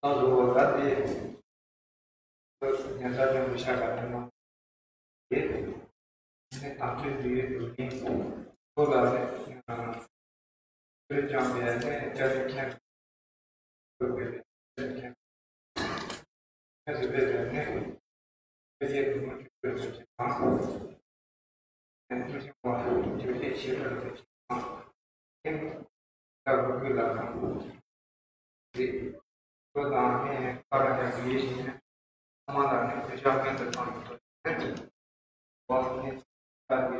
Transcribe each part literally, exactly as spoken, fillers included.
ད་རུང་ད་དེ་ཉན་ས་ཅན་པོ་ཤ་ག་ནས་མ་དེ་ནས་དམ་ཆོས་འདུལ་བའི་འདུལ་ནི་ཁོ་ལ་ནས་བོད་ལྗོངས་པའི་ནས་སྐྱབས་རྗེ་མཁན་པོ་བོད་པའི་མཁན་པོ་ཁྱེད་ཚོས་བོད་ལ་ནས་བོད་རྒྱལ་གྱི་མུ་ཁྱུད་བོད་ཀྱི་དང་། ཐུགས་ཆེན་པོ་ཐུགས་རྗེ་ཆེ་ལ་ཐུགས་ཆེན་པོ། ཐེངས་ད་བུ་ཁུ་ལ་དང་རེད། ཁོ་དང་ནས་པར་ཡང་ཡིད་བཞིན་ནས་ཚང་མ་ལ་ནས་ཐུགས་ཆ་སྐྱོན་དུ་བཏང་ཐུབ་ནས་བ་ནས་ད་དེ་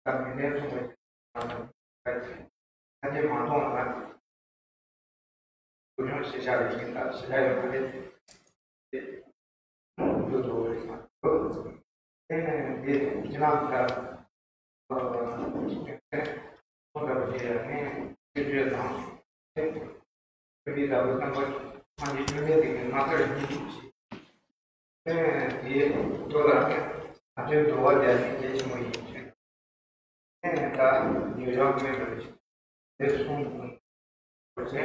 ད་མི་ལན་ཐུང་བའི་ད་དེ་མ་མཐོང་ན། བུ་ཆུང་ཞེས་བྱ་བའི་ཞིང་དང་ཞེས་བྱ་ཡོད་པ་རེད། དེ་དུ་འགྲོ་བའི་སྔ་དྲོ། དེ་ནས་འདི་ཕྱི་ནང་དག་ཁོང་འདྲ་བ་ཞིག་ཡང་ནས་ཤེས་བརྗོད་དང་། ཐུབ་པའི་ཟླ་བའི་བསྟན་པ་སངས་རྒྱས་བཅོམ་ལྡན་འདས་ཀྱི་ངོ་མཚར་ཡིན་ཞིང་། དེ་ཡི་མདོ་ལ་ནི་ད་ལྟའི་འགྲོ་བ་བརྒྱ་ཡི་གལ་ཆེན་པོ་ཡིན་ཞིང་། ད་ཉེ་རང་མེད་པར་དེ་གསུངས་པ་བྱས།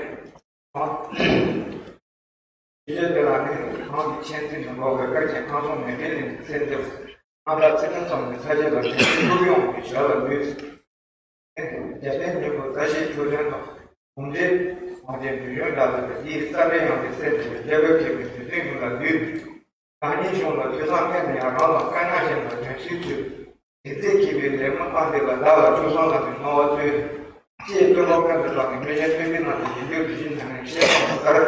ཨ། ཕྱི་རྒྱལ་དེ་ལ་ནི་གང་གི་མཁྱེན་བརྩེ་ནི་འགོག་པའི་བཀའ་བཅད་ཁང་སོང་ནས་མེད་ནས་ཚེ་འདིར་སྔ་དར་ཚེ་རིང་ཙམ་གྱི་ཚ་རྒྱས་ལ་ཞིག་ཐུག་ཡོང་བའི་ཞར་ལ་ལུས། རྒྱལ་བསྟན་སྙིང་པོ་བཀྲ་ཤིས་ཆོས་ལྡན་དང་། གུང་ཁྲན་དབང་ཆེན་བོད་གཞུང་དགྲ་ལ་འདིའི་ས་པཎ་ཡང་དེ་སེམས་ཀྱི་རྒྱལ་པོའི་མཁས་པའི་དུས་སྟོན་ཀུན་ལ་འདུད། བདག་ཉིད་གཞུང་ལ་ཐོས་བསམ་སྤེལ་ནས་ཡང་རང་ལ་བཀའ་ཉག་གཞན་ལ་དྲན་གསོའི་ཚུལ། དེ་ཚེ་གི་བའི་ལས་མི་ཨ་འདི་ལ་བདག་ལ་ཆོས་གསུང་ལ་ནི་སྨྲ་བ་སྩོལ། ཅེས་སྟོན་པ་ཀུན་ཏུ་བདག་གི་མི་ཆེན་སྟོན་པའི་ནང་དུ་ཡིན་རྒྱུ་དུ་བཞིན་དང་ནི་བཤད་པ་ལྟར།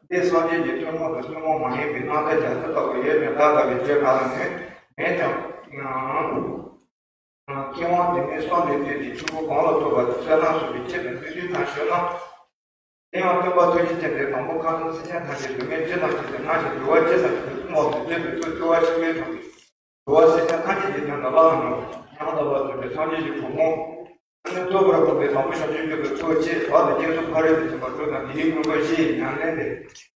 འདི་སངས་རྒྱས་ཀྱི་ཐུན་མོང་དང་ཐུན་མོང་མ་ཡིན་པའི་རྣམ་ཐར་རྒྱ་མཚོ་ལྟ་བུ་ཡོད་མེད་བདག་ལྟ་བུའི་བརྗོད་ག་ལ་ནི་མེད་ཀྱང་། ཀྱེ་མ་དེ་ནས་གསོལ་འདེབས་དེ་ནི་ཆུ་བོ་གང་ལ་ཐུག་པ་དེ་བསོད་ནམས་གསོག་པའི་ཆེད་དུ་འདི་ཚུལ་དང་ཞུ་ན། དེ་ཡང་སྟོན་པ་ཐུགས་རྗེ་ཅན་དེ་དང་པོ་ཁམས་གསུམ་སེམས་ཅན་ཐམས་ཅད་སྡུག་བསྔལ་ཇི་ཙམ་ཞིག་ཏུ་མངའ་ཞིང་འདུལ་བ་ཇི་ཙམ་ཞིག་ཏུ་ཐུན་མོང་དུ་བརྗོད་པའི་ཚུལ་བརྩེ་བ་ཆེན་པོའི་དྲང་གིས་འདུལ་བ་སེམས་ཅན་ཐམས་ཅད་ཀྱི་དོན་དུ་བླངས་ནས་ཡང་དག་པར་སྟོན་པའི་སངས་རྒྱས་ཀྱི་གོ་འཕང་ནི་རྫོགས་པར་བསྒོམས་པའི་དང་པོ་བྱང་ཆུབ་མཆོག་ཏུ་ཚོགས་ཆེས་བར་དུ་རྗེས་སུ་ཕ་རོལ་ཏུ་ཕྱིན་པ་དྲུག་དང་དེའི་མངོན་པ་བཞི་ཡི་ཉམས་ལེན་ཏེ།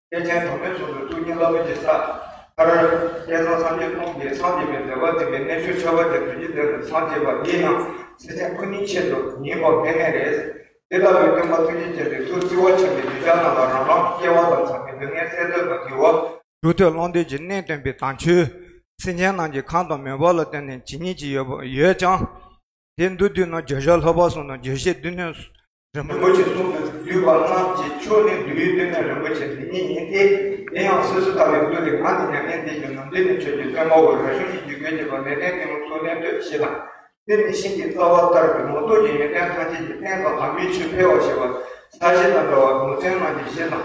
ཐེག་ཆེན་དམ་པའི་ཚོགས་སུ་ཐུགས་ཉིད་རླབས་པོ་ཆེའི་ས། མཐར། བསྐལ་བཟང་སངས་རྒྱས་སྟོང་གིས་སངས་རྒྱས་པའི་བདེ་བ་ལྡན་པའི་རྣལ་འབྱོར་ཆོས་པ་དེ་དོན་གྱི་དོན་དུ་སངས་རྒྱས་པ་འདི་ཡང་སེམས་ཅན་ཀུན་གྱི་ཆེད་དུ་ཡིན་པ་དངོས་གནས་རེད། དེ་ལྟ་བུའི་སྟོན་པ་ཐུགས་རྗེ་ཅན་དེ་ཐུགས་བརྩེ་བ་ཆེན་པོས་གདུལ་བྱ་རྣམས་ལ་རང་རང་སྐྱེ་བ་དང་ཚང་མའི་སྡུག་བསྔལ་སེལ་འདོད་དང་བགྱི་བ། གྲུབ་ཐོབ་ཀློང་རྡོལ་གྱི་གནད་སྟོན་པའི་དམ་ཆོས། སེམས་ཅན་རྣམས་ཀྱི་ཁམས་དང་མོས་པ་ལ་བརྟེན་ནས་ཇི་སྙེད་ཅིག་ཡོད་པ་ཡོད་ཀྱང་། དེ་མདོར་བསྡུས་ན་བརྗོད་བྱ་ལྷག་པར་སོང་ན་རྗོད་བྱེད་སྡེ་སྣོད་རིན་པོ་ཆེ་གསུམ་དུ་བསྡུས་པ་རྣམས་ཀྱི་མཆོག་ནི་འདུལ་བའི་སྡེ་སྣོད་རིན་པོ་ཆེ་འདི་ཉིད་ཡིན་ཏེ། དེ་ཡང་སོ་སོ་ལྟ་བུའི་མདོ་དེ་ང་ནི་མྱ་ངན་འདས་ཀྱི་ནམ་དུས་ནས་ཆོས་ཀྱི་སྟོན་པའོ། རབ་བྱུང་གི་རྒྱུད་དགེ་འདུན་པ་ནད་ལྡན་ཀུན་ལ་གསོལ་ལེན་འདོད་ཞེས་དང་། དེ་ནི་ཤིང་གི་རྩ་བ་ལྟར་གྱི་མུ་ཏོག་གི་ཡོན་ཏན་ཐམས་ཅད་ཀྱི་རྟེན་དང་དམ་པའི་ཆོས་འཕེལ་བར་བྱེད་པ། ས་གཞི་དང་འདྲ་བ་མུ་ཚན་རྣམས་ཀྱི་གཞི་དང་།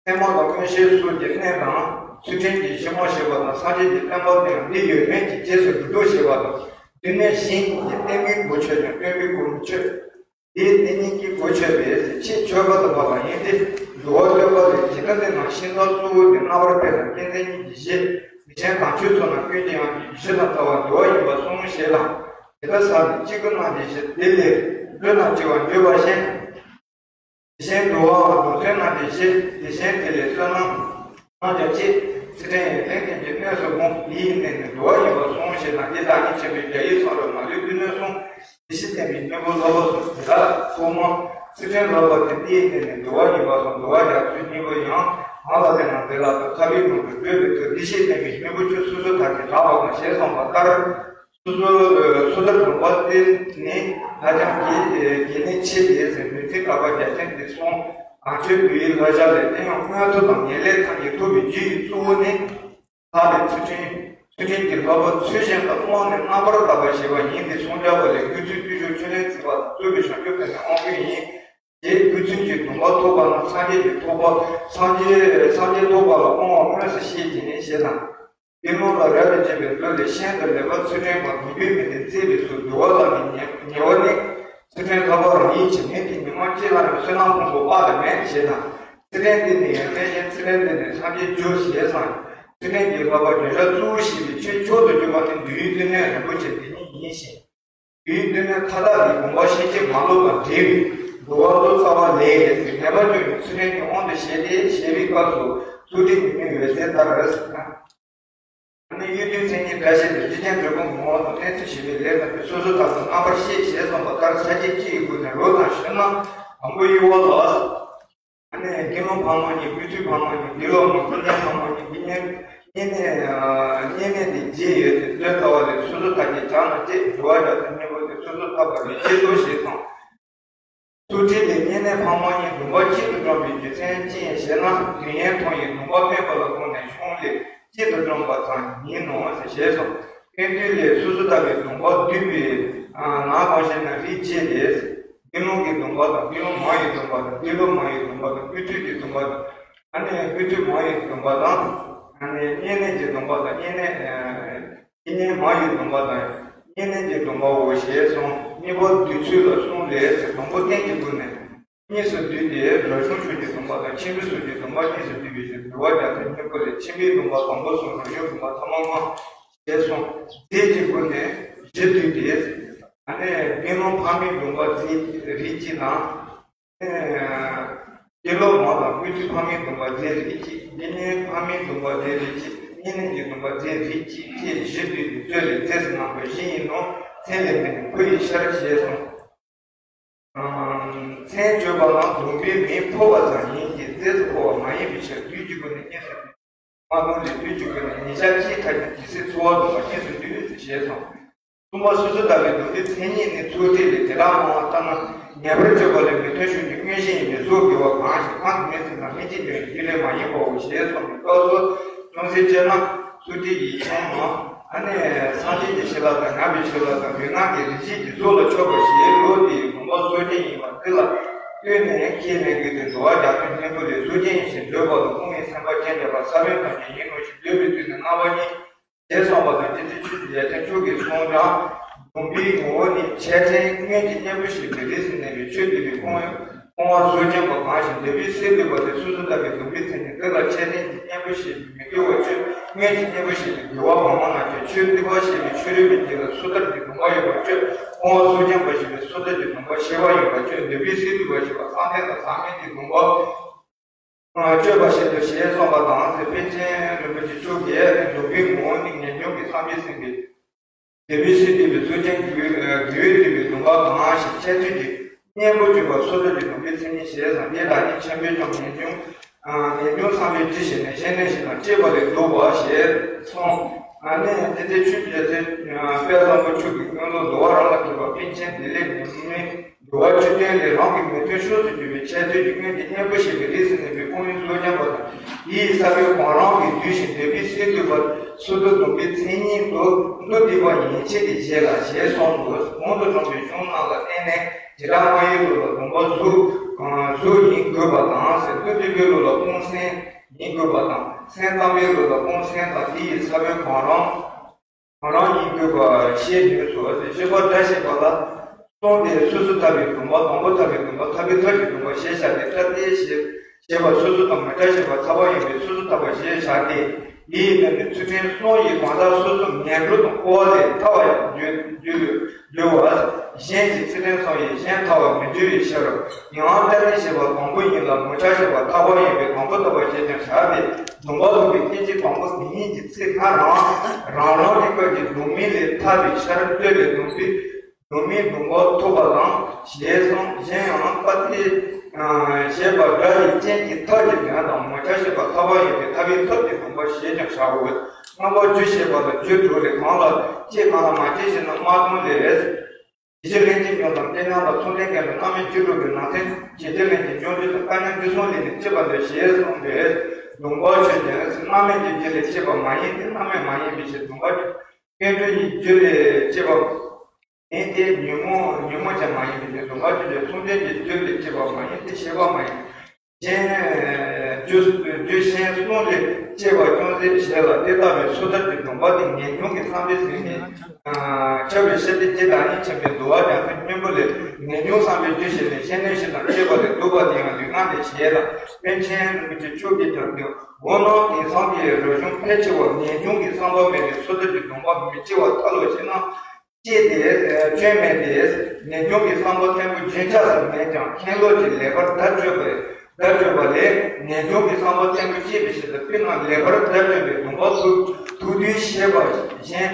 མཚན་མ་དང་མངོན་ཤེས་སོགས་ཀྱི་གནད་དང་། ཚུལ་ཁྲིམས་ཀྱི་གཞི་མ་ཞེས་པ་དང་། སངས་རྒྱས་ཀྱི་བསྟན་པ་དེ་ཡང་འདི་ཡོད་མེད་ཀྱི་རྗེས་སུ་འགྲོ་ལྡོག་ཞེས་པ་དང་། འདི་ནས་གཞན་གྱི་བསྟན་པའི་གོ་ཆོད་ཀྱང་སྟོན་པའི་གོ་མི་ཆོད། དེའི་བསྟན་ཉིད་ཀྱི་གོ་ཆོད་པས་ཆེས་ཆོད་པ་དང་འཕགས་པ་ཡིན་ཏེ། འདུལ་བ་བསྟོད་པ་ལས། ཇི་ལྟར་འདི་ན་ཤིང་རྟ་གཙོ་བོ་ནི། རྣམ་པར་དཔེ་དང་སྐྱེ་མཚན་ཉིད་ཀྱི་གཞི། དེ་བཞིན་དྭངས་ཆོས་ཚོགས་རྣམས་ཀུན་གྱི་དབྱངས་ཀྱི་གཞི་དང་རྩ་བ་འདུལ་བ་ཡིན་པར་གསུངས་ཞེས་དང་། ཇི་ལྟར་ཟབ་ནས་གཅིག་ཏུ་སྣང་བའི་གཞི། དེ་ལས་སྤྲོས་དང་བྲལ་བར་འགྱུར་བ་གཞན། དེ་བཞིན་འདུལ་བའང་གདུང་ཚོད་རྣམས་ཀྱི་གཞི། དེ་བཞིན་དེ་ལས་བསོད་ནམས་རྣམས་ཀྱང་གཅིག། ཚུལ་ཁྲིམས་ཡོན་ཏན་ལྡན་གྱི་སྣོད་སུ་བསྒོམ། འདི་ཡི་སྟེང་ནས་འདུལ་བ་ཡིན་པར་གསུངས་ཞེས་དང་། འདི་བདག་ཉིད་ཆེན་པོའི་རྒྱ་ཡི་གསུང་རབ་མ་ལུས་ཀུན་ནས་གསུངས། དེ་བཞིན་བསྟན་པའི་སྙིང་པོ་ལྷག་པ་གསུམ། དེ་དག་ཐོག་མར་ཚུལ་ཁྲིམས་ལྷག་པ་དེ། འདི་ཡི་སྟེང་ནས་འདུལ་བ་ཡིན་པར་གསུངས། འདུལ་བ་རྒྱ་མཚོའི་སྙིང་པོ་ཡང་། ངག་ལ་བརྟེན་ན་བདེ་བླག་ཏུ། ཐབས་ཀྱིས་ཀུན་ཏུ་བགྲོད་པའི་ཚུལ། འདི་ཞེས་བསྟན་པའི་སྙིང་པོ་ཆོས་སོ་སོ་ཐམས་ཅད་དྲངས་པ་དང་ཞེས་གསུངས་པ་ལྟར། སོ་སོ་སོ་ཐར་སྡོམ་པ་སྟེ་ནི་ཧ་ཅང་གལ་གལ་གནད་ཆེ་སྟེ། མུན་ཚིག་དགག་པ་རྒྱ་ཆེན་འདི་གསུངས། དྭངས་ཆོས་འདུལ་བའི་བསླབ་བྱ་ལས། དེ་ཡང་མངོན་མཐོ་དང་ངེས་ལེགས་ཐམས་ཅད་ཐོབ་པའི་རྒྱུ་ཡི་གཙོ་བོ་ནི། ལྷག་པའི་ཚུལ་ཁྲིམས། ཚུལ་ཁྲིམས་ཀྱི་ལྷག་པ་ཚུལ་གཞན་དང་སྔོན་ནས་རྣམ་པར་དག་པ་ཞེས་པ་ཡིན་ཏེ། གསུམ་བརྒྱ་པ་ལས། རྒོད་ཚུལ་བརྟུལ་ཞུགས་ཕྲིན་ལས་བརྩེགས་པ་དང་། རྩོལ་བའི་བྱང་ཆུབ་དེ་ནི་དབང་བསྐུར་ཡིན། ཞེས་རྒོད་ཚུལ་གྱི་སྡོམ་པ་ཐོབ་པ་ན་སངས་རྒྱས་ཀྱི་ཐོབ་པ། སངས་རྒྱས་སངས་རྒྱས་ཐོབ་པ་ལ་དབང་བ་སྔོན་དུ་བཤད་ཀྱི་ནི་ཞེས་དང་། དགེ་སློང་ལ་རབ་ཏུ་བྱེད་པའི་བློ་ལས། ཤིན་ཏུ་ལེགས་པར་ཚུལ་ཁྲིམས་དང་། མི་སྡུག་མི་སྡུག་བརྩེགས་པའི་ཚུལ། འདུལ་བ་ལ་ནི་ཉེ་ཉེ་བ་ནི། ཚུལ་ཁྲིམས་ལྷག་པ་རང་ཡིན་གྱི་མིན་ཏེ། ཉི་མ་གཅིག་ལ་ནི་བསོད་ནམས་ཕུང་པོ་དཔག་ཏུ་མེད་ཞེས་དང་། ཚུལ་ཁྲིམས་འདི་ནི་ཡོན་ཏན་ཅན། ཚུལ་ཁྲིམས་འདི་ནི་སངས་རྒྱས་འགྱུར་ཞེས་སམ། ཚུལ་ཁྲིམས་ཀྱི་ལྷག་པ་བརྗོད་བྱ་གཙོ་བོ་ཞེས་པའི་ཆོས་མཆོག་ཏུ་གྱུར་པ་ནི་འདུལ་བའི་སྡེ་སྣོད་རིན་པོ་ཆེ་འདི་ཉིད་ཡིན་ཞིང་། འདུལ་བའི་སྡེ་སྣོད་མཐའ་དག་ནི་དགོངས་པ་ཤེས་བྱེད་མ་ལོག་པར་འབྲེལ་བའི་འདུལ་བ་ལོ་ཙཱ་བ་ལས་ཟེར། ངེས་པར་འབྱུང་བའི་ཚུལ་ཁྲིམས་ཀྱི་དབང་དུ་བྱས་ཏེ། ཞེས་པའི་སྐབས་སུ་ཚུལ་ཁྲིམས་ཉི་མའི་འོད་ཟེར་ལྟར་ཟེར་ན། ཨ་ནི་དབྱེ་བསྡུའི་མཚན་ཉིད་སྒྲ་བཤད་དུ། རྒྱུ་རྐྱེན་འབྲས་བུ་ངོ་བོ་དང་། གནས་ཚུལ་ཞི་བའི་ལས་རྣམས་ཀྱི། སོ་སོར་ཐར་པ་རྣམ་པར་ཤེས་ཞེས་གསུངས་པ་ལྟར། ས་བཅད་སྤྱི་ཡི་སྒོ་ནས་རོ་དང་ཞུས་ན་དང་པོ་དབྱེ་བ་ལ། ཨ་ནི་དགེ་སློང་ཕ་མ་གཉིས། བུ་ཚུལ་ཕ་མ་གཉིས། དགེ་སློང་མ་བསྙེན་ཕ་མ་གཉིས། བསྙེན་བསྙེན་གནས་བསྙེན་གནས་དེ་བརྒྱད་ཡོད་དེ། ལྟོས་ལྟ་བ་ལས། སོ་སོར་ཐར་གྱིས་སྦྱར་ན་བརྒྱད། འདུལ་བ་རྒྱ་མཚོའི་སྙིང་པོ་དེ། སོ་སོར་ཐར་པ་ལས་བརྒྱད་དོ་ཞེས་གསུངས། ཚུལ་ཁྲིམས་ལས་བསྙེན་གནས་ཕ་མ་གཉིས་སྡོམ་པ་གཅིག་ཏུ་བགྲངས་པའི་རྒྱུ་མཚན་ཅི་ཡིན་ཞེ་ན། དུས་ཡུན་ཐུང་བའི་སྡོམ་པ་སྨོས་པ་ལ་དགོངས་ནས་གཞུང་ལས་གཅིག་ཏུ་བགྲངས་པ་ཙམ་ཡིན་ནོ་ཞེས་གསུངས། ཕན་ཚུན་ལས། སོ་སོར་ཐར་པའི་སྡོམ་པ་བསྡུས་པའི་ནང་གང་ཞེ་ན་རིགས་བརྒྱད་དེ། དགེ་སློང་གི་སྡོམ་པ་དང་། དགེ་སློང་མ་ཡི་སྡོམ་པ་དང་། དགེ་སློབ་མ་ཡི་སྡོམ་པ་དང་། བུ་ཚུལ་གྱི་སྡོམ་པ་དང་། ཨ་ནི་བུ་ཚུལ་མ་ཡི་སྡོམ་པ་དང་། ཨ་ནི་བསྙེན་གནས་ཀྱི་སྡོམ་པ་དང་། བསྙེན་གནས་བསྙེན་གནས་མ་ཡི་སྡོམ་པ་དང་། བསྙེན་གནས་ཀྱི་སྡོམ་པའོ་ཞེས་གསུངས། གཉིས་པ་བསྡུས་ཚུལ་ལ་གསུམ་ལས་ཟེར། དང་པོ་རྟེན་གྱི་སྒོ་ནས་གཉིས་སུ་བསྡུས་ཏེ། རབ་བྱུང་ཆོས་ཀྱི་སྡོམ་པ་དང་། ཆེན་པོའི་ཚོགས་ཀྱི་སྡོམ་པ་གཉིས་སུ་བསྡུས་པའི་ཕྱིར། འདུལ་བ་རྒྱ་མཚོའི་སྙིང་པོ་ལས། ཆེན་པོའི་སྡོམ་པ་དང་པོ་གསུམ། རབ་བྱུང་སྡོམ་པ་ཐ་མ་ལྔ་ཞེས་གསུངས། རྫས་ཀྱི་སྒོ་ནས་བཞི་བསྡུས་ཏེ། ཨ་ནི་དགེ་སློང་ཕ་མའི་སྡོམ་པ་རྫས་རིགས་གཅིག་དང་། དགེ་སློབ་མ་དང་བུ་ཚུལ་ཕ་མའི་སྡོམ་པ་རྫས་རིགས་གཅིག། དགེ་བསྙེན་ཕ་མའི་སྡོམ་པ་རྫས་རིགས་གཅིག། བསྙེན་གནས་ཀྱི་སྡོམ་པ་རྫས་རིགས་གཅིག་བཅས་བཞི་བསྡུས་ཏེ། རྩོད་ལས་རྫས་སུ་སྣང་བ་བཞི་ཡིན་ནོ། མཚན་ལས་མེད་ནས་ཕོ་ཡི་ཤར་ཞེས་གསུངས། མཚན་བརྗོད་པ་ན་སྡོམ་པའི་མིང་ཕོ་བ་ཙམ་ཡིན་གྱི་རྫས་སུ་ཕོ་བ་མ་ཡིན་པའི་ཕྱིར། བསྡུས་ཀྱི་སྒོ་ནས་གཉིས་སུ་བསྡུས། མ་སྡོམ་ལས། བསྡུས་ཀྱི་སྒོ་ནས་ཉིན་ཞག་གཅིག་ཐམས་ཅད་ཇི་སྲིད་འཚོ་བ་སྡོམ་པ་གཉིས་སུ་བསྡུས་ཞེས་གསུངས། གསུམ་པ། སོ་སོར་ཐར་པའི་སྡོམ་པའི་མཚན་ཉིད་ནི། ཚུལ་ཁྲིམས་ལས། དེ་དག་སྨྲ་བ་ལྟར་ན། ངེས་པར་སྤྱོད་པ་ལས། མི་མཐུན་ཕྱོགས་ཀྱི་མངོན་ཤེས་ཡིན་པས། གཟུགས་དགེ་བ་གང་ཞིག་གང་དུ་མི་ཚུད་ན། སྨིན་བྱེད་ལྡན་པའི་རྒྱུ་ལས་མ་ཡིན་པའོ་ཞེས་གསུངས་པའི་སྐབས་སུ། ཅུང་ཟད་དཔྱད་ན། ཚུལ་ཁྲིམས་ཡིད་བཞིན་ནོ། ཨ་ནི་སངས་རྒྱས་ཀྱི་བྱིན་རླབས་དང་། མྱང་བའི་བྱིན་རླབས་དང་། ལུས་ངག་གི་རིག་བྱེད་ཀྱི་གཟུགས་ལ་ཕྱོགས་པ་ཞེས་ལོག་སྟེ་སྡོམ་པ་སྲོལ་རྒྱུན་ཡིན་པ་འདི་ལ་ལྟོས་ནས་ཁས་ལེན་དགོས་ཏེ། འདུལ་བ་རྒྱ་མཚོའི་སྙིང་པོ་ལས། གཟུགས་ཅན་ཡིད་བཞིན་འདོད་པ་དང་། སྐུ་ངལ་སེམས་དཔའ་ཅན་འདོད་པ། ས་བོན་ཐམས་ཅད་ཡིན་ནོ་ཞེས་འདོད་པའི་དུས་ནི་རྣམ་པ་གཉིས་ཞེས་གསུངས་པ་དང་། རྗེ་བཙུན་ཆོས་ཀྱི་རྒྱལ་མཚན་མཆོག་གིས་གསུངས་ཀྱང་། སྡོམ་པའི་ངོ་བོ་ནི་ཆད་ལྷན་སྔོན་གྱི་གཉེན་པོ་ཞེས་པའི་རིགས་སུ་གནས་པའི་ཆོས་འདུལ་བའི་སྐུ་ངལ་སྐུ་ངལ་གཟུགས་ཅན་པ་གང་ཞིག་འདོད་པའི་སེལ་འདོད་པ་དེ། སོ་སོར་ཐར་པའི་སྡོམ་པའི་མཚན་ཉིད་འདི་ལ་ཆད་ལྷན་གྱི་གཉེན་པོ་ཞེས་པའི་མི་དགེ་བ་བཅུ། སྔོན་གྱི་གཉེན་པོ་ཞེས་པའི་དགེ་བ་བར་མ་ལྔ་བཅུ། ཆོས་འདུལ་བ་ཞེས་པའི་ཆོས་རིམ་པའི་རྒྱུད་ལ་སོ་ཐར་གྱི་སྡོམ་པ་ཡོད་པ་བཅུ། སྐུ་ངལ་གཟུགས་ཅན་པ་ཞེས་པའི་སོ་ཐར་གྱི་སྡོམ་པ་ཞི་བ་ཡོད་པ་བཅུ། འདོད་པའི་སེལ་འདོད་པ་ཞེས་པ་བསམ་གཏན་དང་ཟག་མེད་ཀྱི་སྡོམ་པ། སྤྱོད་པ་བཞིན་དུ་ཞེས་གསུངས་པ་དང་། དེ་པཎ་ཆེན་རིན་པོ་ཆེ་མཆོག་གིས་སྡོམ་པའི་ངོ་བོ་ནི་ངེས་འབྱུང་གི་སངས་རྒྱས་སེམས་དཔའི་འདོད་པའི་སེལ་འདོད་པའི་གཟུགས་ཅན་གྱི་དགེ་བས་བསྡུས་པའི་སྡོམ་པ་གང་ཞིག་ཆད་ཚུལ་གྱི་གཉེན་པོ་བརྗོད་པ་སོ་ཐར་གྱི་སྡོམ་པའི་མཚན་ཉིད་ཞེས་སམ། དེ་དག་ནི་ཆེན་པོའི་ཀྱང་ངེས་འབྱུང་ངེས་འབྱུང་བསམ་པའི་དྲི་ཞིག་ནས་གཞན་གནས་ཤིང་དང་བཅས་པ་ལས་བཟློག་པ་ཞེས་གསུངས། ཨ་ནི་དེ་ལྟའི་ཆོས་ཀྱི་རྒྱལ་མཚན་དཔལ་བཟང་པོ་མཆོག་གིས་དངོས་སློབ་འདུལ་བ་རང་ལ་མཁས་པ་པཎ་ཆེན་བདེ་ལེགས་ཉམས་ལེན། འདུལ་བ་བཅུ་བདུན་ལས། རང་གི་མི་མཐུན་ཕྱོགས་སུ་གྱུར་པའི་ཆད་ཚུལ་གྱི་སྔོན་གྱི་གཉེན་པོ་ཞེས་པའི་རིགས་སུ་གནས་པའི་སྐུ་ངལ་གཟུགས་ཅན་པ་དང་། དེ་ཡི་ས་བོན་གང་རུང་གིས་བསྡུས་ཤིང་འདོད་པའི་སེལ་འདོད་པ་སོ་ཐར་སྡོམ་པའི་མཚན་ཉིད་དུ་མདོ་སྡེ་པ་ཡན་ཆད་ཀྱི་རྗེས་ལ་ཞེས་གསུངས་འདུག། གོང་དུ་དྲངས་པའི་གཞུང་རྣམས་ལ་བརྟེན་ནས། བྱེ་བྲག་སྨྲ་བའི་ལུགས་ལ་སྡོམ་པ་གཟུགས་གཟུགས་ཡིན་དགོས་པ་དང་ཟེར། མདོ་སྡེ་པའི་ལུགས་ལ་ཀུན་སེམས་ཡིན་དགོས་པ་དང་། སེམས་ཙམ་པའི་ལུགས་ལ་ཀུན་སེམས་དང་དེ་ཡི་ས་བོན་གང་རུང་། གང་རུང་ཡིན་དགོས་པ་ཤེས་ནུས་སོ། ཞེས་པ་སྒྲ་བཤད་པ་ལ་གསུངས་ཏེ། སོ་སོར་ཐར་པའི་སྡོམ་པ། དང་པོ་ཐར་པའི་སྡོམ་པ། ཐར་པའི་ཐབས་ཀྱི་སྡོམ་པ་ཞེས་བྱ་སྟེ། ཐབས་ཏེ་ཞེས་ ཞེས་པ་སོ་སོ་དང་མི་འཕྲད་ཞེས་པ་ཐར་པ་ཡིན་པས་སོ་སོ་ཐར་པ་ཞེས་བྱ་སྟེ། དེའི་དོན་ནི་ཚུལ་ཁྲིམས་གསུམ་ཡིས་གང་ཟག་སོ་སོ་ངན་འགྲོ་དང་འཁོར་བ་ལས་ཐར་བར་འགྱུར་འགྱུར་འགྱུར་བ། གཞན་གྱི་ཚུལ་ཁྲིམས་གསུམ་ཡིས་གཞན་ཐར་བར་མི་འགྱུར་བའི་ཕྱིར། ཡང་ལྟར་ནི་ཞེས་པ་དང་པོ་ཡིན་ལ་མི་འཕྲད་ཞེས་པ་ཐར་པ་ཡིན་པས་དང་པོ་ཐར་པ་ཞེས་ཀྱང་བྱ་སྟེ། སྡོམ་པ་ལོག་པའི་སྐད་ཅིག་དང་པོ་དེ་ཉིད་ཀྱི་ཚེ་སྔ་རང་རང་རིག་པ་གི་སྡོམ་མིན་ལས་ཐར་བའི་ཕྱིར་རྩོད་པའི་སྡོམ་པའི་སྡོམ་མིན་སྡོམ་པ་ཐོབ་པ་དང་ཞེས་གསུངས། གཞན་ཡང་པ་ཏི་ཞེས་པ་དགྲ་ཡི་རྐྱེན་གྱིས་ཐར་གྱི་དོན་དང་མི་འཕྲད་ཞེས་པ་ཐར་པ་ཡིན་པས་ཐར་པའི་ཐབས་ཀྱི་སྡོམ་པ་ཞེས་ཀྱང་བྱའོ། རྣམ་པ་རྒྱུ་ཞེས་པ་ལ་རྒྱུ་དྲུག་ལས་གང་ལ་སྐྱེས་གང་ལ་མ་སྐྱེས་ཞེ་ན། དམར་ཟླུམ་ལས། ཡིད་ཀྱི་ལྷན་ཅིག་འབྱུང་དང་སྐྱེ་མྱོང་དང་མཚུངས་ལྡན་ཀུན་ལ་རྣམ་སྨིན་བཅུ་དྲུག་གི་ནང་ཚན་བྱེད་རྒྱུ་ལྷན་ཅིག་འབྱུང་རྒྱུ་དང་དཀའ་ཉམས་བཅུ་གསུམ་ལས་ནི་སྐྱེས་པ་འདོད་ཞེས་གསུངས་པས། སྡོམ་པ་ཆོས་ཅན། རྣམ་སྨིན་གྱི་རྒྱུ་ལས་སྐྱེས་པ་མ་ཡིན་ཏེ། རྣམ་སྨིན་མ་ཡིན་པའི་ཕྱིར། སྡོམ་པ་ཆོས་ཀུན་འགྲོ་ཡི་རྒྱུ་ལས་སྐྱེས་པ་ཡིན་ཏེ། ཉོན་མོངས་ཉོན་མོངས་ཀྱང་མ་ཡིན་པའི་ཕྱིར། སྡོམ་པ་ཆོས་ཅན། མཚུངས་ལྡན་གྱི་རྒྱུ་ལས་སྐྱེས་པ་མ་ཡིན་ཏེ། ཤེས་པ་མ་ཡིན། གཞན་རྒྱུ་རྒྱུ་གཞན་གསུམ་ལས་སྐྱེས་པ་ཅུང་ཟད་བྱེད་ལ། དེ་ལྟ་བུའི་སོ་ཐར་གྱི་སྡོམ་པ་དེ་ངེས་འབྱུང་གི་བསམ་པས་ཟིན་ནས་ཁྱབ་པའི་ཕྱིར་ཏེ། ཇི་ལྟར་ཉིད་ཆེན་པོའི་འདུལ་བ་རྒྱ་མཚོའི་སྙིང་པོ་ལས། ངེས་འབྱུང་བསམ་པའི་རྒྱུ་ཞེས་པའི་ཤེས་ནས་ཤེས་དང་ཤེས་པ་ལས་བསྡུས་པ་དེ་ཡང་ལུས་ངག་ལས་བྱེད་ལ། པཎ་ཆེན་རིན་པོ་ཆེ་མཆོག་གིས་ཀྱང་འདུལ་བ་ནང་དེང་སང་གི་རིག་གཞུང་ཕལ་ཆེ་བ་ངེས་འབྱུང་གི་བསམ་པ་མེད་པའི་སོ་ཐར་གྱི་སྡོམ་པ་མི་སྐྱེ་བ་ཐལ་ལོ་ཞེ་ན། སྐྱེས་ཏེ་སྐྱོན་མེད་དེ། ངེས་འབྱུང་གི་བསམ་པ་བརྟན་པོ་རྒྱུན་ཆགས་སུ་མེད་ཀྱང་མཁན་སློབ་ཀྱི་ལེགས་པར་བརྡ་སྤྲོད་པའི་བརྡ་སྤྲོད་པ་ལས་ངེས་འབྱུང་གི་བསམ་པ་བརྟན་པོ་སྐྱེས་པའི་ཕྱིར་དུ། དཔེར་ན་ལེགས་པར་བརྡ་སྤྲོད་པའི་སྡོམ་པ་ཐུགས་ཐུགས་དུས་ཤེས་པ་གཞན།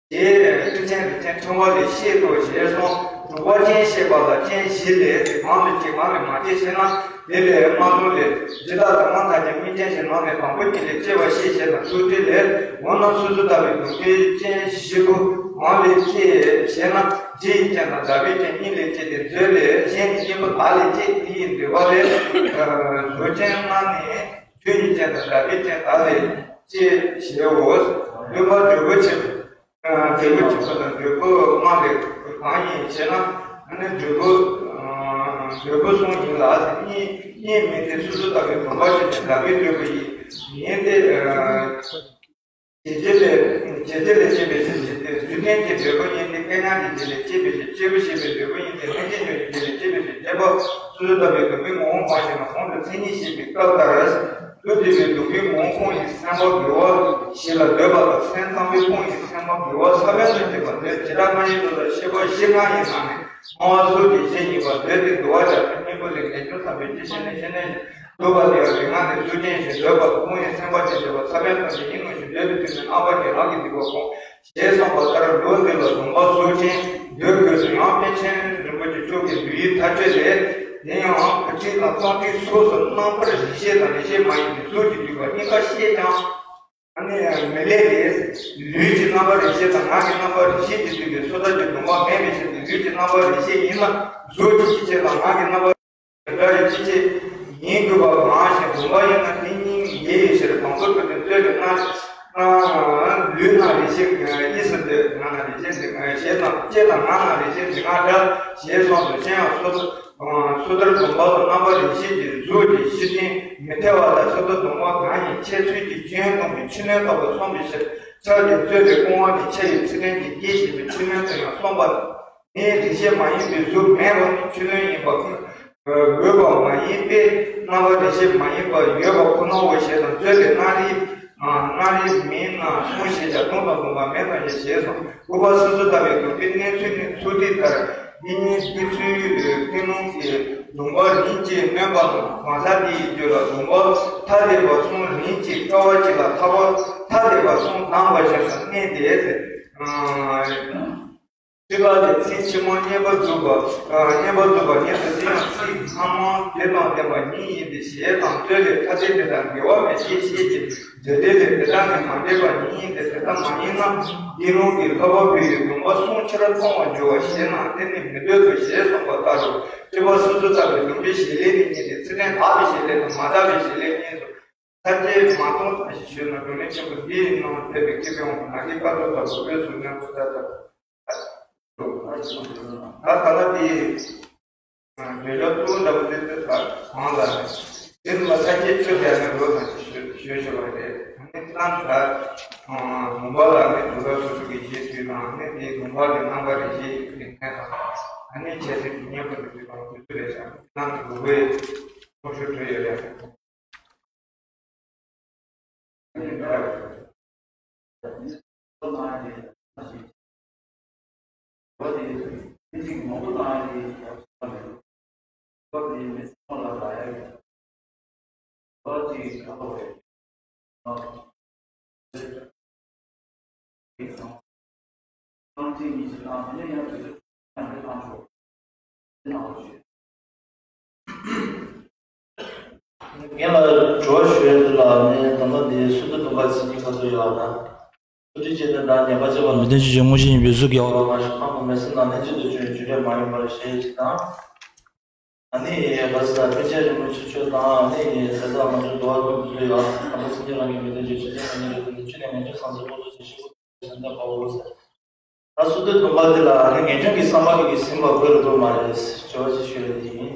དེ་ཐེག་ཆེན་རིགས་ཅན་ཕྲེང་བ་ལས་ཤེས་སོ་ཞེས་གསུངས། དྲུག་པ་རྐྱེན་ཤེས་པ་ལ་རྐྱེན་བཞི་ལས་གང་ལས་སྐྱེས་གང་ལས་མ་སྐྱེས་ཞེ་ན། དེ་ལས་དམར་ཟླུམ་ལས། ཇི་ལྟར་དམ་པ་ཐམས་ཅད་སྨིན་ཅན་ཞིང་ནང་ནས་དང་པོ་ཉིད་ལས་སྐྱེ་བ་ཤེས་ཞེ་ན། ཚུལ་ཁྲིམས་ལས། འོ་ན་སོ་སོ་ལྟ་བུའི་སྡོམ་པའི་རྐྱེན་བཞི་པོ་གང་ལས་སྐྱེས་ཞེ་ན། རྒྱུ་ཡི་རྐྱེན་དང་བདག་པོའི་རྐྱེན་གཉིས་ལས་སྐྱེས་ཏེ། མཛོད་ལས། གཞན་གྱི་གཉེན་པོ་བདག་ལས་སྐྱེས། དེ་ཡི་འདོད་པ་ལས། གཟུགས་ཅན་ལྔ་ནི་རྒྱུ་ཡི་རྐྱེན་དང་བདག་པོའི་རྐྱེན་དག་ལས་སྐྱེས་ཞེའོ། བདུན་པ་འབྲས་བུ་ཆེན་པོ། འབྲས་བུ་ཆེན་པོ་དང་འབྲས་བུ་ལྔ་ལས་གང་ཡིན་ཞེ་ན། ཨ་ནི་འབྲས་བུ། འབྲས་བུ་གསུམ་ཡིན་ལ། གཉིས་གཉིས་མིན་ཏེ། སོ་སོ་ལྟ་བུའི་སྡོམ་པ་ཆོས་ཅན། བདག་པོའི་འབྲས་བུ་ཡིན་ཏེ། བྱེད་རྒྱུ་ལས། བྱེད་རྒྱུ་ལས་སྐྱེས་པའི་ཕྱིར་བྱེད་དེ། རྒྱུ་རྐྱེན་གྱི་འབྲས་བུ་ཡིན་ཏེ། སྐལ་མཉམ་གྱི་རྒྱུ་ལས་སྐྱེས་པའི་ཕྱིར། སྐྱེས་བུ་ཞེས་པའི་འབྲས་བུ་ཡིན་ཏེ། སྨིན་ཅན་འབྱུང་བའི་རྒྱུ་ལས་སྐྱེས་པའི་ཕྱིར། བྱེད་པ་སོ་སོ་ལྟ་བུའི་སྡོམ་པའི་ངོ་བོ་གང་ཞེ་ན། གོང་དུ་མཚན་ཉིད་བཤད་པའི་སྐབས་ལྟར། ལུགས་འདི་པའི་སྡོམ་པའི་ངོ་བོ་ཁོང་ཡི་སེམས་པ་དགེ་བ་ཞེས་ལ་འདོད་པ་དང་། སེམས་ཙམ་པའི་ཁོང་ཡི་སེམས་པ་དགེ་བ་ས་བོན་དུ་སྐྱེས་པ་འདོད། ཇི་ལྟར་སྔ་ཡི་དུ་ལ་ཤེས་པ་བཞི་ལྔ་ཡི་ནང་ནས་སྨྲ་བ་གཟུགས་ཀྱི་གཞི་ཡིན་པར་འདོད་དེ། འདུལ་བ་རྒྱ་མཚོའི་སྙིང་པོ་ལས། ངེས་འབྱུང་བསམ་པའི་རྒྱུ་ཞེས་ནས་ཤེས་ནས། འདོད་པ་དེ་ཡང་ལུས་ངག་ནས་གཟུགས་ཅན་ཞེས་འདོད་པ་དང་། ཁོང་ཡི་སེམས་པ་ཅན་འདོད་པ་ས་བོན་ཙམ་ཞིག་ཡིན་ནོ་ཞེས་འདོད་པའི་དུས་ནས། རྣམ་པ་གཉིས་རང་གི་འདོད་པ་སྤོང་། ཞེས་གསུངས་པ་ལྟར་ལུགས་འདི་ལ་སྡོམ་པ་གཟུགས་ཅན་འདོད་དགོས་སོ། ཡང་པཎ་ཆེན་རིན་པོ་ཆེ་མཆོག་གི་འདུལ་བའི་མཐའ་དཔྱོད་ལས། དེ་ཡང་བུ་ཁྲིད་དང་གཙང་ཁྲིད་སོགས་སུ་རྣམ་པར་རིག་བྱེད་དང་རིག་བྱེད་མ་ཡིན་པའི་གཟུགས་ཀྱིས་བསྡུས་པ་གཉིས་ཀ་ཤེས་ཀྱང་། ཨ་ནི་མི་ལེགས་ཏེ། ལུས་ཀྱི་རྣམ་པར་རིག་བྱེད་དང་ངག་གི་རྣམ་པར་རིག་བྱེད་ཀྱིས་བསྡུས་པའི་སོ་ཐར་གྱི་སྡོམ་པ་མེད་པའི་ཕྱིར་ཏེ། ལུས་ཀྱི་རྣམ་པར་རིག་བྱེད་ཡིན་ལ་གཟུགས་ཀྱི་སྐྱེ་མཆེད་དང་ངག་གི་རྣམ་པར། དགྲ་ཡི་སྐྱེ་མཆེད་ཡིན་དགོས་པ་མ་ཞེན། སྡོམ་པ་ཡིན་ན་དེ་གཉིས་ཡེ་ཡི་ཕྱིར། དང་པོ་ཐུགས་ཀྱི་རྩོད་པའི་སྔ། ལུས་ན་རེ་ཞིག་གཉིས་སུ་འདོད། ངག་ན་རེ་ཞིག་ཞེས་དང་། ལྕེ་དང་ངག་ན་རེ་ཞིག་ཞེས་ང་འདྲ་ཞེས་གསུངས་སོ། གཞན་ཡང་སོ་སོ་ལྟར་སྡོམ་པ་ལ་རྣམ་པ་རེ་ཞིག་གི་གཟུགས་ཀྱི་གཞི་རྟེན་མི་འཐད་པ་ལ། སོ་ཐར་སྡོམ་པ་གང་ཡིན་འཆད་ཚུལ་གྱི་རྒྱན་སྟོན་པའི་ཕྱི་ནང་ལྟ་བུ་གསུངས་པའི་ཕྱིར། ཕྱག་གི་རྩོད་པའི་སྐུ་དབང་ནས་འཆད་པའི་ཚིག་དོན་གྱི་རྒྱན་ཞེས་པའི་ཕྱི་ནང་དུ་ཡང་གསུངས་པ། ནི་རེ་ཞིག་མ་ཡིན་པའི་གཟུགས་མེད་པ་ནི་ཕྱི་ནང་ཡིན་པ། འོས་པ་མ་ཡིན་པས་རྣམ་པ་རེ་ཞིག་མ་ཡིན་པར་ཡོད་པ་ཁོ་ནའོ་ཞེས་དང་། རྩོད་པའི་སྣ་རེ་སྣ་རེ་མིན་ན་གསུངས་ཞེས་བྱ། སྟོང་དང་བདེན་པ་མེད་དང་ཞེས་སོ། དགུ་པ་སོ་སོ་ལྟ་བུའི་སྡོམ་པའི་གནས་ཚུལ་ནི་ཚུལ་ཁྲིམས་ལྟར་འདི་ཉིད་ཀྱི་ཚུལ་ཀུན་སློང་གི་སྡོམ་པ་རིམ་གྱིས་ནོན་པ་དང་། གང་ཟག་དེ་ཡི་རྒྱུད་ལ་སྡོམ་པ་ཐ་དད་པ་གསུམ་རིམ་གྱིས་དཀའ་བ་གཅིག་ལ་ཐ་བ་ཐ་དད་པ་གསུམ་ལྡན་པ་ཞིག་ཏུ་གནས་ཏེ། ཨ། ཚིག་ལ་ལས་ཚིག་ཕྱི་མ་བསྙེན་པར་འཛུགས་པ། ཨ། བསྙེན་པར་འཛུགས་པ་ཉིད་དུ་དེ་ཡང་ཚིག་སྔ་མ་དེ་དང་ལྡན་པ་ཉིད་ཡིན་ཏེ་ཞེས་དང་། རྩོད་ལས་ཐ་དད་དེ་དག་འགལ་བ་མེད་ཅེས་བཤད་ཀྱི། འདོད་དེ་ལས་དེ་དག་ནི་མ་འགལ་བ་ཉིད་ཡིན་ཏེ། དེ་ལྟ་མ་ཡིན་ན་དགེ་སློང་གིས་ལྷག་པ་པོ་ཡི་སྡོམ་པ་བསྲུང་ཕྱིར་གཏོང་བར་འགྱུར་བ་ཞེ་ན། དེ་ནི་མི་འདོད་དོ་ཞེས་གསུངས་པ་ལྟར་རོ། སྤྱོད་པ་སོ་སོ་ལྟ་བུའི་སྡོམ་པའི་བྱེད་ལས་ནི་གཉིས་ཏེ། ཚིག་ལྡན་དག་པའི་བྱེད་ལས་དང་མ་དག་པའི་བྱེད་ལས་གཉིས་སོ། ཐ་དད་མ་གཏོགས་ཐ་ཞིག་ཞུས་ན། བགྲོ་གླེང་ཆེན་པོ་འདིའི་ནང་ཕེབས་པའི་སྐྱེས་པའི་དབང་པོ་ནཱ་གི་བཀའ་ཐོབ་ལྟ་བུ་དབུས་སུ་གནས་པོ་ལྟར་དུ། ད་ལྟ་དེ་བརྗོད་བྱ་གཙོ་བོ་འདྲ་པོ་དེ་ཚོ་ད་གང་ལ་དེ་ལ་ཐ་སྙད་བཅུ་ཡང་ནི་རོ་ན་ཞུ་ཞུ་ཞུ་བ་རེད། ཨ་ནི་ད་ད་སྡོམ་པ་ལ་ནི་དུས་རབས་སོ་སོ་གི་རྗེས་ཟློས་དང་། ཨ་ནི་དེའི་སྡོམ་པ་ལ་རྣམ་པ་རེ་ཞིག་གི་ལྷན་དང་། ཨ་ནི་འཆད་ཚུལ་གྱི་སྙན་པོ་དེ་ཚོ་དང་དུས་ཚོད་རེ་བཞག་ནི་ད་དུ་བའི། ཁོ་ཤོ་བྲོས་ཡོད་རེད། ངས་ལ་དྲི་བ་ཞུ་ཡ་འདི་ལ་ནི་ད་ལྟ་འདི་སུ་དུ་དུམ་པ་ཚིག་གཉིས་ཁ་ཐུག་ཡོད་ཨ་ད། སུ་དུ་བྱས་ནས་ད་ཉེས་པ་བྱས་པ་མི་བདེན་ཅིག་བྱས་དངོས་གཞི་ཡིན་པའི་གཟུགས་ཀྱི་འོག་ཏུ་མ་ཞིག་ཕངས་པ་མེད་སྲིད་ན་ལྷན་ཅིག་ཏུ་བྱོན་རྒྱུ་འབྲས་མ་ཡིན་པར་ཞེས་ཅིག་དང་། ཨ་ནི་བ་ས་པཎ་ཆེན་རིན་པོ་ཆེ་མཆོག་དང་ཨ་ནི་ཟས་དང་ང་ཚོའི་འགྲོ་བ་ཀུན་གྱི་ཡང་དམ་པ་སེམས་ཅན་རང་གི་མི་ཚེ་བརྗོད་བྱེད་ཀྱི་ཨ་ནི་རེ་ཀུན་ནི་ཆུ་ནས་ངན་སྐྱོན་སངས་རྒྱས་དཀོན་མཆོག་ཚེ་ཤི་བོ་ཚེ་སེམས་དང་དཔའ་བོ་ཟེར། ད་སུ་དེ་སྡོམ་པ་དེ་ལ་ཨ་ནི་ངེས་འབྱུང་གི་བསམ་པ་གི་ཟིན་པ་དགོས་རེད་འདུག་མ་རེད་དྲི་བ་ཅིག་ཞུ་ཡ་དེ་ཡིན།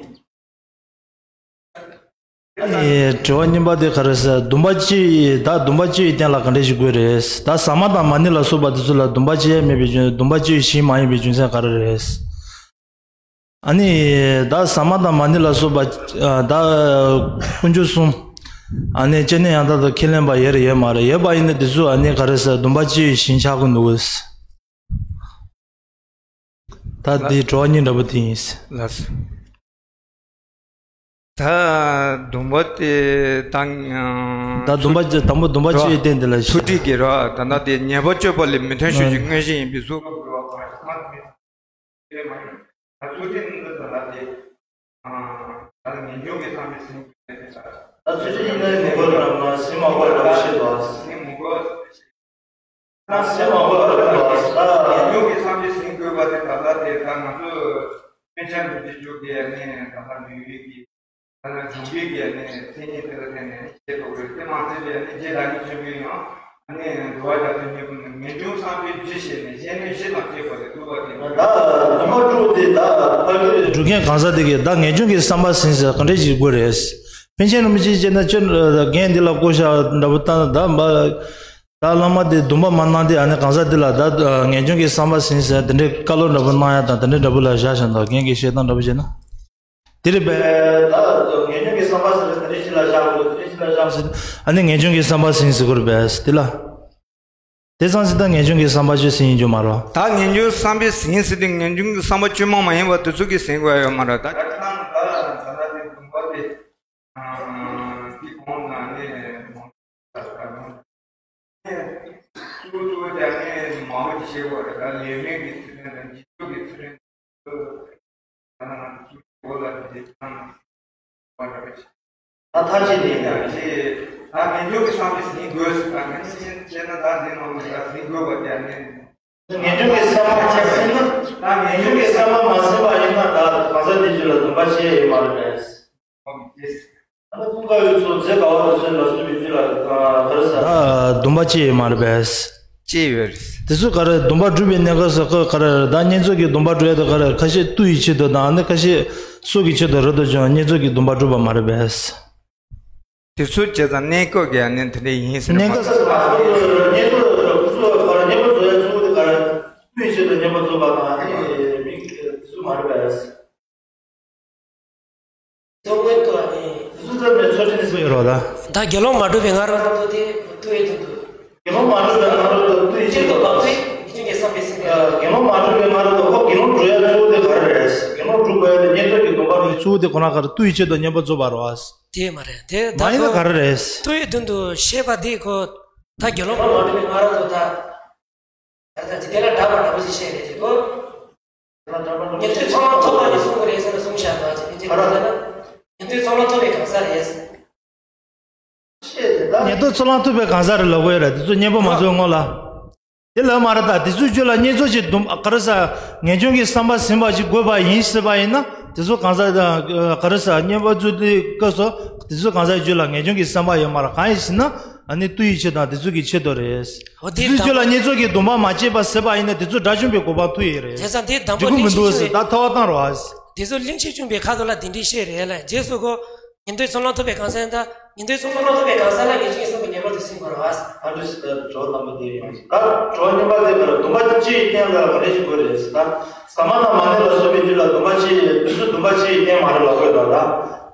ཨ་ནི་དྲི་བ་གཉིས་པ་དེ་ག་རེ་ཟེར་སྡོམ་པ་སྤྱི་ཡི་ད་སྡོམ་པ་སྤྱི་ཡི་རྟེན་ལ་ག་འདྲ་ཞིག་དགོས་རེད་ད་ཟ་མ་དང་མ་ཎི་ལ་སོགས་པ་དེ་ཚོ་ལ་སྡོམ་པ་སྤྱི་ཡ་མེད་པའི་རྒྱུ་སྡོམ་པ་སྤྱི་ཡི་ཞིང་མ་ཡིན་པའི་རྒྱུ་མཚན་ག་རེ་རེད། ཨ་ནི་ད་ཟ་མ་དང་མ་ཎི་ལ་སོགས་པ་ཨ་ད་དཀོན་མཆོག་གསུམ་ཨ་ནི་སྤྱན་ནི་ཡང་དག་ཏུ་ཁས་ལེན་པ་ཡོད་རེད་ཡོད་མ་རེད་ཡོད་པ་ཡིན་ན་དེ་ཚོ་ཨ་ནི་ག་རེ་ཟེར་སྡོམ་པ་སྤྱི་ཡི་ཞིང་ཆགས་ཀྱི་འདུག་ད་དེ་དྲི་བ་གཉིས་འདྲ་པོ་དེ་ཡིན། ལགས་སོ། ད་སྡོམ་པ་དེ་དང་ད་སྡོམ་པ་དང་པོ་སྡོམ་པ་སྤྱི་ཡི་རྟེན་དེ་ལ་ཐུགས་ཁྲིད་ཀྱི་ར་ད་ལྟ་དེ་ཉེས་པ་སྤྱོད་པ་ལས་མི་མཐུན་ཕྱོགས་ཀྱི་དངོས་གཞི་ཡིན་པའི་གཟུགས། ད་ཚུལ་ཁྲིམས་ནི་འདི་ལ་དེ། ད་ངེས་འབྱུང་གི་བསམ་པས་ཟིན་དགོས་པའི་ས། ད་ཚུལ་ཁྲིམས་ནི་ངེས་པར་རང་ལ་ཟིན་མ་དགོས་རང་བཤད་པ། ཟིན་མི་དགོས། ད་ཟིན་མ་དགོས་རང་བཤད་པ། ངེས་འབྱུང་གི་བསམ་པས་ཟིན་དགོས་པ་དེ་ད་ལྟ་དེ་ད་ང་ཚོ་སྤུན་ཆ་འགྲོ་རྒྱུ་འཇུག་གི་ནི་ད་ལྟ་ལུས་ཡོད་ཀྱི། ད་ནི་བྱུང་རྒྱུའི་གི་ནི་མཚན་ཉིད་དེ་ལ་བརྟེན་ནས་ནི་ཤེས་རྟོགས་རེད་དེ་མ་ཟད་པའི་ནི་རྗེ་བདག་ཉིད་ཆེན་པོའི་ཡང་ནི་འགྲོ་བ་དག་ཏུ་སྙེགས་པོ་ནི་ངེས་འབྱུང་བསམ་པའི་རྒྱུ་ཞེས་ནི་གཞན་ནི་གཞི་དང་བཅས་པ་ལས་ཐུབ་པ་དེ་ད་སྡོམ་པ་དྲུག་དེ་ད་ཕ་གི་སྒྲུབ་མཁན་གང་ཟག་དེ་གིས་ད་ངེས་འབྱུང་གི་བསམ་པ་ཟིན་ཟེར་ག་འདྲས་ཞིག་དགོས་རེད། པཎ་ཆེན་རིན་པོ་ཆེ་བཅས་ན་ཁྱོད་རྒན་འདི་ལ་བསྐོ་བཞག་འདྲ་པོ་བཏང་ད་འབའ། ད་བླ་མ་དེ་སྡོམ་པ་མ་གནང་དེ་ཨ་ནི་གང་ཟག་དེ་ལ་ད་ངེས་འབྱུང་གི་བསམ་པ་ཟིན་ཟེར་དེ་འདྲའི་བཀའ་སློབ་འདྲ་པོ་གནང་ཡ་དང་དེ་འདྲའི་འདྲ་པོ་ལ་བཞག་བཞག་འདུག་རྒན་གྱིས་བཤད་སྟངས་འདྲ་པོ་བྱས་ན། དེ་རེད་པས། ད་ངེས་འབྱུང་གི་བསམ་པ་ཟིན་ཟེར་དེ་འདྲའི་ཞིག་ལ་བཞག་དགོས་དེ་འདྲའི་ཞིག་ལ་བཞག་ཟེར་ཨ་ནི་ངེས་འབྱུང་གི་བསམ་པ་ཟིན་ཟེར་དགོས་རེད་པས་དེ་ལ། དེ་ཙང་ཟིན་ད་ངེས་འབྱུང་གི་བསམ་པ་ཆོས་ཟིན་ཡིན་རྒྱུ་མ་རེད། ད་ངེས་འབྱུང་བསམ་པའི་ཟིན་ཟེར་དེ་ངེས་འབྱུང་གི་བསམ་པ་བཅོས་མ་མ་ཡིན་པ་དེ་ཚོ་གིས་ཟིན་དགོས་ཡ་ཡོད་མ་རེད་ད། ད་ཁྱེད་རང་ད་ད་ད་དེ་སྡོམ་པ་དེ། ཨ་དེ་གོང་ན་ནས་མང་ཆེ་ད་ད་ཡང་གཙོ་བོ་གཙོ་བོ་དེ་ནས་མང་པོ་ཞིག་བཤད་དགོས་རེད། ད་ལས་མེད་ཀྱི་ཚུལ་ཁྲིམས་དང་འཇིགས་སྐྱོབ་ཀྱི་ཚུལ་ཁྲིམས་ད་ང་ཚོ་གཙོ་བོ་ལ་དེ་ཚང་བ་འདྲ་བ་ཞིག་ད་མཐའ་གཅིག་ནས་ཀྱང་ཞེས་ད་ངེས་འབྱུང་གི་བསམ་པས་ཟིན་དགོས་ཟེར། ད་ངེས་འབྱུང་བྱས་ན་ད་འདི་ནང་ལ་ཡང་ཟིན་དགོས་པ་དེ་ནས་ངེས་འབྱུང་གི་བསམ་པ་ཅན་ཟིན་ན་ད་ངེས་འབྱུང་གི་བསམ་པ་མ་ཟིན་པ་ཡིན་ན་ད་གང་ཟག་དེ་ཚོ་ལ་སྡོམ་པ་བྱས་ཡོད་མ་རེད་པས། ད་ཀུན་དགའ་བོའི་ཚོགས་རྫས་དགའ་བ་རུ་ཚོན་ལ་སོགས་པའི་རྒྱུད་ལ་ག་རེ་ཟ། ད་སྡོམ་པ་བཅས་ཡོད་མ་རེད་པས། བཅས་ཡོད་རེད། དེ་ཚོ་ག་རེ་སྡོམ་པ་སྒྲུབ་པའི་གནས་སྐབས་སུ་ཁོ་ག་རེ་ད་བསྙེན་རྫོགས་ཀྱི་སྡོམ་པ་སྒྲུབ་ཡ་དེ་ག་རེ་ཁ་ཤས་བཏུ་ཡི་ཆེད་དུ་དང་ཨ་ནི་ཁ་ཤས་སྲོག་གི་ཆེད་དུ་རེད་དོ་ཅང་བསྙེན་རྫོགས་ཀྱི་སྡོམ་པ་སྒྲུབ་པ་མ་རེད་པས། དེ་ཚོ་བྱས་ཙང་གནས་སྐབས་ཀྱི་ཨ་ནི་དེ་འདྲ་ཡིན་ཟེར་ན་མ་གནས་སྐབས་སུ་མ་གཏོགས་བསྙེན་རྫོགས་ཀྱི་སྐབས་སུ་ག་རེ་བསྙེན་པ་རྫོགས་ཡ་གཙོ་བོ་དེ་ག་རེ་བཏུ་ཡི་ཆེད་དུ་བསྙེན་པ་རྫོགས་པ་དང་ཨ་ནི་མིག་དེ་ཚོ་མ་རེད་པས། གཙོ་བོ་ཏོ་ཨ་ནི། གཟུགས་ཙམ་པའི་ཚོགས་དྲན་ནི་སུ་ཡོད་རོགས་ད། ད་དགེ་སློང་མ་གྲུབ་པའི་སྔ་རོལ་ཏུ་དེ་ཏུ་ཡོད་དུ་འདུག་དགེ་སློང་མ་གྲུབ་པའི་སྔ་རོལ་ཏུ་ཏུ་ཡི་ཆེད་དུ་བབས་ཚེ་ངེས་འབྱུང་གི་བསམ་པས་ཟིན་པས། དགེ་སློང་མ་གྲུབ་པའི་སྔ་རོལ་ཏུ་ཁོ་དགེ་སློང་སྒྲུབ་ཡ་གཙོ་བོ་དེ་ག་རེ་རེད། དགེ་སློང་སྒྲུབ་དགོས་ཡ་དེ་བསྙེན་རྫོགས་ཀྱི་སྡོམ་པ་རེད། གཙོ་བོ་དེ་ཁོ་ན་ག་རེ་ཏུ་ཡི་ཆེད་དུ་བསྙེན་པ་རྫོགས་པ་རེད་བ། དེ་མ་རེད་དེ་ད་མ་ཡིན་ན་ག་རེ་རེད། ཏུ་ཡི་དོན་དུ་བཤད་པ་དེ་ཁོ་ད་དགེ་སློང་མ་གྲུབ་པའི་སྔ་རོལ་ཏུ་ད། ད་ལྟ་དེ་ལ་འདྲ་བ་འདྲ་པོ་ཞིག་བཤད་རེད་ཅེས་གོ། ཉན་ཐོས་ཚོགས་ལམ་ཐོབ་པ་ནི་གསུང་གི་རེད་ཟེར་ན་གསུང་བཞག་འདུག་ཅེས་དེ་ལྟར་ན་ཉན་ཐོས་ཚོགས་ལམ་ཐོབ་པའི་གང་ཟག་རེད། ཉན་ཐོས་ཚོགས་ལམ་ཐོབ་པའི་གང་ཟག་རེད་ལབ་དགོས་ཡོད་རེད། དེ་ཚོ་བསྙེན་པ་མ་རྫོགས་སྔོན་ལ། དེ་ལབ་མ་རེད་ད། དེ་ཚོའི་རྒྱུད་ལ་བསྙེན་རྫོགས་ཀྱི་སྡོམ་ག་རེ་ཟ། ངེས་འབྱུང་གི་བསམ་པ་ཟིན་པ་ཞིག་དགོས་པ་ཡིན་སྲིད་པ་ཡིན་ན་དེ་ཚོ་གང་ཟག་ག་རེ་ཟ་བསྙེན་པ་རྫོགས་དུས་སྐབས་སུ་དེ་ཚོ་གང་ཟག་རྒྱུད་ལ་ངེས་འབྱུང་གི་བསམ་པ་ཡོད་མ་རེད། གང་ཡིན་ཟེར་ན། ཨ་ནི་ཏུ་ཡི་ཆེད་དང་དེ་ཚོ་གི་ཆེད་དུ་རེད། འོ་དེ་དེ་ཚོའི་རྒྱུད་ལ་བསྙེན་རྫོགས་ཀྱི་སྡོམ་པ་མ་བཅད་པ་ཟེར་བ་ཡིན་ན་དེ་ཚོ་དགྲ་བཅོམ་པའི་གོ་འཕང་ཐོབ་ཡི་རེད། བྱས་ཙང་དེ་དམ་པ་འགྲིག་གི་མི་འདུག་ཟེར་ད་ཐོ་བ་བཏང་རོགས། དེ་ཚོ་གླེང་བྱེད་བཅོམ་པའི་ཁ་ཐུག་ལ་དེ་འདྲའི་བཤད་རེད་ལ། རྗེས་སུ་གོ། ཉན་ཐོས་ཚོགས་ལམ་ཐོབ་པའི་གང་ཟག་ཡིན་ད། ཉན་ཐོས་ཚོགས་ལམ་ཐོབ་པའི་གང་ཟག་ལ་ངེས་འབྱུང་གི་བསམ་པ་ངེས་པར་དུ་ཟིན་དགོས་རེད་བ། ཨ་འདྲ་ཞིག་ད་གྲོགས་དམ་པ་དེ་ཡིན། ད་གྲོགས་གཉིས་པ་དེ་ག་རེ་སྡོམ་པ་སྤྱི་ཡི་རྟེན་ལ་ག་རེ་ཞིག་དགོས་རེད་ཟེར་ད། ཟ་མ་དང་མ་ཎི་ལ་སོགས་པའི་རྒྱུད་ལ་སྡོམ་པ་སྤྱི་ཡི་དེ་ཚོ་སྡོམ་པ་སྤྱི་ཡི་རྟེན་མ་རེད་ལབ་དགོས་ད་ད།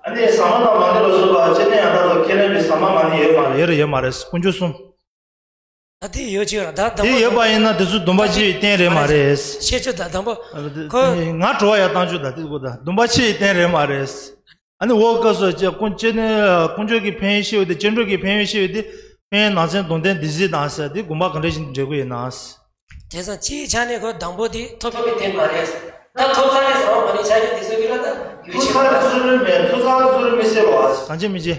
ཨ་ནི་ཟ་མ་དང་མ་ཎི་ལ་སོགས་པ་སྤྱིར་བཏང་ཡང་དག་ཏུ་ཁས་ལེན་པའི་ཟ་མ་མ་ཎི་ཡོད་མ་རེད། ཡོད་རེད་ཡོད་མ་རེད། དཀོན་མཆོག་གསུམ། ད་དེ་ཡོད་ཅིག་ཡོད་ར། ད་དེ་ཡོད་པ་ཡིན་ན་དེ་ཚོ་སྡོམ་པ་སྤྱི་ཡི་རྟེན་རེད་མ་རེད། ཤེས་ཆོག་ད་དང་པོ་ཁོ། ང་དྲི་བ་ཡར་བཏང་ཆོག་ད་དེ་གོ་ད་སྡོམ་པ་སྤྱི་ཡི་རྟེན་རེད་མ་རེད། ཨ་ནི་འོ་སྐབས་སུ་ཅེ་དཀོན་ཅེ་ནི་དཀོན་མཆོག་གི་ཕན་ཡོན་ཤེས་ཡོད་དེ་སྐྱེ་འགྲོ་གི་ཕན་ཡོན་ཤེས་ཡོད་དེ་ཕན་ཡོན་ནང་ཚན་དོན་ལྡན་སྡེ་སྲིད་དང་ཟེར་དེ་དགོངས་པ་ག་འདྲ་ཞིག་འགྲེལ་དགོས་ཡིན་ན། དེ་ཙང་སྤྱིའི་ཆ་ནས་ཁོ་དང་པོ་དེ་ཐོབ་པའི་རྟེན་མ་རེད། ད་ཐོབ་ཚར་ནས་ཟ་མ་མ་ཎི་ཆ་རྒྱུ་དེ་ཚོ་གི་ལ་ད་ཡོད་ཐོབ་ཚར་ནས་སུ་རུང་མེད། ཐོབ་ཚར་ནས་སུ་རུང་མི་སེར་བ། གང་ཅི་མི་ཅི།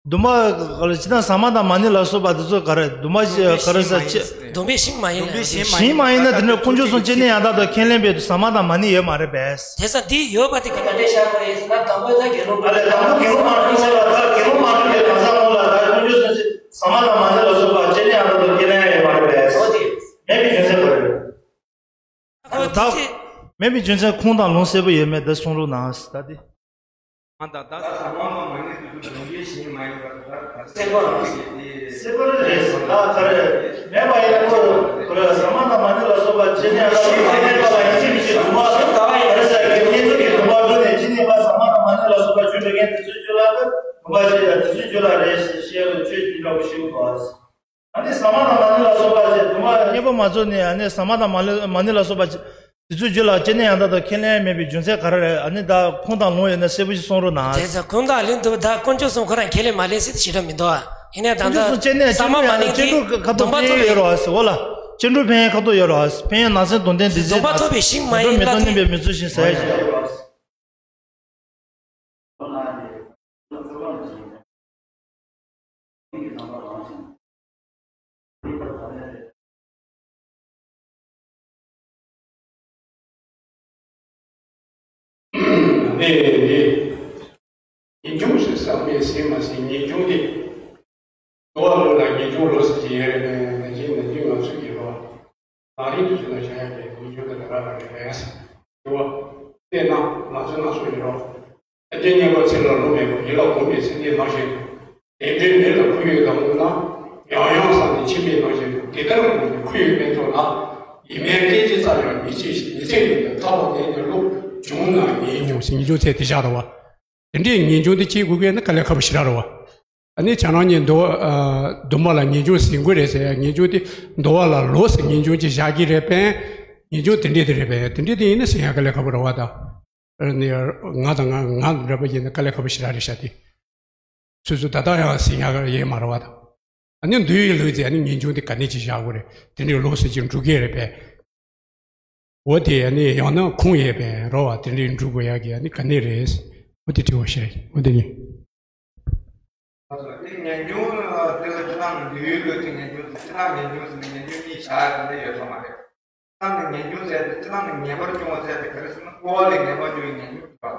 སྡོམ་པ་ག་ལ་ཅི་ད་ཟ་མ་དང་མ་ཎི་ལ་སོགས་པ་དེ་ཚོ་ག་རེ་སྡོམ་པ་ག་རེ་ཟ་ཅི། སྡོམ་པའི་ཞིང་མ་ཡིན་ན། ཞིང་མ་ཡིན་ན་དེ་ནི་དཀོན་མཆོག་གསུམ་སྤྱི་ནས་ཡང་དག་ཏུ་ཁས་ལེན་པའི་ཟ་མ་དང་མ་ཎི་ཡོད་མ་རེད་པས། དེ་ས་འདི་ཡོད་པ་དེ་ག་ནས་ཤར་བ་རེད་ཟེར་ན་དང་པོ་ད་དགེ་སློང་མ་གྲུབ་ཟེར་བ་ད་དགེ་སློང་མ་གྲུབ་པའི་གང་ཟག་ངོ་ལ་ད་དཀོན་མཆོག་གསུམ་སྤྱི་ཟ་མ་དང་མ་ཎི་ལ་སོགས་པ་སྤྱི་ནས་ཡང་དག་ཏུ་ཁས་ལེན་ཡོད་མ་རེད་པས། འོ་དེ། མེད་པའི་རྒྱུ་མཚན་ག་རེ། ཨ་ད་དེ་མེད་པའི་རྒྱུ་མཚན་ཁུངས་དང་ལུང་གསལ་པོ་ཡོད་མེད་དེ་གསུང་རོགས་གནང་ད་དེ། ཨ་ད་ད་ཟ་མ་དང་མ་ཎི་དེ་ཚོ་སྡོམ་པའི་ཞིང་མ་ཡིན་པར་ད་ད་སེམས་པ་རང་གི་དེ། སེམས་པ་རེད་ཟེར་ད་ག་རེ་མེད་པ་ཡིན་ན་ཁོ་ཁོ་ལ་ཟ་མ་དང་མ་ཎི་ལ་སོགས་པ་ཇི་ནས་ཡང་དག་པའི་མ་ཎི་པ་ལ་ཡིན་གཅིག་མིན་གཅིག་སྡོམ་པ་ཟེར་ད་ག་ཡིན་རེད་ཟེར་གི་ངེད་ཚོ་གི་སྡོམ་པ་སྒྲུབ་ནས་ཇི་ནས་ཡང་ཟ་མ་དང་མ་ཎི་ལ་སོགས་པ་ཇུས་འགྲོ་མཁན་དེ་ཚོའི་རྒྱུད་ལ་ད་སྡོམ་པ་ཞིག་དེ་ཚོའི་རྒྱུད་ལ་རེད་ཞེས་བཤད་ལ་ཆོས་ཀྱི་འདྲ་པོ་ཞིག་གོ། ཨ་ནི་ཟ་མ་དང་མ་ཎི་ལ་སོགས་པ་ཅེས་སྡོམ་པ་རྙེད་པ་མ་ཚོར་ནས་ཨ་ནི་ཟ་མ་དང་མ་ཎི་མ་ཎི་ལ་སོགས་པ་ཅེས་དེ་ཚོའི་རྒྱུད་ལ་སྐྱེ་གནས་ཡང་དག་ཏུ་ཁས་ལེན་མེད་པའི་རྒྱུ་མཚན་ག་རེ་རེད། ཨ་ནི་ད་ཁུངས་དང་ལུང་ཡོད་ན་གསལ་པོ་ཞིག་གསུང་རོགས་གནང་། དེ་ཚོ་ཁུངས་དང་ལུང་འདུག་ད་དཀོན་མཆོག་གསུམ་ཁོ་རང་ཁས་ལེན་མ་ལེན་ཟེར་དེ་ཞེ་དྲག་མི་འདུག་ཨ་ཡིན་ན་ད་ད་ཟ་མ་མ་ཎི་གི་སྡོམ་པ་ཐོབ་པའི་ཡོད་རོགས་ཟེར་འོ་ལ་སྐྱེ་འགྲོ་ཕན་ཡོན་ཁ་ཐོག་ཡོད་རོགས་ཕན་ཡོན་ནང་ཚན་དོན་ལྡན་འདི་ཟེར་སྡོམ་པ་ཐོབ་པའི་ཞིང་མ་ཡིན་པ་མི་དེ་ནི་མི་ཚོ་ཞིང་ཟ་ཡ་ཞིག་ཡོད་རོགས། ནས་ངེས་འབྱུང་ཟེར་བསམ་པས་ཟིན་མ་ཟིན་ངེས་འབྱུང་དེ། འགྲོ་བ་ལོ་ལ་ངེས་འབྱུང་ལོ་ཟེར་གྱི་ཡོད་རེད་པས་ན་གཞན་ན་གཞན་ང་ཚོ་ཡིན་རོགས། ལག་ལེན་དུ་བྱུང་ན་བྱ་ཡག་གི་ཉིན་རྒྱུན་དུ་ལ་རག་ལ་རེད་པས། དྲི་བ། དཔེར་ན་ལག་ཚོད་སྣ་ཚོགས་ཡིན་རོགས། ཨ་ཅེ་ཉེ་བར་ཚེ་ལ་ལོ་མེད་པ་ཡིད་ལ་གོམས་པའི་ཚེ་འདིའི་ལམ་བཞིན་དུ། བདེ་འབྲས་མེད་ལ་ཁུར་ཡོད་དམ་ན། ཡང་ཡང་བསམས་ནས་ཕྱིན་པའི་ལམ་བཞིན་དུ་དེ་ལྟར་ངོམས་ནས་ཁུར་ཡོད་མེད་ཚོགས་ན། ཡིད་མེད་སྐད་ཅིག་ཙམ་ཡང་མི་བྱེད་ཞིང་ཉི་ཚེ་ཉིད་དུ་ཐར་པ་དེ་ཉིད་ལུགས་བྱུང་ན་ངེས་འབྱུང་ཟེར་ཉིན་རྒྱུན་ཚེ་དེ་བཞག་ར་བ། དེ་འདྲའི་ངེས་འབྱུང་དེ་སྐྱེ་དགོས་མཁན་ནི་དཀའ་ལས་ཁག་པོ་ཞེ་དྲག་རེད་བ། ཨ་ནི་ཁྱེད་རང་གཉིས་འདུལ་བ་ཨ་སྡོམ་པ་ལ་ངེས་འབྱུང་ཟིན་དགོས་རེད་ཟེར་ཡ་ངེས་འབྱུང་དེ་འདུལ་བ་ལ་ལོགས་སུ་ངེས་འབྱུང་ཅིག་བཞག་གི་རེད་པས། ངེས་འབྱུང་དེ་འདྲས་དེ་རེད་པས་དེ་འདྲས་དེ་ཡིན་ན་ཟིན་ཡ་དཀའ་ལས་ཁག་པོ་རེད་བ་ད། ཨ་ནི་ང་དང་ང་ང་འདྲ་པོ་ཡིན་ན་དཀའ་ལས་ཁག་པོ་ཞེ་དྲག་རེད་ཤག་དེ། སོ་སོ་ད་ལྟ་ཡང་ཟིན་ཡ་ཡོད་མ་རེད་བ་ད། ཨ་ནི་འདུལ་བའི་ལུགས་ཚེ་ཨ་ནི་ངེས་འབྱུང་དེ་ག་ནས་ཅིག་བཞག་དགོས་རེད། དེ་འདྲས་ལོགས་སུ་ཅིག་འགྲུབ་ཀྱི་རེད་པས། འོ་དེ་ཡང་ནི་ཡང་ན་ཁུངས་ཡོད་པས་རོ་བ་དེ་འདྲའི་འབྲུ་དགོས་ཡག་གི་ཡང་ནི་ག་ནས་རེད། འོ་དེ་དྲི་བ་བཤད་ཡིན་འོ་དེ་ཡིན། ཨ་ཙི་དེ་ངེས་འབྱུང་དེ་ལ་ཅི་ལྟར་ནི་འདུལ་བའི་ལུགས་ཀྱི་ངེས་འབྱུང་དེ་ཅི་ལྟར་ངེས་འབྱུང་ཟེར་ནས་ངེས་འབྱུང་གཉིས་བྱ་ཡག་དེ་འདྲ་ཡོད་ས་མ་རེད། ཅི་ལྟར་ནི་ངེས་འབྱུང་ཟེར་ཏེ་ཅི་ལྟར་ནི་ངེས་པར་འབྱུང་བ་ཟེར་ཏེ་ག་རེ་ཟེར་ན་འཁོར་བ་ལས་ངེས་པར་འབྱུང་བའི་ངེས་འབྱུང་ཞིག་པ།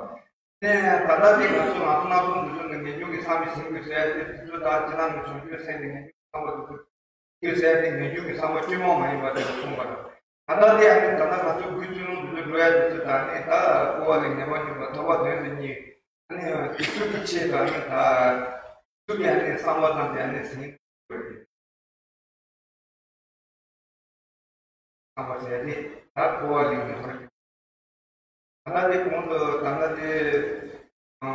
ནས་ད་ལྟ་དེ་ང་ཚོ་ང་ཚོ་སྣ་ཚོགས་འདུལ་ཚུལ་ནི་ངེས་འབྱུང་གི་ཚང་མི་ཟིན་དགོས་ཟེར་ཏེ་དེ་ཚོ་ད་ཅི་ལྟར་ནི་བྱང་ཆུབ་སེམས་ནི་ངེས་འབྱུང་གི་ཚང་བ་འདུལ་ཚུལ། དེ་ཟེར་ཏེ་ངེས་འབྱུང་གི་ཚང་མ་བཅོས་མ་མ་ཡིན་པ་དེ་ལ་གསུངས་པ་རེད། ད་ལྟ་དེ་ཡང་ནི་ད་ལྟ་ང་ཚོ་དགུ་བཅུ་ལོ་འདི་ཚོ་འགྲོ་ཡ་དེ་ཚོ་ད་ནི་ད་འཁོར་བ་ལས་ངེས་པར་འབྱུང་བ་ཐོབ་པ་དོན་དུ་གཉེར་ཨ་ནི་དུས་ཚོད་ཀྱི་ཆེད་དུ་ནི་ད་ཚུགས་ཡ་ནི་བསམ་པ་དང་དེ་ནི་ཟིན་དགོས་ཀྱི། བསམ་པ་ཟེར་ཏེ་ད་འཁོར་བ་ལས་ངེས་པར་འབྱུང་། ད་ལྟ་དེ་གོང་དུ་ད་ལྟ་དེ། ཨ་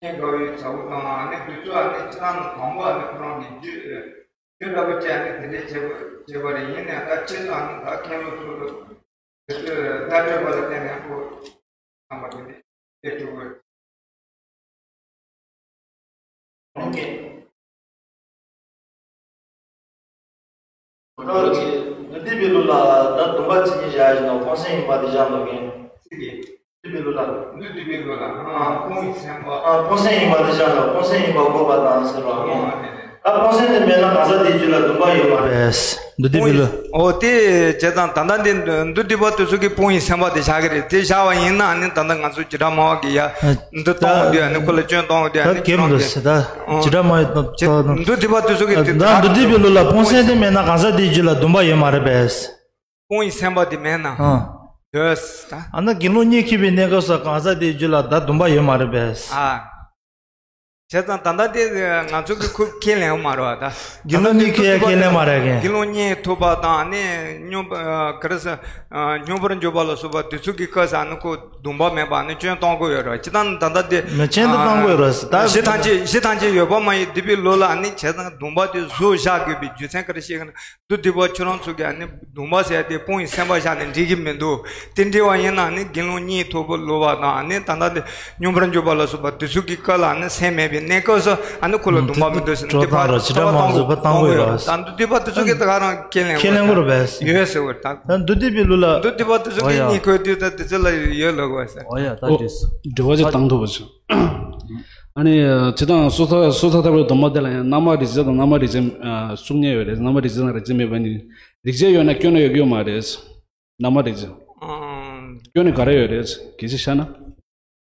ཀྱེ་རྒ་བའི་ཚ་བོ་དང་ཨ་ནི་དུས་ཚོད་ཨ་ནི་ཁྱེད་རང་ནི་དང་པོ་ཨ་ནི་ཁོ་རང་གི་རྒྱུད་རྒྱུད་འདྲ་པོ་བཅས་ཨ་ནི་དེ་འདྲའི་བྱེད་པ་བྱེད་པ་རེད། ཡིན་ནའང་ད་ཕྱིས་སུ་ཨ་ནི་ད་མཁན་སློབ་ཚོ་ལ་དེ་ཚོས་བརྡ་སྤྲོད་པ་ལ་བརྟེན་ནས་ཁོ་བསམ་པ་དེ་འདྲའི་བྱེད་ཆོག་གི། ཨོ་ཀེ། ད་ཅི་འདུལ་བའི་ལུགས་ལ་ད་སྡོམ་པ་ཚིག་གཉིས་བཞག་ཡིན་ནོ་སྤོང་སེམས་ཡིན་པ་དེ་བཞག་འདུག་གིན། ཚིག་གི། འདུལ་བའི་ལུགས་ལ། འདུལ་འདུལ་བའི་ལུགས་ལ་ཨ་སྤོང་བའི་སེམས་པ། ཨ་སྤོང་སེམས་ཡིན་པ་དེ་བཞག་ལ་སྤོང་སེམས་ཡིན་པ་དགོས་པ་དང་ཟེར་བ་གིན། ཨ་ནི་ནི། ད་སྤོང་སེམས་དེ་མེད་ན་གང་ཟག་དེའི་རྒྱུད་ལ་སྡོམ་པ་ཡོད་མ་རེད། འདུལ་བའི་ལུགས། ཨོ་དེ་བྱས་ཙང་ད་ལྟ་འདི་འདུལ་འདུལ་བ་དེ་ཚོ་གིས་སྤོང་བའི་སེམས་པ་དེ་བཞག་གི་རེད། དེ་བཞག་པ་ཡིན་ན་ནི་ད་ལྟ་ང་ཚོ་བྱེ་བྲག་སྨྲ་བ་གི་ཡ། འདི་གཏོང་དུས་ཨ་ནི་ཁོ་ལ་སྐྱོན་གཏོང་དུས་ཨ་ནི་ད་གེ་མོ་འདུག་ཟེར་ད་ཇི་འདྲ་མ་ཡོད་ད་འདུ་དེ་བ་དུས་ཚོད་ཀྱི་ད་འདུ་དེ་བའི་ལུགས་ལ་སྤོང་སེམས་དེ་མེད་ན་གང་ཟག་དེའི་རྒྱུད་ལ་སྡོམ་པ་ཡོད་མ་རེད་པས། སྤོང་བའི་སེམས་པ་དེ་མེད་ན། ཨང་། འདོད་ད། ཨ་ན་དགེ་སློང་གཉིད་ཁེགས་པའི་གནས་སྐབས་སུ་གང་ཟག་དེའི་རྒྱུད་ལ་ད་སྡོམ་པ་ཡོད་མ་རེད་པས། ཨ། བྱས་ཙང་ད་ལྟ་དེ་ང་ཚོ་གི་ཁུར་ཁས་ལེན་ཡོད་མ་རེད་བ་ད། དགེ་སློང་གཉིས་ཁས་ཁས་ལེན་མ་རེད་གན། དགེ་སློང་གཉིས་ཐུབ་པ་དང་ནི་སྙོམས་པ་ག་རེ་ཟེར། སྙོམས་པར་འཇུག་པ་ལ་སོགས་པ་དེ་ཚོ་གི་སྐབས་སུ་ནི་ཁོ་སྡོམ་པ་མེད་པ་ནི་སྐྱོན་གཏོང་དགོས་ཡོད་རེད་བ། སྤྱིར་བཏང་ད་ལྟ་དེ་མི་སྐྱོན་དུ་གཏོང་དགོས་ཡོད་རེད་ད། བཞི་ཐམས་ཅད་བཞི་ཐམས་ཅད་ཡོད་པ་མ་ཡིན་འདི་པའི་ལོ་ལ་ནི་བྱས་ཙང་སྡོམ་པ་དེ་བཟོ་བཞག་དགོས་པའི་རྒྱུ་མཚན་ག་རེ་བཤད་ཀྱི་ན། བདུད་སྡིག་པ་ཁྱོད་རང་ཚོ་གིས་ནི་སྡོམ་པ་ཟེར་ཏེ་དཔུང་གི་སེམས་པ་བཞག་ནས་འགྲིག་གི་མི་འདུག་དེ་འགྲིག་པ་ཡིན་ན་ནི་དགེ་སློང་གཉིས་ཐུབ་པ་ལོ་བ་དང་ནི་ད་ལྟ་དེ་སྙོམས་པར་འཇུག་པ་ལ་སོགས་པ་དེ་ཚོ་གི་སྐབས་ལ་ནི་སེམས་མེད་པའི་གནས་སྐབས་སུ་ཨ་ནི་ཁོ་ལ་སྡོམ་པ་མི་འདུག་ཟེར་ནས་དེ་ཕར་ཕར་བཏང་དགོས་ཡོད་རེད། ད་འདུག་སྡིག་པ་དེ་ཚོ་གིས་ད་ག་རང་ཁས་ལེན་ཁས་ལེན་དགོས་རེད་པས། ཡོད་ཟེར་བ་རེད་ད། ད་བདུད་སྡིག་པའི་ལུགས་ལ། བདུད་སྡིག་པ་དེ་ཚོ་གིས་ཨོ་ཡ། གཉིས་ཁོས་དུས་ད་དེ་ཚོ་ལ་ཡོད་ལོག་པ་ཟེར། ཨོ་ཡ་ད་ཨོ། དེས། དྲི་བ་ཅིག་བཏང་ཐུབ་པ་བྱུང་། ཨ་ནི་སྤྱིར་བཏང་སོ་ཐར་སོ་ཐར་ཐར་པའི་སྡོམ་པ་དེ་ལ་ཡང་རྣམ་པ་རིགས་བརྒྱ་དང་རྣམ་པ་རིགས་བརྒྱ་གསུང་མཁན་ཡོད་རེད། རྣམ་པ་རིགས་བརྒྱ་དང་རིགས་བརྒྱ་མེད་པ་ནི། རིགས་བརྒྱ་ཡོད་ན་སྐྱོན་ཡོད་ཀྱི་ཡོད་མ་རེད། རྣམ་པ་རིགས་བརྒྱ། ཨང་། སྐྱོན་ནི་ག་རེ་ཡོད་རེད་གལ་ཆེ་ཤ་ན།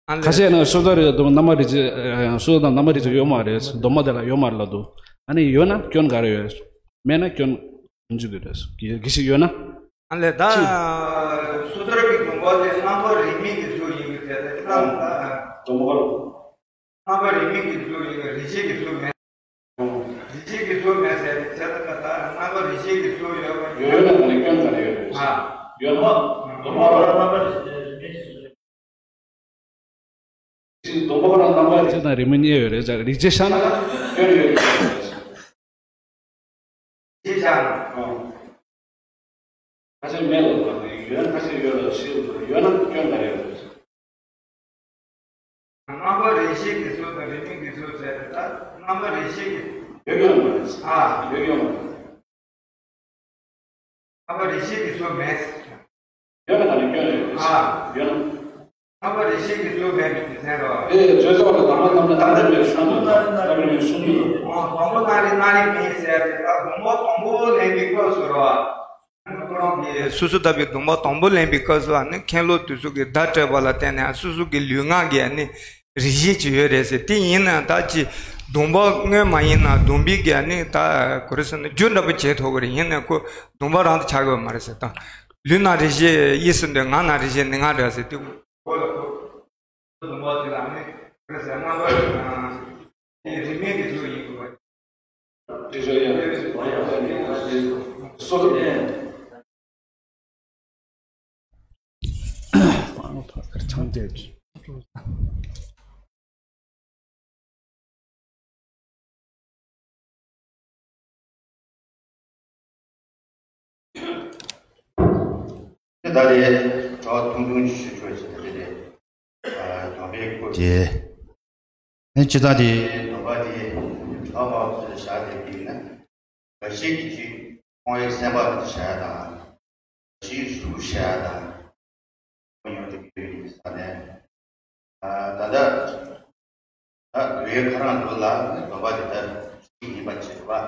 ཨ་ལས། ཁ་ཤས་ན་སོ་ཐར་རིགས་དང་རྣམ་པ་རིགས་བརྒྱ་ཡང་སོ་ཐར་དང་རྣམ་པ་རིགས་བརྒྱ་ཡོད་མ་རེད། སྡོམ་པ་དེ་ལ་ཡོད་མ་རེད་ལབ་འདུག་ཨ་ནི་ཡོད་ན་སྐྱོན་ག་རེ་ཡོད། མེད་ན་སྐྱོན་འཇུག་གི་རེད། གལ་ཆེ་ཡོད་ན། ཨ་ལས་ད། ཅི། སོ་ཐར་གྱི་སྡོམ་པ་དེ་རྣམ་པ་རིགས་མེད་ཀྱི་གཟུགས་ཡིན་གྱི་ཟེར་ཏེ་ད་ལྟ་སྡོམ་པ། རྣམ་པ་རིགས་མེད་ཀྱི་གཟུགས་ཡིན་གྱི་རིགས་བརྒྱའི་གཟུགས་མེད། རིགས་བརྒྱའི་གཟུགས་མེད་ཟེར་ཏེ་ད་ལྟ་རྣམ་པ་རིགས་བརྒྱའི་གཟུགས་ཡོད་པ་ཡོད། ཡོད་ན་ད་ནི་སྐྱོན་ག་རེ་ཡོད་རེད། ཨ། ཡོད་ན་སྡོམ་པ་རྣམ་པ་རིགས་བརྒྱའི་གཟུགས་མེད། སྡོམ་པ་རང་རྣམ་པ་རིགས་བརྒྱ་དང་རིགས་མེད་གཉིས་ཡོད་རེད་ཅག་རིགས་བརྒྱ་ཤ་ན་སྐྱོན་ཡོད་ཀྱི་རེད། ཅི་བྱ། ཨང་། ཁ་ཤས་མེད་ལ་མ་ནི་ཡོད་ན་ཁ་ཤས་ཡོད་ལ་ཤེས་ལ་ཡོད་ན་སྐྱོན་ག་རེ་ཡོད་རེད། རྣམ་པ་རིགས་བརྒྱའི་གཟུགས་དང་རིགས་མེད་ཀྱི་གཟུགས་ཟེར་ཏེ་ད་རྣམ་པ་རིགས་བརྒྱའི་གཟུགས། ཡོད་ཡོད་མ་རེད། ཨ། ཡོད་ཡོད་མ་རེད། རྣམ་པ་རིགས་བརྒྱའི་གཟུགས་མེད། ཡོད་ན་ག་ནས་སྐྱོན་ཡོད་རེད། ཨ། ཡོད་ན། རྣམ་པ་རིགས་བརྒྱའི་གཟུགས་མེད་པའི་རྒྱུ་མཚན་རོ། དེ་བརྗོད་བྱ་བ་ལ་དང་པོ་རྣམ་པ་དང་པོ་ལས་བྱུང་བ་དང་པོ་ལས་བྱུང་མི། དང་པོ་སྣང་རིགས་སྣང་རིགས་མེད་ཟེར་ཏེ་ད་སྡོམ་པ་དང་པོ་ལེན་པའི་སྐབས་སུ་རོ། ཁོ་རང་གིས་སོ་སོ་ལྟ་བུའི་སྡོམ་པ་དང་པོ་ལེན་པའི་སྐབས་སུ་ནི་མཁན་སློབ་དེ་ཚོ་གིས་བརྡ་སྤྲད་པ་ལ་བརྟེན་ནས་སོ་སོ་གི་ལུས་ངག་གི་ནི་རིགས་བརྒྱ་ཅིག་ཡོད་རེད་ཟེར། དེ་ཡིན་ན་ད་ཅི་སྡོམ་པ་དངོས་མ་ཡིན་ན་སྡོམ་པའི་གི་ནི་ད་ག་རེ་ཟེར་ན་རྒྱུ་འདྲ་པོ་བྱེད་ཐུབ་ཀྱི་རེད། ཡིན་ན་ཁོ་སྡོམ་པ་རང་དུ་ཆགས་ཀྱི་ཡོད་མ་རེད་ཟེར། ད་ལུས་ན་རིགས་བརྒྱའི་དབྱིབས་སུ་འདོད། ངག་ན་རིགས་བརྒྱའི་ནི་ངག་འདོད་ཟེར་དེ། སྡོམ་པ་དེ་ལ་ནི་ག་རེ་ཟེར། རྣམ་པ་རིགས་མེད་ཀྱི་གཟུགས་ཡིན་དགོས་པ། དེ་ཚོ་ཡང་སོ་སོ་ནས་སྤང་ཕ་གར་ཆང་བརྒྱབ་ཀྱི། དེ་ད་རེས་གྲོགས་ཐུང་ཐུང་ཞིག་ཞུ་ཆོག་ཅིག་དེ་རེད། སྡོམ་པའི་སྐོར་དེ། ཨེ་སྤྱིར་བཏང་དེ་སྡོམ་པ་དེ་གྲོགས་མང་པོ་ཞིག་བཞག་དེ་དེ་ཡིན་ན་འགའ་ཞིག་གིས་ཅིག་ཁོང་ཡི་སེམས་པ་དེ་བྱ་ཡ་དང་། འགའ་ཞིག་གཟུགས་བྱ་ཡ་དང་། ཁོ་ཡོང་དེ་ཡོད་ཡིན་ས་ནས། ད་ལྟ་ད་འདོད་ཡོན་ཁོ་རང་ལུགས་ལ་སྡོམ་པ་དེ་ལྟར་ཞིག་ཡིན་པ་བྱེད་པ།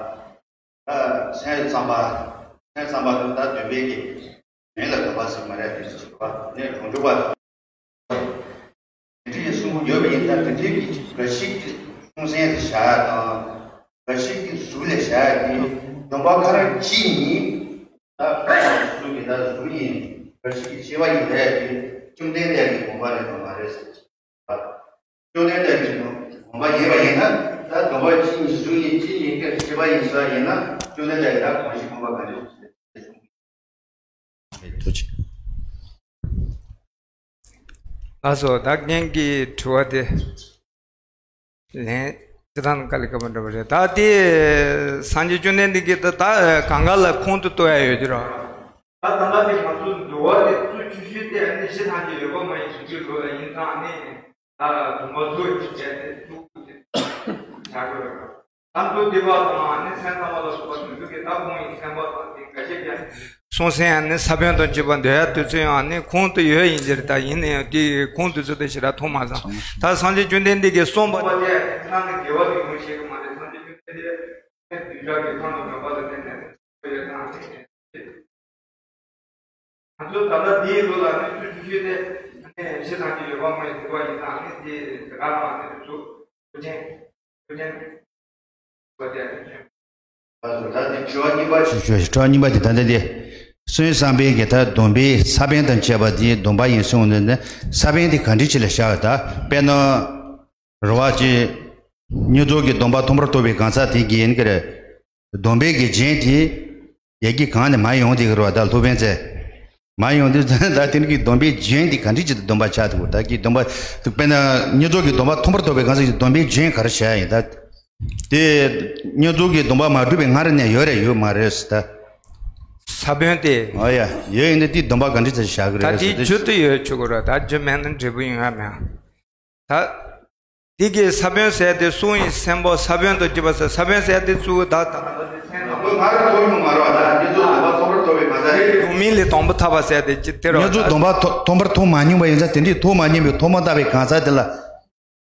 ད་སེམས་ཙམ་པ་སེམས་ཙམ་པ་དེ་ད་འདོད་པའི་གི་དོན་ལ་སྡོམ་པ་ཟེར་མ་རེད་དེ་བྱེད་པ་ནས་གྲོང་འཇུག་པ་དེ་འདྲ་ཡི་གསུང་ཡོད་པ་ཡིན། ད་དེ་འདྲའི་གི་འགའ་ཞིག་གི་གསུང་སེམས་དེ་བྱ་ཡ་དང་། འགའ་ཞིག་གི་གཟུགས་ལ་བྱ་ཡ་དེ་སྡོམ་པ་ཁོ་རང་གཅིག་ཡིན། ད་ཁོ་རང་གི་གཟུགས་ཀྱི་ད་གཟུགས་ཡིན། འགའ་ཞིག་གི་བྱེད་པ་ཡིན་ལས་དེ་བཅོམ་ལྡན་འདས་ཀྱི་དགོངས་པ་རེད་དམ་མ་རེད་ཟེར་གྱི། བཅོམ་ལྡན་འདས་ཀྱི་དགོངས་པ་ཡིན་པ་ཡིན་ན། ད་སྡོམ་པ་གཅིག་ཡིན། གཟུགས་ཡིན། གཅིག་ཡིན་ཏེ་བྱེད་པ་ཡིན་ཟེར་ཡིན་ན། བཅོམ་ལྡན་འདས་ཀྱི་ད་གང་ཞིག་དགོངས་པ་གང་ཞིག་ཐུགས་རྗེ་ཆེ། ལགས་སོ། ད་རྒན་གྱི་དྲི་བ་དེ་ལན་སྤྱིར་བཏང་དཀའ་ལས་ཁག་པོ་འདྲ་པོ་རེད། ད་དེ་སངས་རྒྱས་བཅོམ་ལྡན་འདས་ཀྱིས་ད་ད་གང་ག་ལ་ཁོང་དུ་གཏུགས་ཡ་ཡོད་ཀྱི་རེད། ད་ད་ལྟ་དེ་ང་ཚོ་འདུལ་བ་དེ་བཅུ་བཅུ་བཞི་སྟེ་ཨ་ནི་བཞི་ཐམས་ཅད་ཡོད་པ་མ་ཡིན་གཟུགས་ཀྱི་ལུགས་ལ་ཡིན་ཙང་ནི། ད་སྡོམ་པ་བཟོ་ཡི་བྱས་ཏེ་བཅུ་དགུ་དེ་བྱ་དགོས་རེད། ད་མདོ་སྡེ་པ་དང་ཨ་ནི་སེམས་ཙམ་པ་ལ་སོགས་པ་དེ་ཚོ་གིས་ད་ཁོང་ཡི་སེམས་པ་དང་དེ་འགའ་ཤས་ཀྱང་གསུང་སེམས་ཨ་ནི་ས་བོན་དང་བཅས་པ་འདོད་ཡ་དེ་ཚོ་ཡང་ཨ་ནི་ཁོང་དུ་ཡོད་ཡིན་གྱི་རེད། ད་ཡིན་ན་ཡང་དེ་ཁོང་དེ་ཚོ་དེ་ཞེ་དྲག་མཐོང་མ་སོང་། ད་སངས་རྒྱས་བཅོམ་ལྡན་འདས་ཀྱིས་གསུངས་པ་དེ་ཁོང་ནི་དགེ་བ་དེ་ཁོང་བྱེད་ཀྱི་མ་རེད། སངས་རྒྱས་བཅོམ་ལྡན་འདས་ཀྱིས་གདུལ་བྱ་གི་ཁམས་ལ་འགྲོ་བ་ལ་བརྟེན་ནས་ཡོད་ཙང་ནི། ང་ཚོ་ད་ལྟ་འདིའི་ལོ་ལ་ནི་བཅུ་བཅུ་བཞི་སྟེ་ནི་བཞི་ཐམས་ཅད་ཡོད་པ་མ་ཡིན་གཟིགས་པ་ཡིན་ཙང་ནི་དེ་དེ་ག་མ་ནི་གཟུགས་ཆེན་ཆེན་པོ་དེ་ནི་ཆེན། ད་དེ་དྲི་བ་གཉིས་པ་ཞུ་ཞུ། དྲི་བ་གཉིས་པ་དེ་ད་ལྟ་དེ་སོན་བསམ་པའི་གི་ད་སྡོམ་པའི་ས་བོན་དང་བཅས་པ་དེ་སྡོམ་པ་ཡིན་གསུངས་ནས་ནི་ས་བོན་དེ་ག་འདྲ་ཅིག་ལ་བཞག་ཡོད། ད་དཔེར་ན་རུ་བ་ཅིག་བསྙེན་རྫོགས་ཀྱི་སྡོམ་པ་མཐོན་པོར་ཐོབ་པའི་གང་ཟག་དེ་གིས་ཡིན་གྱི་རེད། སྡོམ་པའི་གི་རྒྱན་དེ་ཡ་གི་གང་ནས་མ་ཡོང་དེ་གི་རེད་བ། ད་སློབ་དཔོན་ཚེ་མ་ཡོང་དེ་ད་དེ་གི་སྡོམ་པའི་རྒྱན་དེ་ག་འདྲ་ཅིག་སྡོམ་པ་ཆགས་འདུག་ད་གི་སྡོམ་པ་དཔེར་ན་བསྙེན་རྫོགས་ཀྱི་སྡོམ་པ་མཐོན་པོར་ཐོབ་པའི་གང་ཟག་གི་སྡོམ་པའི་རྒྱན་ག་རེ་བྱ་ཡིན་ད། དེ་བསྙེན་རྫོགས་ཀྱི་སྡོམ་པ་མ་གྲུབ་པའི་སྔར་ནས་ཡོད་རེད་ཡོད་མ་རེད་ད། ས་བོན་དེ། ཨོ་ཡ། ཡོད་ཡིན་ན་དེའི་སྡོམ་པ་ག་འདྲ་ཅིག་བྱ་གི་རེད་ད། དེའི་རྒྱུ་དེ་ཡོད་ཆོག་གི་རེད་ད། རྒྱུ་མེད་ན་འབྲས་བུ་ཡོང་ཡ་མེད་ད། དེ་གི་ས་བོན་ཟེར་དེ་གསུང་ཡི་སེམས་པོ་ས་བོན་དུ་གྱུར་པ་ཟེར། ས་བོན་ཟེར་དེ་གཙོ་བོ་ད་ད་ད་དེ་སེམས་ལ་ང་ཚོ་མཐོང་མྱོང་མ་རེད་བ། ད་བསྙེན་རྫོགས་སྡོམ་པ་མཐོན་པོར་ཐོབ་པའི་མ་ཟད་རེད། སྡོམ་མིན་ལས་དང་པོ་ཐོབ་པ་ཟེར་དེ་ཅི་དེ་རེད་བ། བསྙེན་རྫོགས་སྡོམ་པ་མཐོ་མཐོན་པོར་ཐོབ་མ་མྱོང་པ་ཡིན་ཙང་དེ་འདྲའི་ཐོབ་མ་མྱོང་པའི་ཐོག་མ་ལྟ་བའི་གང་ཟག་དེ་ལ།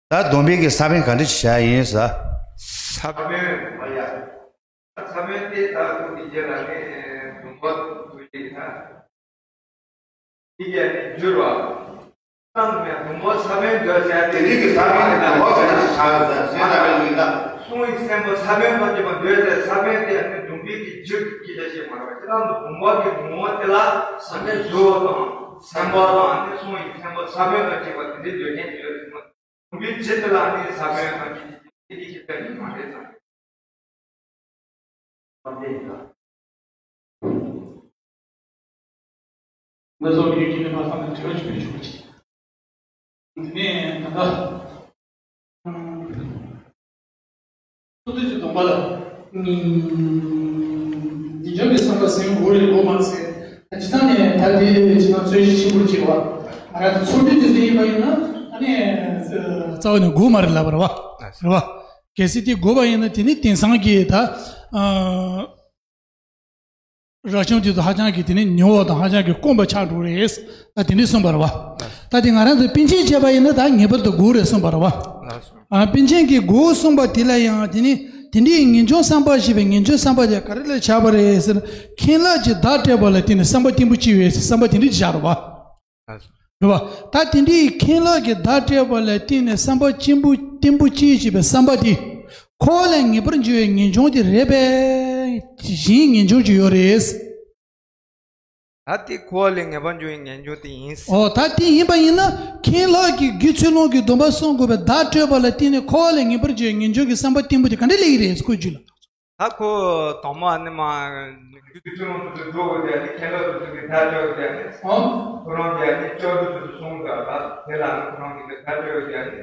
ད་སྡོམ་པའི་གི་ས་བོན་ག་འདྲ་ཞིག་བྱ་ཡིན་ཟེར། ས་བོན་མ་ཡ། ས་བོན་དེ་ད་ཁོ་གི་རྗེས་ལ་ནི་སྡོམ་པ་འདུ་ཡིན་ན། དེ་གས་ནི་འགྱུར་བ། ཙམ་མེད་སྡོམ་པ་ས་བོན་འདོད་ཟེར་དེ་རིགས་ཀྱི་ས་བོན་གྱི་སྡོམ་པ་ག་འདྲ་ཞིག་བྱ་ཡོད་ཟེར་ཟེར་ན་བས་ལུས་ན། གསུང་ཡི་སེམས་པོ་ས་བོན་དང་བཅས་པ་འདོད་ཟེར། ས་བོན་དེ་ནི་སྡོམ་པའི་གི་རྒྱུ་སྐད་ཆ་བཤད་མ་རེད་པ། ཁྱེད་རང་ཚོ་སྡོམ་པ་གི་ངོ་བོ་དེ་ལ་ས་བོན་གཟུགས་དང་སེམས་པ་དང་ནི་གསུང་ཡི་སེམས་པོ་ས་བོན་དང་བཅས་པ་དེ་འདྲའི་འདོད་མཁན་ཡོད་ཟེར་མ། དམིགས་བྱེད་དེ་ལ་ནི་ས་བོན་དང་སྐྱེ་མཆེད་ཀྱི་ཁྱད་པར་ནི་མ་རེད་ཙང་། ང་ཚོ་མི་རིགས་ཀྱི་མི་མང་ཚང་མ་དྲི་བ་ཅིག་བྱུང་ཅིག་དེ་ནས་ད་ལྟ། སོ་སོ་ཀྱི་སྡོམ་པ་ལ། ངེས་འབྱུང་གི་བསམ་པ་ཟིན་དགོས་རེད་དགོས་མ་ཟེར། ད་སྤྱི་བཏང་ནས་ད་དེ་ཕྱི་ནང་རྩོད་གཞི་ཆེན་པོ་གཅིག་རེད་བ། ང་རང་ཚོ་ཚོགས་སྡེ་དེ་ཚོ་ཡིན་པ་ཡིན་ན་ད་ནས་རྩ་བ་ནས་དགོས་མ་རེད་ལབ་པ་རེད་བ། རེད་བ། གལ་སྲིད་དེ་དགོས་པ་ཡིན་ན་དེ་ནི་དེང་སང་གི་ད། རབ་བྱུང་དེ་ཚོ་ཧ་ཅང་གི་དེ་ནི་ཉུང་བ་དང་ཧ་ཅང་གི་དཀོན་པ་ཆགས་འགྲོ་རེད། ད་དེ་འདྲས་གསུངས་པ་རེད་བ། ད་དེ་ང་རང་ཚོས་པཎ་ཆེན་བྱས་པ་ཡིན་ན་ད་ངེས་པར་དུ་དགོས་རེད་གསུངས་པ་རེད་བ། ཨ། པཎ་ཆེན་གྱིས་དགོས་གསུངས་པ་དེ་ལ་ཡང་དེ་ནི་དེ་འདྲའི་ངེས་འབྱུང་བསམ་པ་ཞེས་པའི་ངེས་འབྱུང་བསམ་པ་དེ་ག་རེ་ལ་བྱ་བ་རེད་ཟེར་ན། མཁན་སློབ་ཀྱིས་བརྡ་སྤྲད་པ་ལ་བརྟེན་ནས་བསམ་པ་བརྟན་པོ་སྐྱེ་བའི་བསམ་པ་དེ་འདྲས་བཞག་རེད་བ། རེད་བ། ད་དེ་འདྲའི་མཁན་སློབ་ཀྱིས་བརྡ་སྤྲད་པ་ལ་བརྟེན་ནས་བསམ་པ་བརྟན་པོ་བརྟན་པོ་སྐྱེས་ཞེས་པའི་བསམ་པ་དེ། འཁོར་བ་ལས་ངེས་པར་འབྱུང་བའི་ངེས་འབྱུང་དེ་རེད་པས། གཞན་ངེས་འབྱུང་ཅིག་ཡོད་རེད། ད་དེ་འཁོར་བ་ལས་ངེས་པར་འབྱུང་བའི་ངེས་འབྱུང་དེ་ཡིན། ཨོ་ད་དེ་ཡིན་པ་ཡིན་ན་མཁན་སློབ་ཀྱིས་རྒྱུ་ཚུལ་སློང་གི་སྡོམ་པ་སྲུང་དགོས་པའི་བརྡ་སྤྲད་པ་ལ་བརྟེན་ནས་འཁོར་བ་ལས་ངེས་པར་འབྱུང་བའི་ངེས་འབྱུང་གི་བསམ་པ་བརྟན་པོ་དེ་ག་འདྲ་སླེབས་ཀྱི་རེད་ཁོའི་རྒྱུད་ལ། ད་ཁོ་དང་མ་ནི་མ། རྒྱུ་ཚུལ་སློང་དུ་འགྲོ་དགོས་དེ་ནི་ཁྱད་པར་དུ་ཐུག་གི་ཐག་གཅོད་དེ་ནི། ཨང་། ཁོ་རང་དེ་ནི་སྐྱབས་འགྲོ་དུ་སོང་ག་ད་དེ་ལ་ནི་ཁོ་རང་གི་ཐག་གཅོད་དེ་ནི།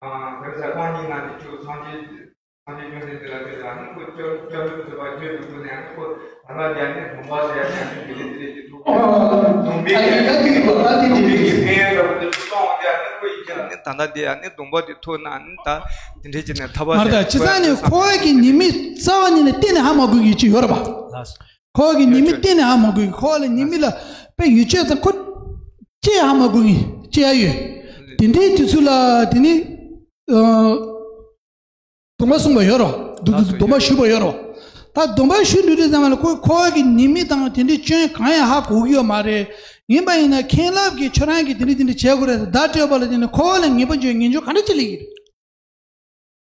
ཨང་། དེ་ཚེ་རྐང་གཉིས་ན་ནི་ཆུ་སངས་རྒྱས་སངས་རྒྱས་བཅོམ་ལྡན་འདས་ལ་དེ་ལ་ནི་ཁོ་སྐྱབས་སྐྱབས་འགྲོ་དུ་བ་བརྗོད་དུ་དགོས་ནས་ནི་ཁོ་ད་ལྟ་དེ་ནི་སྡོམ་པ་ཟེར་ཡ་དེ་ནི་དེ་ལས་དེ་ལས་ཀྱི་ཐུག་སྡོམ་པའི་ཨ་ནི་ད་དེ་གི་སྡོམ་པའི་གི་ཕན་ཡོན་འདྲ་པོ་དེ་ཚོ་གཏོང་བ་དེ་ནི་ཁོ་ཡིན་ཀྱང་ནི་ད་ལྟ་དེ་ནི་སྡོམ་པ་དེ་ཐོབ་ན་ནི་ད་དེ་འདྲས་ཀྱི་ནི་ཐར་པ་མ་རེད་ད། ཟེར་བྱས་ཙང་ནི་འཁོར་བ་གི་ཉེས་དམིགས་རྩ་བ་ཉིད་ནས་གཏན་ནས་ཧ་མ་གོ་གི་ཅིག་ཡོད་རེད་པ། ལགས་སོ། འཁོར་བ་གི་ཉེས་དམིགས་གཏན་ནས་ཧ་མ་གོ་གི། འཁོར་བ་ལ་ཉེས་དམིགས་ལ་དཔེ་ཡོད་ཆོས་ཙང་ཁོ་ཅི་ཧ་མ་གོ་གི་ཅི་ཡ་ཡོད། དེ་འདྲའི་དུས་ཚོད་ལ་དེ་ནི་ཨ་སྡོམ་པ་གསུངས་པ་ཡོད་རེད་པ། སྡོམ་པ་ཞུས་པ་ཡོད་རེད་པ། ད་སྡོམ་པ་ཞུ་འདུག་དུས་ཙམ་པ་ལ་ཁོ་འཁོར་བ་གི་ཉེས་དམིགས་དང་དེ་འདྲའི་སྐྱོན་གང་ཡང་ཧ་གོ་གི་ཡོད་མ་རེད། ཡིན་པ་ཡིན་ན་མཁན་སློབ་ཀྱིས་ཁྱོད་རང་གིས་དེ་འདྲ་དེ་འདྲ་བྱེད་དགོས་རེད་ཟེར་བརྡ་སྤྲད་པ་ལ་བརྟེན་ནས་འཁོར་བ་ལ་ངེས་པར་འབྱུང་བའི་ངེས་འབྱུང་ག་འདྲ་ཅིག་སླེབས་ཀྱི་རེད།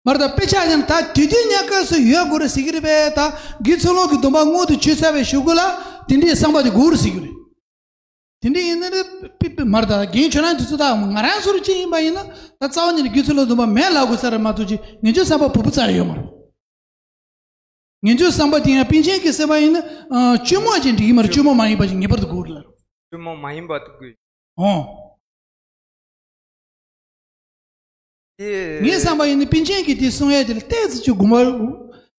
མ་རེད་ད། དཔེ་ཆ་ཡང་ད་དུས་དུས་གནས་སྐབས་སུ་ཡོད་དགོས་རེད་ཟེར་གྱི་རེད་པས། ད་རྒྱུ་ཚུལ་སློང་གི་སྡོམ་པ་སྔོན་དུ་ཆོད་ཚར་བའི་གཞུག་གུ་ལ་དེ་འདྲའི་བསམ་པ་དེ་དགོས་རེད་ཟེར་གྱི་རེད། དེ་འདྲ་ཡིན་ན་རེད་པི་པི་མ་རེད་ད། རྒན་ཁྱོད་རང་དུས་ཚོད་ད་ང་རང་ཚོར་ཅི་ཡིན་པ་ཡིན་ན་ད་རྩ་བ་ཉིད་ནས་རྒྱུ་ཚུལ་སློང་སྡོམ་པ་མེད་ལབ་དགོས་ས་རེད་མ་གཏོགས་ཅི་ངེས་འབྱུང་བསམ་པ་བུ་བུ་རྩ་རེ་ཡོད་མ་རེད། ངེས་འབྱུང་བསམ་པ་དེ་ཡང་པཎ་ཆེན་གྱིས་ཟེར་བ་ཡིན་ན་ཨ་བཅོས་མ་བྱས་འགྲིག་གི་མ་རེད། བཅོས་མ་མ་ཡིན་པ་ཅིག་ངེས་པར་དུ་དགོས་རེད་ལབ། བཅོས་མ་མ་ཡིན་པ་དེ་དགོས། ཨོ། དེ། ངས་བསམ་པ་ཡིན་ན་པཎ་ཆེན་གྱིས་དེ་གསུང་ཡས་དེ་ལ་ཏོག་ཙམ་ཅིག་དགོངས་པ།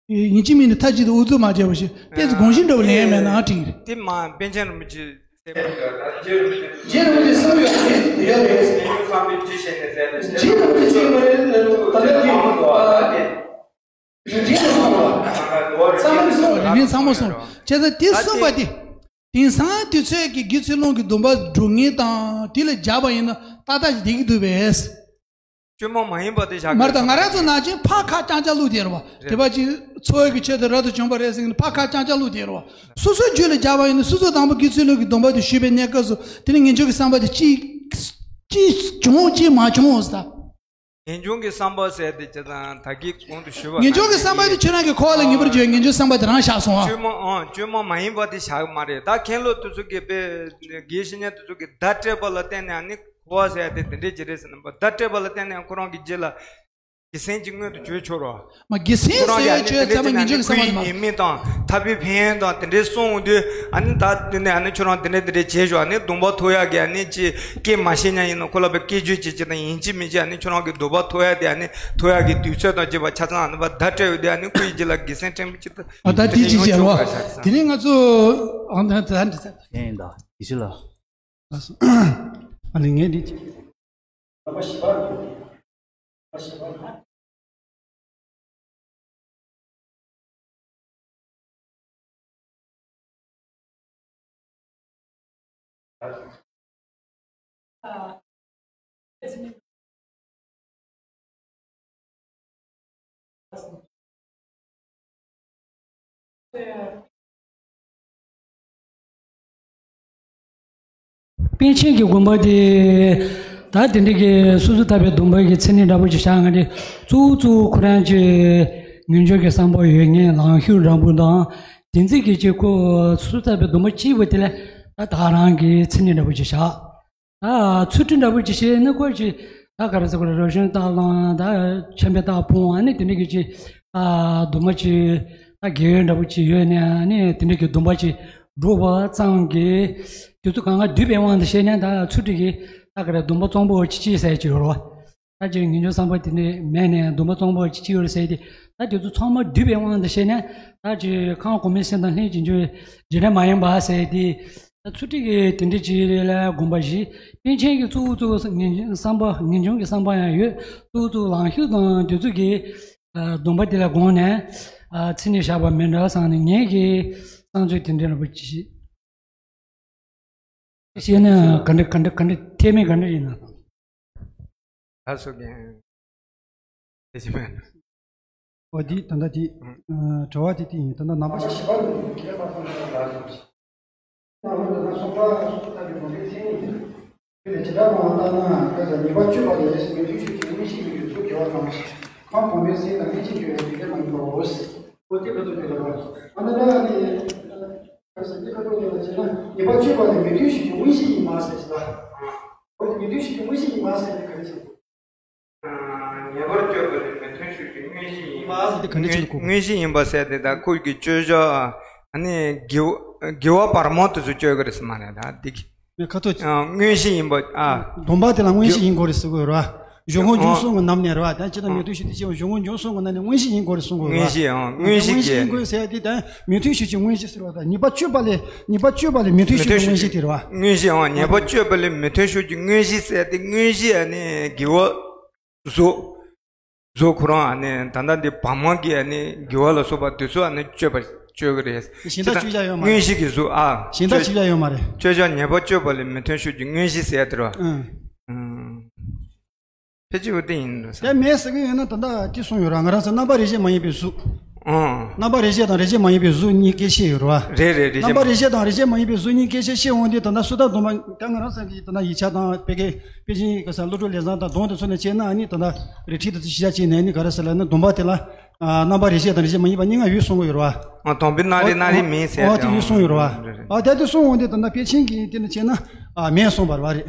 ཡིན་གཅིག་མིན་གཅིག་མཐའ་གཅིག་ཏུ་ཨུ་ཚུགས་མ་བྱས་པ་ཞིག་ཏོག་ཙམ་དགོངས་གཞི་འདྲ་བོ་ལེན་ཡས་མེད་ན་དྲན་གྱི་རེད། དེ་མ་པཎ་ཆེན་རིན་པོ་ཆེ། རྗེ་རིན་པོ་ཆེ་གསུངས་ཡོད་རེད། ཡོད་རེད། རྗེ་རིན་པོ་ཆེ་གསུངས་པ་རེད། ད་ལྟ་དེ། རིན་ཆེན་གསུངས་པ། ཚང་མས་གསུངས་པ། རིན་ཆེན་ཚང་མས་གསུངས་པ། བྱས་ཙང་དེ་གསུངས་པ་དེ། དེང་སང་དུས་ཚོད་ཀྱི་རྒྱུ་ཚུལ་སློང་གི་སྡོམ་པ་སྒྲུབ་མཁན་དང་དེ་ལ་སྦྱར་བ་ཡིན་ན་ཏག་ཏག་ཅིག་བསྡད་ཀྱི་འདུག་པས། བཅོས་མ་མ་ཡིན་པ་དེ་བཞག་མ་རེད་ད། ང་རང་ཚོ་ནང་བཞིན་ཕར་ཁ་རྐྱང་རྐྱང་བླུགས་བསྡད་རེད་བ། རེད། དེ་བ་ཅིག་འཚོ་བའི་གི་ཆེད་དུ་རབ་ཏུ་བྱུང་བ་རེད་ཟེར་གྱི་ནི་ཕར་ཁ་རྐྱང་རྐྱང་བླུགས་བསྡད་རེད་བ། སོ་སོའི་རྒྱུད་ལ་སྦྱར་བ་ཡིན་ན་སོ་སོ་དང་པོ་རྒྱུ་ཚུལ་སློང་གི་སྡོམ་པ་དེ་ཞུས་པའི་གནས་སྐབས་སུ་དེ་ནི་ངེས་འབྱུང་གི་བསམ་པ་དེ་ཅི་ཅི་བྱུང་ཅི་མ་བྱུང་ཟེར། ངེས་འབྱུང་གི་བསམ་པ་ཟེར་དེ་ཅི་དང་ད་གིན་གོང་དུ་ཞུས་པ་ངེས་འབྱུང་གི་བསམ་པ་དེ་ཁྱོད་རང་གི་འཁོར་བ་ལ་ངེས་པར་འབྱུང་བའི་ངེས་འབྱུང་བསམ་པ་དེ་རང་བཞག་སོང་ཨ། བཅོས་མ་ཨང་བཅོས་མ་མ་ཡིན་པ་དེ་བཞག་མ་རེད། ད་མཁན་སློབ་དེ་ཚོ་གིས་དཔེ་དགེ་བཤེས་གཉེན་དེ་ཚོ་གིས་བརྡ་སྤྲད་པ་ལ་བརྟེན་ནས་ཨ་ནི་འཁོར་བ་ཟེར་དེ་དེ་འདྲས་ཅིག་རེད་ཟེར་ན་བརྡ་སྤྲད་པ་ལ་བརྟེན་ནས་ཁོ་རང་གི་རྗེས་ལ་ སྒེར་སེམས་ཀྱི་སྔོན་དུ་བརྗོད་ཆོག་རོ། མ་སྒེར་སེམས་ཁོ་རང་ཟེར་ཡ་ཡང་ནི་དེ་འདྲ་ཆོས་ཚད་མ་ངེས་འབྱུང་གི་བསམ་པ་ནི་མ། སྐུའི་ཉེས་དམིགས་དང་ཐར་པའི་ཕན་ཡོན་དང་དེ་འདྲའི་གསུངས་དུས་ཨ་ནི་ད་དེ་ནས་ཨ་ནི་ཁྱོད་རང་དེ་འདྲ་དེ་འདྲ་བྱས་ཞོག་ཨ་ནི་སྡོམ་པ་ཐོབ་ཡ་གི་ཨ་ནི་ཅི་སྐད་མ་བཤད་ཉན་ཡིན་ནོ་ཁོ་ལ་བའི་སྐད་བརྗོད་བྱེད་ཅིག་དང་ཡིན་གཅིག་མིན་གཅིག་ཨ་ནི་ཁྱོད་རང་གི་སྡོམ་པ་ཐོབ་ཡ་དེ་ཨ་ནི་ཐོབ་ཡ་གི་དུས་ཚོད་དང་བཅས་པ་ཆ་ཚང་ཨ་ནི་བ་བརྡ་སྤྲད་ཡོད་དུས་ཨ་ནི་ཁོ་ཡི་རྗེས་ལ་སྒེར་སེམས་ཕྲན་བུ་ཅིག་ད་ཨ་ད་དེ་ཅི་བྱས་རོ། དེ་ནས་ང་ཚོ་ཨང་ད་ད་ད་ད་ཡིན་ད་དེ་ཅི་ལ། ཨ་ལས་ངས་འདི། པཎ་ཆེན་གྱི་དགོན་པ་དེ་ད་དེ་འདྲ་གི་སོ་སོ་ཐར་པའི་སྡོམ་པ་གི་མཚན་གནས་འདྲ་པོ་ཅིག་བཞག་ང་དེ་གཙོ་བོ་གཙོ་བོ་ཁོ་རང་ཅིག་ངེས་འབྱུང་གི་བསམ་པ་ཡོད་མཁན་ལང་ཤུར་འདྲ་པོ་དང་དེ་ཚིག་གི་ཅིག་ཁོ་སོ་སོ་ཐར་པའི་སྡོམ་པ་གཅིག་པོ་དེ་ལ་ད་ད་རང་གི་མཚན་གནས་འདྲ་པོ་ཅིག་བཞག་ད་ཚུལ་ཁྲིམས་འདྲ་པོ་ཅིག་བྱས་ན་ཁོ་ཅིག་ད་ག་རེ་ཟེར་དགོས་རེད། རབ་བྱུང་སྟག་གླང་ད་ཆམ་པའི་སྟག་ཕུང་ཨ་ནི་དེ་འདྲ་གི་ཅིག་ད་སྡོམ་པ་ཅིག་ད་དགེ་བའི་འདྲ་པོ་ཅིག་ཡོད་ནས་ཨ་ནི་དེ་འདྲ་གི་སྡོམ་པ་ཅིག་སྒྲུབ་པ་ཙམ་གྱིས་དེ་ཚོ་གང་ག་འདུས་པའི་དབང་དུ་བྱས་ནས་ད་ཚུལ་ཁྲིམས་ཀྱི་ད་ག་རེ་སྡོམ་པ་གཙང་པོ་ཅིག་བྱས་ཟེར་གྱི་ཡོད་རེད་བ། ད་ཅིག་ངེས་འབྱུང་བསམ་པ་དེ་འདྲ་མེད་ནས་སྡོམ་པ་གཙང་པོ་ཅིག་ཅིག་ཡོད་རེད་ཟེར་ཏེ་ད་དེ་ཚོ་ཚང་མ་འདུས་པའི་དབང་དུ་བྱས་ནས་ད་ཅིག་ཁམས་གོང་མའི་སེམས་དང་ལྷན་ཅིག་འབྱོར་བའི་རྗེས་དྲན་མ་ཡིན་པ་ཟེར་ཏེ། ད་ཚུལ་ཁྲིམས་ཀྱི་དེ་འདྲ་ཅིག་ལ་དགོངས་པ་བཞེས། པཎ་ཆེན་གྱི་གཙོ་བོ་གཙོ་བོ་ངེས་འབྱུང་བསམ་པ་ངེས་འབྱུང་གི་བསམ་པ་ཡང་ཡོད། གཙོ་བོ་གཙོ་བོ་ལང་ཤུར་དང་དེ་ཚོ་གི་སྡོམ་པ་དེ་ལ་དགོངས་ནས་མཚན་གནས་བཞག་པ་མིན་འགྲོ་བསམ་ནས་ངེད་ཀྱི་བསམ་ཚུལ་དེ་འདྲ་ལ་བུ་ཅི་ཞིག་བཤད་ན་ག་འདྲ་ག་འདྲ་ག་འདྲ་ཐེ་མེད་ག་འདྲ་ཡིན་ན། ད་སོ་གན། དེ་ཅི་མེད། འོ་འདི་ད་ལྟ་དེ་ཨ་དྲི་བ་དེ་དེ་ཡིན། ད་ལྟ་ནང་པ་ཞིག་ངེས་པར་སྤྱོད་པ་ལས་མི་མཐུན་ཕྱོགས་ཀྱི་མངོན་གཞི་ཡིན་པ། དེ་ག་འདྲ་ཅིག་གོ། མངོན་གཞི་ཡིན་པ་ཟེར་ཏེ་ད་ཁོ་གི་སྤྱོད་བྱ་ཨ་ནི་དགེ་བ་དགེ་བ་བར་མ་དེ་ཚོ་སྤྱོད་ཀྱི་རེད་ཟེར་མ་རེད་ད་འདི་གི། ཁ་ཐུག་ཨ་མངོན་གཞི་ཡིན་པ་ཨ། སྡོམ་པ་དེ་ལ་མངོན་གཞི་ཡིན་དགོས་རེད་ཟེར་དགོས་རེད་བ། གཞུང་ངོ་འབྱུང་གསུམ་གྱི་ནང་ནས་རེད་བ། ད་ཅི་ལྟར་མི་མཐུན་ཕྱོགས་དེ་སྐྱེ་བ་གཞུང་ངོ་འབྱུང་གསུམ་གྱི་ནང་ནས་མངོན་གཞི་ཡིན་དགོས་རེད་གསུང་དགོས་རེད་བ། མངོན་གཞི་ཨང་མངོན་གཞི་གི་ཡིན་དགོས་ཟེར་ཏེ་ད་མི་མཐུན་ཕྱོགས་ཀྱི་མངོན་གཞི་ཟེར་བ་དང་ཉེས་པ་སྤྱོད་པ་ལས་ཉེས་པ་སྤྱོད་པ་ལས་མི་མཐུན་ཕྱོགས་ཀྱི་མངོན་གཞི་དེ་རེད་བ། མངོན་གཞི་ཨང་ཉེས་པ་སྤྱོད་པ་ལས་མི་མཐུན་ཕྱོགས་ཀྱི་མངོན་གཞི་ཟེར་ཏེ་མངོན་གཞི་ཨ་ནི་དགེ་བ་བཟོ། བཟོ་ཁོ་རང་ཨ་ནི་ད་ལྟ་འདི་བར་མ་གི་ཨ་ནི་དགེ་བ་ལ་སོགས་པ་དེ་ཚོ་ཨ་ནི་སྤྱོད་པ་སྤྱོད་ཀྱི་རེད། གཞན་དག་སྤྱོད་བྱ་ཡོད་མ་རེད། མངོན་གཞི་གི་གཟུགས་ཨ། གཞན་དག་སྤྱོད་བྱ་ཡོད་མ་རེད། སྤྱོད་བྱ་ཉེས་པ་སྤྱོད་པ་ལས་མི་མཐུན་ཕྱོགས་ཀྱི་མངོན་གཞི་ཟེར་དེ་རེད་བ། ཨང་། ཨང་། ཕལ་ཆེར་འོ་དེ་ཡིན་འདུག་ས། དེ་མེད་ཟེར་གི་ཡོད་ན་ད་ལྟ་དེ་གསུངས་ཡོད་ར། ང་རང་ཚོ་རྣམ་པ་རིགས་ཤེས་མ་ཡིན་པའི་གཟུགས། ཨང་། རྣམ་པ་རིགས་ཤེས་དང་རིགས་ཤེས་མ་ཡིན་པའི་གཟུགས་གཉིས་སྐད་ཤེས་ཡོད་ར་བ། རེད་རེད་རེད། རྣམ་པ་རིགས་ཤེས་དང་རིགས་ཤེས་མ་ཡིན་པའི་གཟུགས་གཉིས་སྐད་ཤེས་ཤེས་འོང་དུས་ད་ལྟ་སོ་ཐར་སྡོམ་པ་ད་ང་རང་ཚོ་གི་ད་ལྟ་ཡིག་ཆ་དང་དཔེ་ཀའི་དཔེ་ཆའི་ག་ས་བློ་གྲོས་ལས་བཟང་དང་གདོང་དེ་ཚོ་ནས་བྱས་ན་ཨ་ནི་ད་ལྟ་རིགས་ཁྲིད་དེ་ཚོ་གཞི་བཞག་བྱས་ནས་ཨ་ནི་ག་རེ་ཟེར་ལབ་ན་སྡོམ་པ་དེ་ལ་རྣམ་པ་རིགས་ཤེས་དང་རིགས་ཤེས་མ་ཡིན་པ་གཉིས་ཀ་ཡོད་གསུང་གི་ཡོད་ར་བ། དོན་པའི་སྣ་རེ་སྣ་རེ་མིན་ཟེར་ཨོ་དེ་ཡོད་གསུང་ཡོད་ར་བ། ཨ་དེ་དེ་གསུང་འོང་དུས་ད་ལྟ་དཔེ་ཆེན་གྱི་དེ་ནས་བྱས་ན་མེད་གསུང་བ་ར་བ་རེད།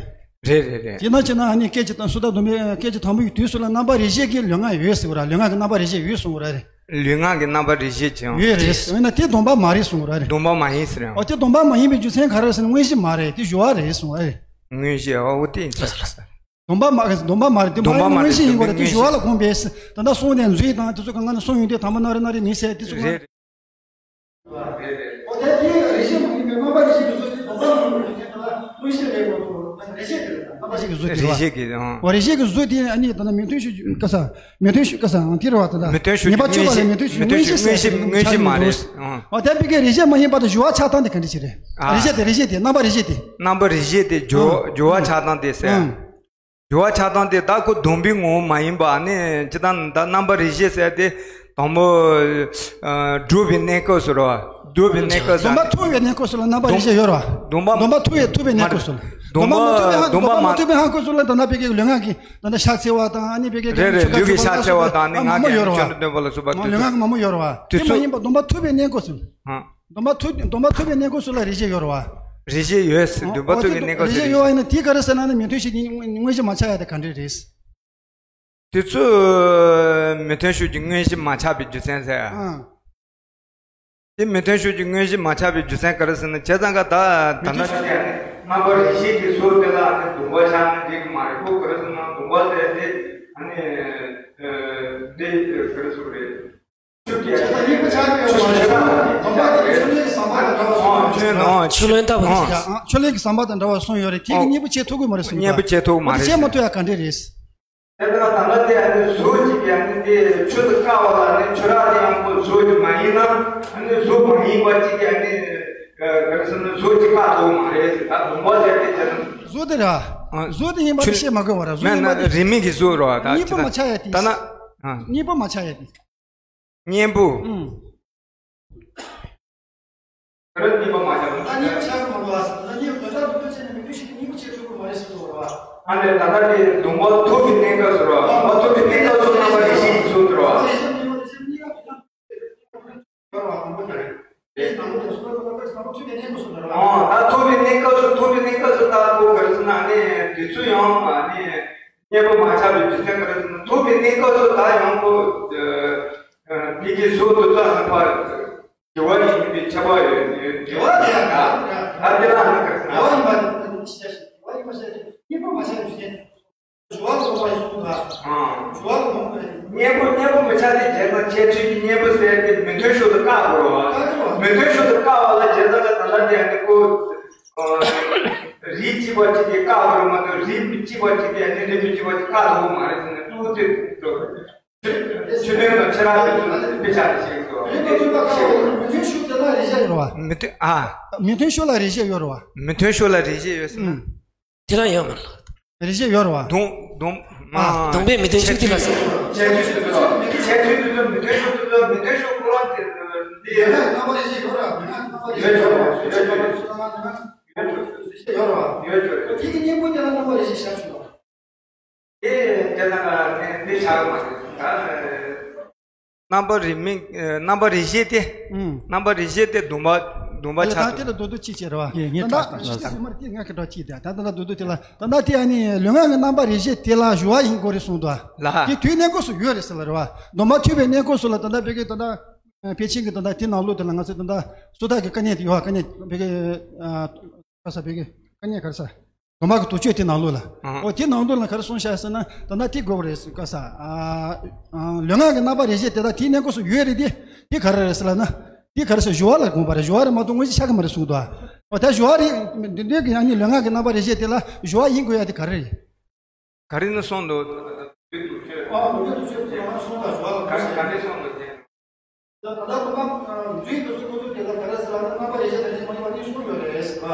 རེད་རེད་རེད། དེས་ན་བྱས་ན་ཨ་ནི་སྐད་ཅིག་དང་སོ་ཐར་སྡོམ་པའི་སྐད་ཅིག་དང་པོ་ཡི་དུས་སུ་ལ་རྣམ་པ་རིགས་ཤེས་ཀྱི་ལུས་ངག་ཡོད་ཟེར་བ་ར། ལུས་ངག་གི་རྣམ་པ་རིགས་ཤེས་ཡོད་གསུང་བ་ར་རེད། ལུས་ངག་གི་རྣམ་པ་རིགས་ཤེས་ཀྱང་ཡོད་རེད། འོན་ན་དེ་སྡོམ་པ་མ་རེད་གསུང་བ་ར་རེད། སྡོམ་པ་མ་ཡིན་ཟེར་ཡང་། ཨོ་དེ་སྡོམ་པ་མ་ཡིན་པའི་རྒྱུ་མཚན་ག་རེ་ཟེར་ན་དངོས་གཞི་མ་རེད། དེ་སྦྱོར་བ་རེད་གསུང་བ་རེད། དངོས་གཞི་ཨོ་དེ་ཡིན་ས་རེད། སྡོམ་པ་མ་སྡོམ་པ་མ་རེད། དེ་མ་ཡིན་ན་དངོས་གཞི་ཡིན་དགོས་རེད། དེ་སྦྱོར་བ་ལ་དགོངས་པས་ད་ལྟ་གསུངས་ནས་མཛོད་དང་དེ་ཚོ་གང་ག་ནས་གསུངས་ཡོང་དུས་དང་པོ་སྣ་རེ་སྣ་རེ་མིན་ཟེར་དེ་ཚོ་རེད། འོ་དེ་དེ་ཡི་རིགས་ཤེས་མ་ཡིན་པའི་རྣམ་པ་རིགས་ཤེས་ཀྱི་གཟུགས་དེ་སྡོམ་པ་མ་ཡིན་པའི་རྒྱུ་མཚན་ལ་དངོས་གཞི་རེད་དགོས་རེད། རིགས་ཤེས་དེ་རེད། རྣམ་པ་རིགས་ཤེས་ཀྱི་གཟུགས་དེ་རེད་བ། རིགས་ཤེས་ཀྱི་ཨང་། འོ་རིགས་ཤེས་ཀྱི་གཟུགས་དེ་ཨ་ནི་ད་ལྟ་མི་མཐུན་ཕྱོགས་ཀྱི་ག་ས་མི་མཐུན་ཕྱོགས་ག་ས་ཨང་དེ་རེད་བ། ད་ལྟ་ཉེས་པ་སྤྱོད་པ་ལས་མི་མཐུན་ཕྱོགས་ཀྱི་མངོན་གཞི་མངོན་གཞི་མ་རེད། ཨང་། འོ་དེ་བི་ཀའི་རིགས་ཤེས་མ་ཡིན་པ་དང་སྦྱོར་བ་ཆགས་སྟངས་དེ་ག་འདྲ་ཞིག་རེད། ཨ། རིགས་ཤེས་དེ་རིགས་ཤེས་དེ་རྣམ་པ་རིགས་ཤེས་དེ། རྣམ་པ་རིགས་ཤེས་དེ་སྦྱོར་ཨང་། སྦྱོར་བ་ཆགས་སྟངས་དེ་ཟེར། ཨང་། སྦྱོར་བ་ཆགས་སྟངས་དེ་ད་ཁོ་སྡོམ་པའི་ངོ་བོ་མ་ཡིན་པ་ཨ་ནི་ཅི་ལྟར་ད་རྣམ་པ་རིགས་ཤེས་ཟེར་དེ་དང་པོ་སྒྲུབ་པའི་གནས་སྐབས་སུ་རེད་བ། སྒྲུབ་པའི་གནས་སྐབས་སུ་སྡོམ་པ་ཐོབ་པའི་གནས་སྐབས་སུ་ལ་རྣམ་པ་རིགས་ཤེས་ཡོད་རེད་བ། སྡོམ་པ་སྡོམ་པ་ཐོབ་པའི་ཐོབ་པའི་གནས་སྐབས་སུ་ལ། སྡོམ་པ་མ་ཐོབ་པའི་ཧ་སྡོམ་པ་མ་ཐོབ་པའི་ཧ་སྐབས་སུ་ལ་ད་ལྟ་བི་ཀའི་ལུས་ངག་གི་ད་ལྟ་ཕྱག་འཚལ་བ་དང་ཨ་ནི་བི་ཀའི་རེད་རེད། ལུས་ཀྱི་ཕྱག་འཚལ་བ་དང་ཨ་ནི་ངག་གི་ཆོས་འདོན་པ་ལ་སོགས་པ་དེ་ཚོ་ལུས་ངག་གི་མང་པོ་ཡོད་རེད་བ། དེ་མ་ཡིན་པ་སྡོམ་པ་ཐོབ་པའི་གནས་སྐབས་སུ། ཨང་། སྡོམ་པ་ཐོབ་སྡོམ་པ་ཐོབ་པའི་གནས་སྐབས་སུ་ལ་རིགས་ཤེས་ཡོད་རེད་བ། རིགས་ཤེས་ཡོད་ཟེར། སྡོམ་པ་ཐོབ་པའི་གནས་སྐབས་སུ་རིགས་ཤེས་ཡོད་བ་ཡིན་ན་དེ་ག་རེ་ཟེར་ན་ནི་མི་མཐུན་ཕྱོགས་ཀྱི་དངོས་གཞི་མ་ཆགས་ཡ་དེ་ག་འདྲས་རེད། དེ་ཚོས་མི་མཐུན་ཕྱོགས་ཀྱི་དངོས་གཞི་མ་ཆགས་པའི་རྒྱུ་མཚན་ཟེར། ཨང་། དེ་མི་མཐུན་ཕྱོགས་ཀྱི་དངོས་གཞི་མ་ཆགས་པའི་རྒྱུ་མཚན་ག་རེ་ཟེར་ན། བྱས་ཙང་ཀ་ད་ད་མི་མཐུན་ལྟ་ཕྱོགས་ཀྱི་རྣམ་པ་རིགས་ཤེས་ཀྱི་གཟུགས་དེ་ལ་ནི་སྡོམ་པ་བཞག་ན་འགྲིག་གི་མ་རེད། ཁོ་ག་རེ་ཟེར་ན། སྡོམ་པ་ཟེར་དེ་ཨ་ནི་ཨ་འདི་ག་རེ་ཟེར་རེད། ཆུ་དེ་ཆུ་དང་གཉིས་པོ་ཆགས་ཡོད་པ་རེད། སྡོམ་པ་དེ་ཆུ་ལྷན་གྱི་ཟམ་པ་དང་འདྲ་བ་གསུངས་ཡོད་རེད། ཆུ་ལྷན་ལྟ་བུ་ཨང་། ཆུ་ལྷན་གྱི་ཟམ་པ་དང་འདྲ་བ་གསུངས་ཡོད་རེད། ཁྱེད་ཀྱིས་གཉེན་པོ་བྱེད་ཐུབ་ཀྱི་མ་རེད་གསུངས་ཡོད། གཉེན་པོ་བྱེད་ཐུབ་ཀྱི་མ་རེད། བྱེད་མ་ཐུབ་ཡ་ག་འདྲས་རེད། དེ་ལྟར་ད་ལྟ་དེ་ཨ་ནི་གཟུགས་གཅིག་གིས་ཨ་ནི་དེ་ཆུ་དང་བཀག་པ་ལ་ནི་ཆུ་རགས་དེ་ཡང་ཁོ་གཟུགས་ཀྱི་མ་ཡིན་ན། ཨ་ནི་གཟུགས་མ་ཡིན་པ་གཅིག་གིས་ཨ་ནི་ག་རེ་ཟེར་ན། གཟུགས་གཅིག་བཀག་ཐུབ་མ་རེད་ཟེར། ད་སྡོམ་པ་ཟེར་དེ་བྱས་ན། གཟུགས་དེ་ར། ཨ། གཟུགས་དེ་ཡིན་པ་དེ་ཆུ་བཤད་མ་དགོས་པ་ར། གཟུགས་མེད་ཡིན་པ་ན་དེ། རིས་མེད་ཀྱི་གཟུགས་རོ། ད་གཉིས་པོ་མ་ཆགས་ཡ་དེ། ད་ན། ཨ། གཉིས་པོ་མ་ཆགས་ཡ་དེ། གཉེན་པོ། ཨུམ། ག་རེ་གཉིས་པོ་མ་ཆགས་པ། ད་གཉིས་པོ་ཆགས་མ་དགོས་པ་ཟེར། ད་གཉིས་པོ་ད་ལྟ་སྡོམ་པ་བྱས་ནས་མི་མཐུན་ཕྱོགས་ཀྱི་གཉེན་པོ་བྱེད་ཐུབ་ཀྱི་མ་རེད་ཟེར་དགོས་པ། ཨ་ནི་ད་ལྟ་དེ་སྡོམ་པ་ཐུག་པའི་གནས་སྐབས་སུ་རོ། སྡོམ་པ་ཐུག་པའི་གནས་སྐབས་སུ་རྣམ་པ་རིགས་ཤེས་ཀྱི་གཟུགས་དེ་རོ། ཨ། ད་ཐུག་པའི་གནས་སྐབས་སུ། ཐུག་པའི་གནས་སྐབས་སུ་ད་ཁོ་ག་རེ་ཟེར་ན། ཨ་ནི་དེ་ཚོ་ཡང་ཨ་ནི་གཉེན་པོ་མ་ཆགས་པའི་རྒྱུ་མཚན་ག་རེ་ཟེར་ན། ཐུག་པའི་གནས་སྐབས་སུ་ད་ཡང་ཁོ་ཨ་དེ་གི་གཟུགས་དེ་ཚོ་ཨ་ནི་ཕར་དགེ་བ་ཡིན་པའི་ཁྱབ་པ་ཡོད། དགེ་བ་དེ་ཡང་ད་ད་དེ་ལ་ཨ་ནི་ག་རེ་ཟེར་ན། དགེ་བ་ཡིན་པ་དེ་གཉེན་པོ་མ་ཆགས་པའི་རྒྱུ་མཚན། སྦྱོར་བ་ལ་སོགས་པ་ཡིན་གསུངས་པ། ཨང་། སྦྱོར་བ་ལ་སོགས་པ་ཡིན། གཉེན་པོ་གཉེན་པོ་མི་ཆགས་དེ་བྱས་ཙང་ཁྱད་ཆོས་ཀྱི་གཉེན་པོ་ཟེར་ཏེ་མི་མཐུན་ཕྱོགས་སུ་བཀག་དགོས་རེད་བ། བཀག་དགོས་རེད་བ། མི་མཐུན་ཕྱོགས་སུ་བཀག་པ་ལ་བྱས་ཙང་ད་ལྟ་དེ་ཨ་ནི་ཁོ་རིགས་གཅིག་པ་གཅིག་གིས་བཀག་དགོས་རེད་མ་གཏོགས། རིགས་མི་གཅིག་པ་གཅིག་གིས་ཨ་ནི་རིགས་མི་གཅིག་པ་གཅིག་བཀག་ཐུབ་ཀྱི་མ་རེད་ཟེར་ནས། གཙོ་བོ་དེ་འགྲོ་རེད། ཆོས་དོན་དང་ཁྱེད་རང་གི་དཔེ་ཆ་ལ་ཤེས་དགོས་རེད། མི་མཐུན་ཕྱོགས་ལ་རེ་བཞག་ཡོད་རེད་བ། མི་མཐུན། ཨ། མི་མཐུན་ཕྱོགས་ལ་རེ་བཞག་ཡོད་རེད་བ། མི་མཐུན་ཕྱོགས་ལ་རེ་བཞག་ཡོད་ཟེར་ན། ཨང་། དེ་ལ་ཡོད་མ་རེད། རེ་བཞག་ཡོད་རེད་བ། སྡོམ་སྡོམ། ཨ། སྡོམ་པས་མི་མཐུན་ཕྱོགས་དེ་ལ་ཟེར། ཁྱད་ཆོས་དེ་ཚོ། ཁྱད་ཆོས་དེ་ཚོ་མི་མཐུན་ཕྱོགས་དེ་ཚོ། མི་མཐུན་ཕྱོགས་ཁོ་རང་དེ་འདི་ཡོད། རྣམ་པ་རེ་བཞག་ཡོད་རེད་བ། རྣམ་པ་རེ་བཞག་ཡོད་རེད་བ། ཡོད་རེད་བ། ཡོད་རེད་བ། རེ་བཞག་ཡོད་རེད་བ། ཡོད་རེད། དེ་གི་གཉེན་པོ་དེ་ལ་རྣམ་པ་རེ་བཞག་བཞག་ཆོག་པ། དེ་དེ་ལ་ནི་འདི་བཞག་མ་རེད། ད་རྣམ་པ་རིས་མེད། ཨ། རྣམ་པ་རིགས་ཤེས་དེ། ཨང་། རྣམ་པ་རིགས་ཤེས་དེ་སྡོམ་པ་སྡོམ་པ་ཆགས། ད་དེ་ལ་རྡོག་རྡོག་གཅིག་བྱས་རེད་བ། ངས་ད་ལྟ་ངས་ད་ལྟ་རྡོག་རྡོག་དེ་ལ། ད་ལྟ་དེ་ཨ་ནི་ལུས་ངག་གི་རྣམ་པ་རིགས་ཤེས་དེ་ལ་སྦྱོར་བ་ཡིན་དགོས་རེད་གསུངས་འདུག་ལ། དེ་དུས་གནས་སྐབས་སུ་ཡོད་རེད་ཟེར་ལ་རེད་བ། སྡོམ་པ་ཐོབ་པའི་གནས་སྐབས་སུ་ལ། ད་ལྟ་བོད་ཀྱི་ད་ལྟ་ཕལ་ཆེར་གྱི་ད་ལྟ་དེ་ནང་ལོགས་དེ་ལ་ང་ཚོས་ད་ལྟ་སོ་ཐར་གྱི་དཀའ་གནད་དེ་ཡོད་བ། དཀའ་གནད་བོད་ཀྱི། ཨ། ག་ས་བོད་ཀྱི་དཀའ་གནད་ག་རེ་ཟེར། སྡོམ་པ་གི་དོགས་གཅོད་དེ་ནང་ལོགས་ལ། ཨང་། འོ་དེ་ནང་ལོགས་ལ་ག་རེ་གསུངས་བཞག་ཟེར་ན། ད་ལྟ་དེ་དགོས་པ་རེད་ཟེར་ག་ས། ཨ། ཨ། ལུས་ངག་གི་རྣམ་པ་རིགས་ཤེས་དེ་དག་དེའི་གནས་སྐབས་སུ་ཡོད་རེད་དེ། དེ་ག་རེ་རེད་ཟེར་ལབ་ན། དེ་ག་རེ་ཟེར། སྦྱོར་བ་ལ་དགོངས་པ་རེད། སྦྱོར་བ་རེད་མ་གཏོགས་དངོས་གཞི་ཆགས་ཀྱི་མ་རེད་གསུངས་འདུག་འོ་ད་སྦྱོར་བ་རེད། འདི་འདོད་ཀྱི་ཡང་ནི་ལུས་ངག་གི་རྣམ་པ་རིགས་ཤེས་དེ་ལ་སྦྱོར་བ་ཡིན་དགོས་ཡ་དེ་ག་རེ་རེད། ག་རེ་ནི་གསུངས་འདུག་ཨ། འདི་འདོད་ཀྱི་ཡང་ནི་ལུས་ངག་གི་རྣམ་པ་རིགས་ཤེས་དེ་ལ་སྦྱོར་བ་ལ་དགོངས་པ་རེད། ད་ད་ལྟ་སྡོམ་པ་རྫུན་དུ་སོང་ཁོ་ཚོ་དེ་ལ་ག་རེ་ཟེར་ལབ་ན། རྣམ་པ་རིགས་ཤེས་དང་རིགས་མ་ཡིན་པ་གཉིས་གསུམ་ཡོད་རེད་ཟེར་བ། ཨ།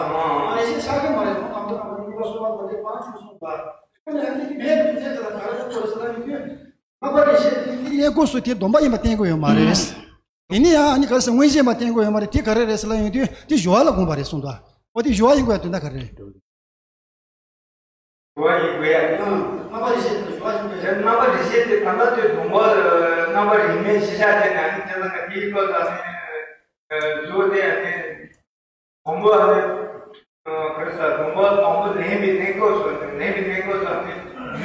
རིགས་ཤེས་ཆགས་ཀྱི་མ་རེད། ཁོང་གང་དུ་གང་དུ་གཉིས་པ་གསུམ་པ་དང་དེ་པང་ཆུང་གསུངས་པ། ཁོ་ནས་ཨ་ནི་དེ་མེད་པའི་རྒྱུ་མཚན་དེ་ལ་ག་རེ་གསུངས་པ་རེད་ཟེར་ན། ཡིན་དུས་རྣམ་པ་རིགས་ཤེས་དེ་གནས་སྐབས་སུ་དེ་སྡོམ་པ་ཡིན་པ་བསྟན་དགོས་ཡོད་མ་རེད། དེ་ནི་ཡང་ཨ་ནི་ག་རེ་ཟེར། དངོས་གཞི་ཡིན་པ་བསྟན་དགོས་ཡོད་མ་རེད། དེ་ག་རེ་རེད་ཟེར་ལབ་ཡོང་དུས་དེ་སྦྱོར་བ་ལ་དགོངས་པ་རེད་གསུངས་འདུག་འོ་དེ་སྦྱོར་བ་ཡིན་དགོས་ཡ་དོན་དག་ག་རེ་རེད། སྦྱོར་བ་ཡིན་དགོས་ཡ། རྣམ་པ་རིགས་ཤེས་དེ་སྦྱོར་བ་ཡིན་དགོས་ཡ། རྣམ་པ་རིགས་ཤེས་དེ་ད་ལྟ་དེ་སྡོམ་པ་རྣམ་པ་རིས་མེད་གཞི་བཞག་བྱས་ནས། ཨ་ནི་དེ་ལ་ང་དེའི་སྐབས་སུ་ཨ་ནི་གཙོ་བོ་དེ་ཨ་ནི་སྡོམ་པ་ཨ་ནི་ག་རེ་ཟེར། སྡོམ་པ་སྡོམ་པ་ལེན་པའི་གནས་སྐབས་སུ། ལེན་པའི་གནས་སྐབས་སུ་ཨ་ནི་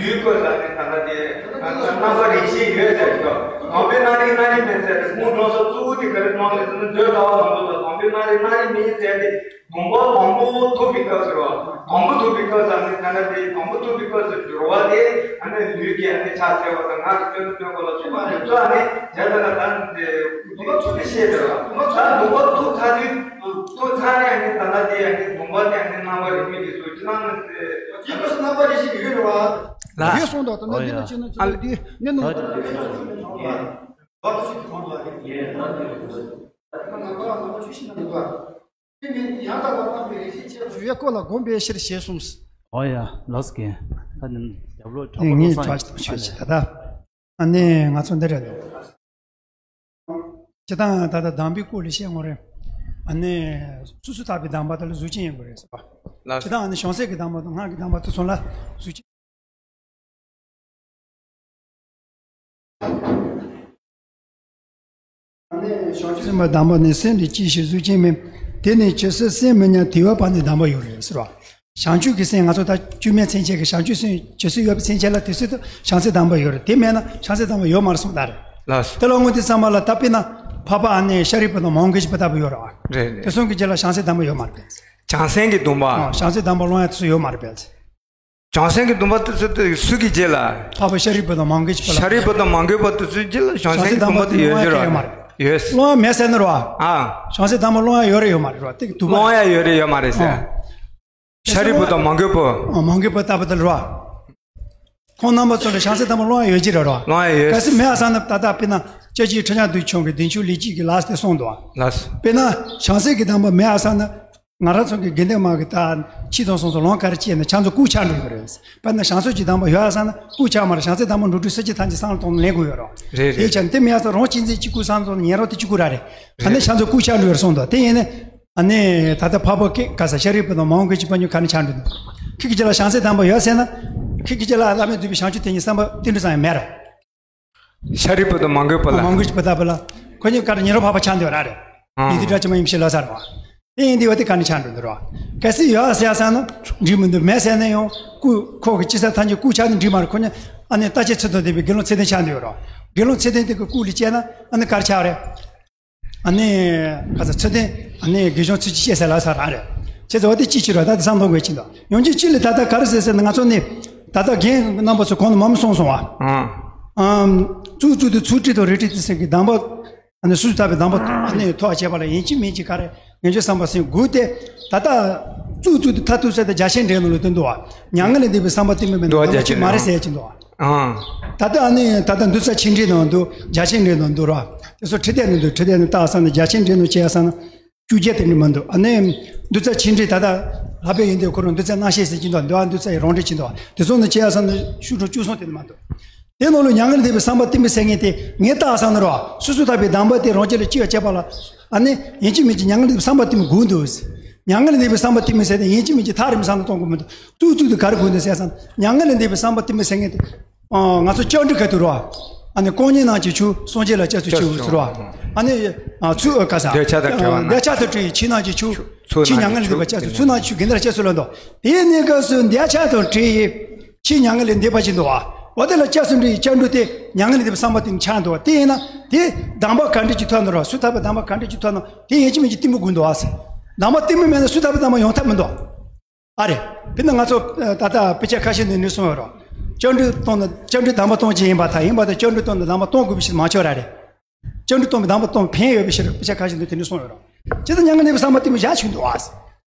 ཡུལ་སྐབས་སུ་ཨ་ནི་ད་ལྟ་དེ་རྣམ་པ་རིགས་ཤེས་ཡོད་ཟེར་གྱི་འདུག་སྡོམ་པའི་རྣམ་རིག་རྣམ་རིས་མེད་ཟེར་ཏེ། ཁོང་གྲོང་གསེབ་གཙོ་བོ་དེ་ག་རེ་གནང་རེད་ཟེར་ན། མཛོད་ཀ་བ་ནང་ལོགས་ལ་སྡོམ་པའི་རྣམ་རིག་རྣམ་རིས་མེད་ཟེར་ཏེ། སྡོམ་པ་དང་པོ་ཐོབ་པའི་སྐབས་སུ་རེད་བ། དང་པོ་ཐོབ་པའི་སྐབས་སུ་ཨ་ནི་ད་ལྟ་དེ་དང་པོ་ཐོབ་པའི་སྐབས་སུ་སྦྱོར་བ་དེ་ཨ་ནི་ལུས་ཀྱི་ཨ་ནི་ཕྱག་འཚལ་བ་དང་ངག་གི་བརྗོད་པ་སྟོན་པ་ལ་སོགས་པ་དེ་ཚོ་ཨ་ནི་བྱས་ཙང་ད་ལྟ་དེ་སྡོམ་པ་ཐོབ་པའི་ཤེས་པ་རེད་བ། ད་སྡོམ་པ་ཐོབ་ཚར་དུས། ཐོབ་ཚར་ནས་ཨ་ནི་ད་ལྟ་དེ་ཨ་ནི་སྡོམ་པ་དེ་ཨ་ནི་རྣམ་པ་རིས་མེད་ཀྱི་གཟུགས་ཅི་ལ་ན་དེ། རྗེས་ལ་རྣམ་པ་རིགས་ཤེས་ཡོད་རེད་བ། ལ། ཡོད་གསུངས་དང་། ད་ལྟ་འདི་ལ་བྱས་ན་ཅི་ལ་འདི་ནི་ནོ། བ་ཐོ་ཤི་གི་ཁོང་ལ་ཡོད། ད་ང་ཚོ་ལ་ནང་པ་ཆོས་ཤིག་ན་འདུག་བ། དེ་མིན་ཡང་དག་པར་སྤངས་པའི་རིགས་ཤེས་ཆེ་བ་ཞུ་བའི་སྐོར་ལ་དགོངས་པའི་ཕྱིར་ཞེས་གསུངས། ཨོ་ཡ། ལགས་སོ་རྒན། ད་ནི་རྒྱབ་ལོགས་དྲང་པོ་ངས་ལོ་སང་ཡིན། ད་ལྟ་ཨ་ནི་ང་ཚོ་འདི་རེད་འདུག་སྤྱིར་བཏང་ད་ལྟ་གདམས་པའི་སྐོར་ལ་བཤད་ངོ་རེད། ཨ་ནི་སོ་སོ་ཐར་པའི་གདམས་པ་དེ་ལ་གཟུགས་ཅན་ཡིན་དགོས་རེད་ཟེར་བ། ལགས། སྤྱིར་བཏང་ཨ་ནི་བྱང་སེམས་ཀྱི་གདམས་པ་དང་སྔགས་ཀྱི་གདམས་པ་དེ་ཚོ་ལ་གཟུགས་ཅན། ཨ་ནི་བྱང་ཆུབ་སེམས་དཔའི་གདམས་པ་ནི། སེམས་ལས་སྐྱེས་ཤིང་གཟུགས་ཅན་མིན། དེ་ནི་ཇི་སྲིད་སེམས་མི་ཉམས། དེ་བས་པ་ནི་གདམས་པ་ཡོད་རེད་ཟེར་བ། བྱང་ཆུབ་ཀྱི་སེམས་ང་ཚོ་ད་བཅོས་མའི་མཚན་བཅས་ཀྱི་བྱང་ཆུབ་སེམས་ཇི་སྲིད་ཡོད་པའི་མཚན་བཅས་ལ་དེ་སྲིད་དུ་བྱང་སེམས་དམ་པ་ཡོད་རེད། དེ་མེད་ན་བྱང་སེམས་དམ་པ་ཡོད་མ་རེད་གསུངས་ད་རེད། ལགས་སོ། དེ་ལ་དངོས་དེ་ཚང་མ་ལ་ད་དཔེར་ན་འཕགས་པ་ཨ་ནེ་ཤཱ་རིའི་བུ་དང་མོའུ་འགལ་གྱི་བུ་ལྟ་བུ་ཡོད་རེད་བ། རེད་རེད། དེ་གསུམ་གྱི་རྗེས་ལ་བྱང་སེམས་དམ་པ་ཡོད་མ་རེད་པས། བྱང་སེམས་ཀྱི་སྡོམ་པ། ཨ། བྱང་སེམས་དམ་པ་སློང་ཡ་དེ་ཚོ་ཡོད་མ་རེད་པས། བྱང་སེམས་ཀྱི་སྡོམ་པ་དེ་ཚོ་དེ་སུ་གི་རྗེས་ལ། འཕགས་པ་ཤཱ་རིའི་བུ་དང་མོའུ་འགལ་གྱི་བུ་ལ། ཤཱ་རིའི་བུ་དང་མོའུ་འགལ་བུ་དེ་ཚོའི་རྗེས་ལ་བྱང་སེམས་ཀྱི་སྡོམ་པ་དེ་ཡོད་རྒྱུ་རེད། ཡོད། སློང་བ་མེད་ཟེར་ནི་རེད་བ། ཨ། བྱང་སེམས་དམ་པ་སློང་ཡ་ཡོད་རེད་ཡོད་མ་རེད་རེད་བ། དེ་གི་དུ་མ། སློང་ཡ་ཡོད་རེད་ཡོད་མ་རེད་ཟེར། ཨ། ཤཱ་རིའི་བུ་དང་མོའུ་འགལ་བུ། ཨ། མོའུ་འགལ་བུ་ལྟ་བུ་དེ་ལ་རེད་བ། ཁོང་རྣམ་པ་ཚོ་ལ་བྱང་སེམས་དམ་པ་སློང་ཡ་ཡོད་ཀྱི་རེད་རོ། སློང་ཡ་ཡོད། གལ་སྲིད་མེད་པ་སང་ན་ད་ལྟ་དཔེར་ན་སྐྱབས་རྗེ་ཁྲི་བྱང་སྡེ་ཆུང་གིས་བདེ་མཆོག་ལེགས་སྐྱེས་ཀྱི་ལགས་ཏེ་གསུངས་འདུག་ལགས་སོ། དཔེར་ན་བྱང་སེམས་ཀྱི་དམ་པ་མེད་པ་སང་ན་ང་རང་ཚོ་གི་དགེ་འདུན་མ་གི་ད་ཕྱི་དང་སོང་སོང་ལོང་ག་རེ་བྱས་ན་ཁྱེད་ཚོ་རྐུ་ཆག་འགྲོ་གི་རེད། དཔེར་ན་བྱང་སེམས་ཀྱི་དམ་པ་ཡོད་པ་སང་ན་རྐུ་ཆག་མ་རེད། བྱང་སེམས་དམ་པ་འགྲོ་དུས་སུ་ཅི་ཐམས་ཅད་བསམ་བློ་གཏོང་ནས་ལེན་དགོས་ཡོད་རོ། རེད་རེད། དེ་ཆ་དེ་མེད་པ་སང་རང་གཅེས་འཛིན་གཅིག་པུ་བསམ་བློ་གཏོང་ནས་ཉན་རོགས་དེ་གཅིག་པུ་ར་རེད། ཨ་ནི་རེད། ཁྱེད་ཚོ་རྐུ་ཆག་འགྲོ་གི་རེད་གསུངས་འདུག་དེ་ཡིན་ནི། ཨ་ནི་ད་ལྟ་འཕགས་པ་ཀེ་ག་ས་ཤཱ་རིའི་བུ་དང་མོའུ་འགལ་གྱི་བུ་གཉིས་ག་ནས་ཆགས་འགྲོ་འདུག་ཁྱེད་ཀྱི་རྗེས་ལ་བྱང་སེམས་དམ་པ་ཡོད་ཟེར་ན། ཁྱེད་ཀྱི་རྗེས་ལ་བླ་མེད་རྫོགས་པའི་བྱང་ཆུབ་ཏིང་ངེ་འཛིན་བསམ་པ་ཏིལ་འབྲུ་ཙམ་ཡང་མེད་ར། ཤཱ་རིའི་བུ་དང་མོའུ་འགལ་བུ་ལ། མོའུ་འགལ་གྱི་བུ་ལྟ་བུ་ལ། ཁོ་གཉིས་ཀ་ར་ཉན་རོགས་འཕགས་པ་ཆགས་འདུག་ར་རེད། ཨང་། ཡིན་དུས་འདྲ་ཅི་མ་ཡིན་ཞེས་ལབ་ས་རེད་བ། དེ་ཡིན་དུས་བ་དེ་ག་ནས་ཆགས་འགྲོ་འདུག་ར། གལ་སྲིད་ཡོད་ཟེར་ས་ན་འགྲིག་མི་འདུག་མེད་ཟེར་ན་ཡང་རྐུ་ཁོ་གི་ཅི་ས་ཐམས་ཅད་རྐུ་ཆག་ནི་འགྲིག་མ་རེད། ཁོ་གཉིས་ཨ་ནི་ལྟ་ཅི་ཚུལ་དང་ལྡན་པའི་དགེ་སློང་ཚད་ལྡན་ཆགས་འདུག་ར། དགེ་སློང་ཚད་ལྡན་དེ་གི་རྐུ་ལ་སྐྱེས་ན་ཨ་ནི་ག་རེ་ཆགས་རེད། ཨ་ནི་ཁ་ཚ་ཚོད་ལྡན་ཨ་ནི་དགེ་སྦྱོང་ཚུལ་གྱིས་སྐྱེ་ཟེར་ལབ་ས་རང་རེད། བྱས་ཙང་འོ་དེ་ཅི་ཕྱིར་རོ་ད་དེ་བསམ་བློ་དགོས་ཀྱི་འདུག་ཡོང་རྒྱུ་ཅི་ལས་ད་ལྟ་ག་རེ་ཟེར་ཟེར་ན་ང་ཚོ་ནི་ད་ལྟ་རྒན་རྣམ་པ་ཚོ་གོང་ནས་མང་མང་གསུངས་སོང་བ། ཨང་། ཨམ། ཚུལ་ཚུལ་དུ་ཚུལ་ཁྲིམས་དང་རིགས་ཁྲིམས་དེ་ཟེར་གྱི་གདམས་པ་ཨ་ནི་སོ་སོ་ཐར་པའི་གདམས་པ་ཨ་ནི་ཐོག་བྱས་པ་ལ་ཡིན་གཅིག་མིན་གཅིག་ག་རེ་ངན་སྤྱོད་བསམ་པ་ཟིན་དགོས་ཏེ། ད་ལྟ་ཚུལ་ཚུལ་དུ་མཐར་ཐུག་ཟེར་ཏེ་རྒྱ་ཆེན་འགྲེལ་ནང་ལ་སྟོན་འདུག་བ། མྱ་ངན་ལས་འདས་པའི་བསམ་པ་གཏིང་མུག་མེད་ན་འདུག་བ། རྒྱ་ཆེན་མ་རེད་ཟེར་གྱི་འདུག་བ། ཨང་། ད་ལྟ་ཨ་ནི་ད་ལྟ་འདུལ་བྱ་ཆེན་འགྲེལ་ནང་འདུག་རྒྱ་ཆེན་འགྲེལ་ནང་འདུག་ར། དེ་ཚོ་ཁྲི་སྡེ་ནང་འདུག་ཁྲི་སྡེ་ནང་བལྟས་ས་ན་རྒྱ་ཆེན་འགྲེལ་ནང་བྱས་ས་ན་བཅོ་བརྒྱད་དེ་འདྲ་མ་འདུག་ཨ་ནི་འདུལ་བྱ་ཆེན་འགྲེལ་ད་ལྟ་ལྷག་པའི་ཡོན་ཏན་ཁོ་རང་འདུལ་བྱ་རྣམ་བཤད་ཟེར་གྱི་འདུག་འདུལ་བ་འདུལ་བྱ་ཡི་རང་འགྲེལ་གྱི་འདུག་དེ་ཚོ་ནང་བྱས་ས་ན་ཤུགས་དྲག་བཅུ་གསུམ་དེ་འདྲ་མ་འདུག་དེ་ནང་ལ་མྱ་ངན་ལས་འདས་པའི་བསམ་པ་གཏིང་མུག་ཟེར་མཁན་དེ་ངས་བལྟས་ས་ན་ར་སོ་སོ་ཐར་པའི་གདམས་པ་དེ་རང་རྒྱུད་ལ་སྐྱེ་བ་སྐྱེས་པ་ལ། ཨ་ནི་ཡིན་གཅིག་མིན་གཅིག་མྱ་ངན་ལས་འདས་པའི་བསམ་པ་གཏིང་མུག་དགོས་འདུག་མྱ་ངན་ལས་འདས་པའི་བསམ་པ་གཏིང་མུག་ཟེར་ཏེ་ཡིན་གཅིག་མིན་གཅིག་ཐག་རིང་པོའི་བསམ་བློ་གཏོང་དགོས་མི་འདུག་ཏུ་ཏུ་ཏུ་ག་རེ་དགོས་འདུག་ཟེར་ཙང་མྱ་ངན་ལས་འདས་པའི་བསམ་པ་གཏིང་མུག་ཟེར་མཁན་དེ། ཨ། ང་ཚོ་བཅིངས་འགྲོལ་ག་དུས་རོ། ཨ་ནི་དཀོན་གཉེར་རྣམས་ཀྱི་ཆོས་སངས་རྒྱས་ལ་སྐྱབས་སུ་མཆིའོ་ཟེར་རོ། ཨ་ནི། ཨ། ཚུལ་ཨ་ག་ས། འདོད་ཆགས་དང་བྲལ་བ་རྣམས། འདོད་ཆགས་དང་བྲལ་བའི་ཆོས་རྣམས་ཀྱི་ཆོས། ཕྱིར་མྱ་ངན་ལས་འདས་པ་སྐྱབས་སུ། ཚུལ་རྣམས་ཀྱི་ཆོས་དགེ་འདུན་ལ་སྐྱབས་སུ་ལ་འདུག་དེའི་གནས་སྐབས་སུ་འདོད་ཆགས་དང་བྲལ་ཡི། ཕྱིར་མྱ་ངན་ལས་འདས་པ་ཞིག་འདུག་བ། འོ་དེ་ལ་སྐྱབས་སུ་འགྲོ་ཡི་སྐྱབས་འགྲོ་དེ་མྱ་ངན་ལས་འདས་པའི་བསམ་པ་གཏིང་མུག་ཆགས་འདུག་བ། དེ་ཡིན་ན་དེ་གདམས་པ་ག་འདྲ་ཅིག་ཐོབ་འདུག་ར། སོ་ཐར་པའི་གདམས་པ་ག་འདྲ་ཅིག་ཐོབ་ན་དེ་ཡིན་གཅིག་མིན་གཅིག་གཏིང་མུག་དགོས་འདུག་བ། གདམས་པ་གཏིང་མུག་མེད་ན་སོ་ཐར་པའི་གདམས་པ་ཡོང་ཐབས་མི་འདུག་ཨ་རེ། དཔེར་ན་ང་ཚོ་ད་ལྟ་དཔེ་ཆ་ཁ་ཤས་ནས་ནི་གསུངས་ཡོད་རོ། སྐྱབས་འགྲོའི་སྟེང་ན་སྐྱབས་འགྲོའི་གདམས་པ་གཏོང་ཅིག་ཡིན་པར་ཐལ། ཡིན་པར་ཐལ། སྐྱབས་འགྲོའི་སྟེང་ན་གདམས་པ་གཏོང་དགོས་པའི་ཕྱིར་མ་ཆོག་ར་རེད། སྐྱབས་འགྲོའི་སྟེང་ན་གདམས་པ་གཏོང་ཕན་ཡོད་པའི་ཕྱིར་དཔེ་ཆ་ཁ་ཤས་ནས་དེ་ནི་གསུངས་ཡོད་རོ། ཇི་ལྟར་མྱ་ངན་འདས་པའི་བསམ་པ་གཏིང་མུག་བཞག་ཆོག་འདུག་བ།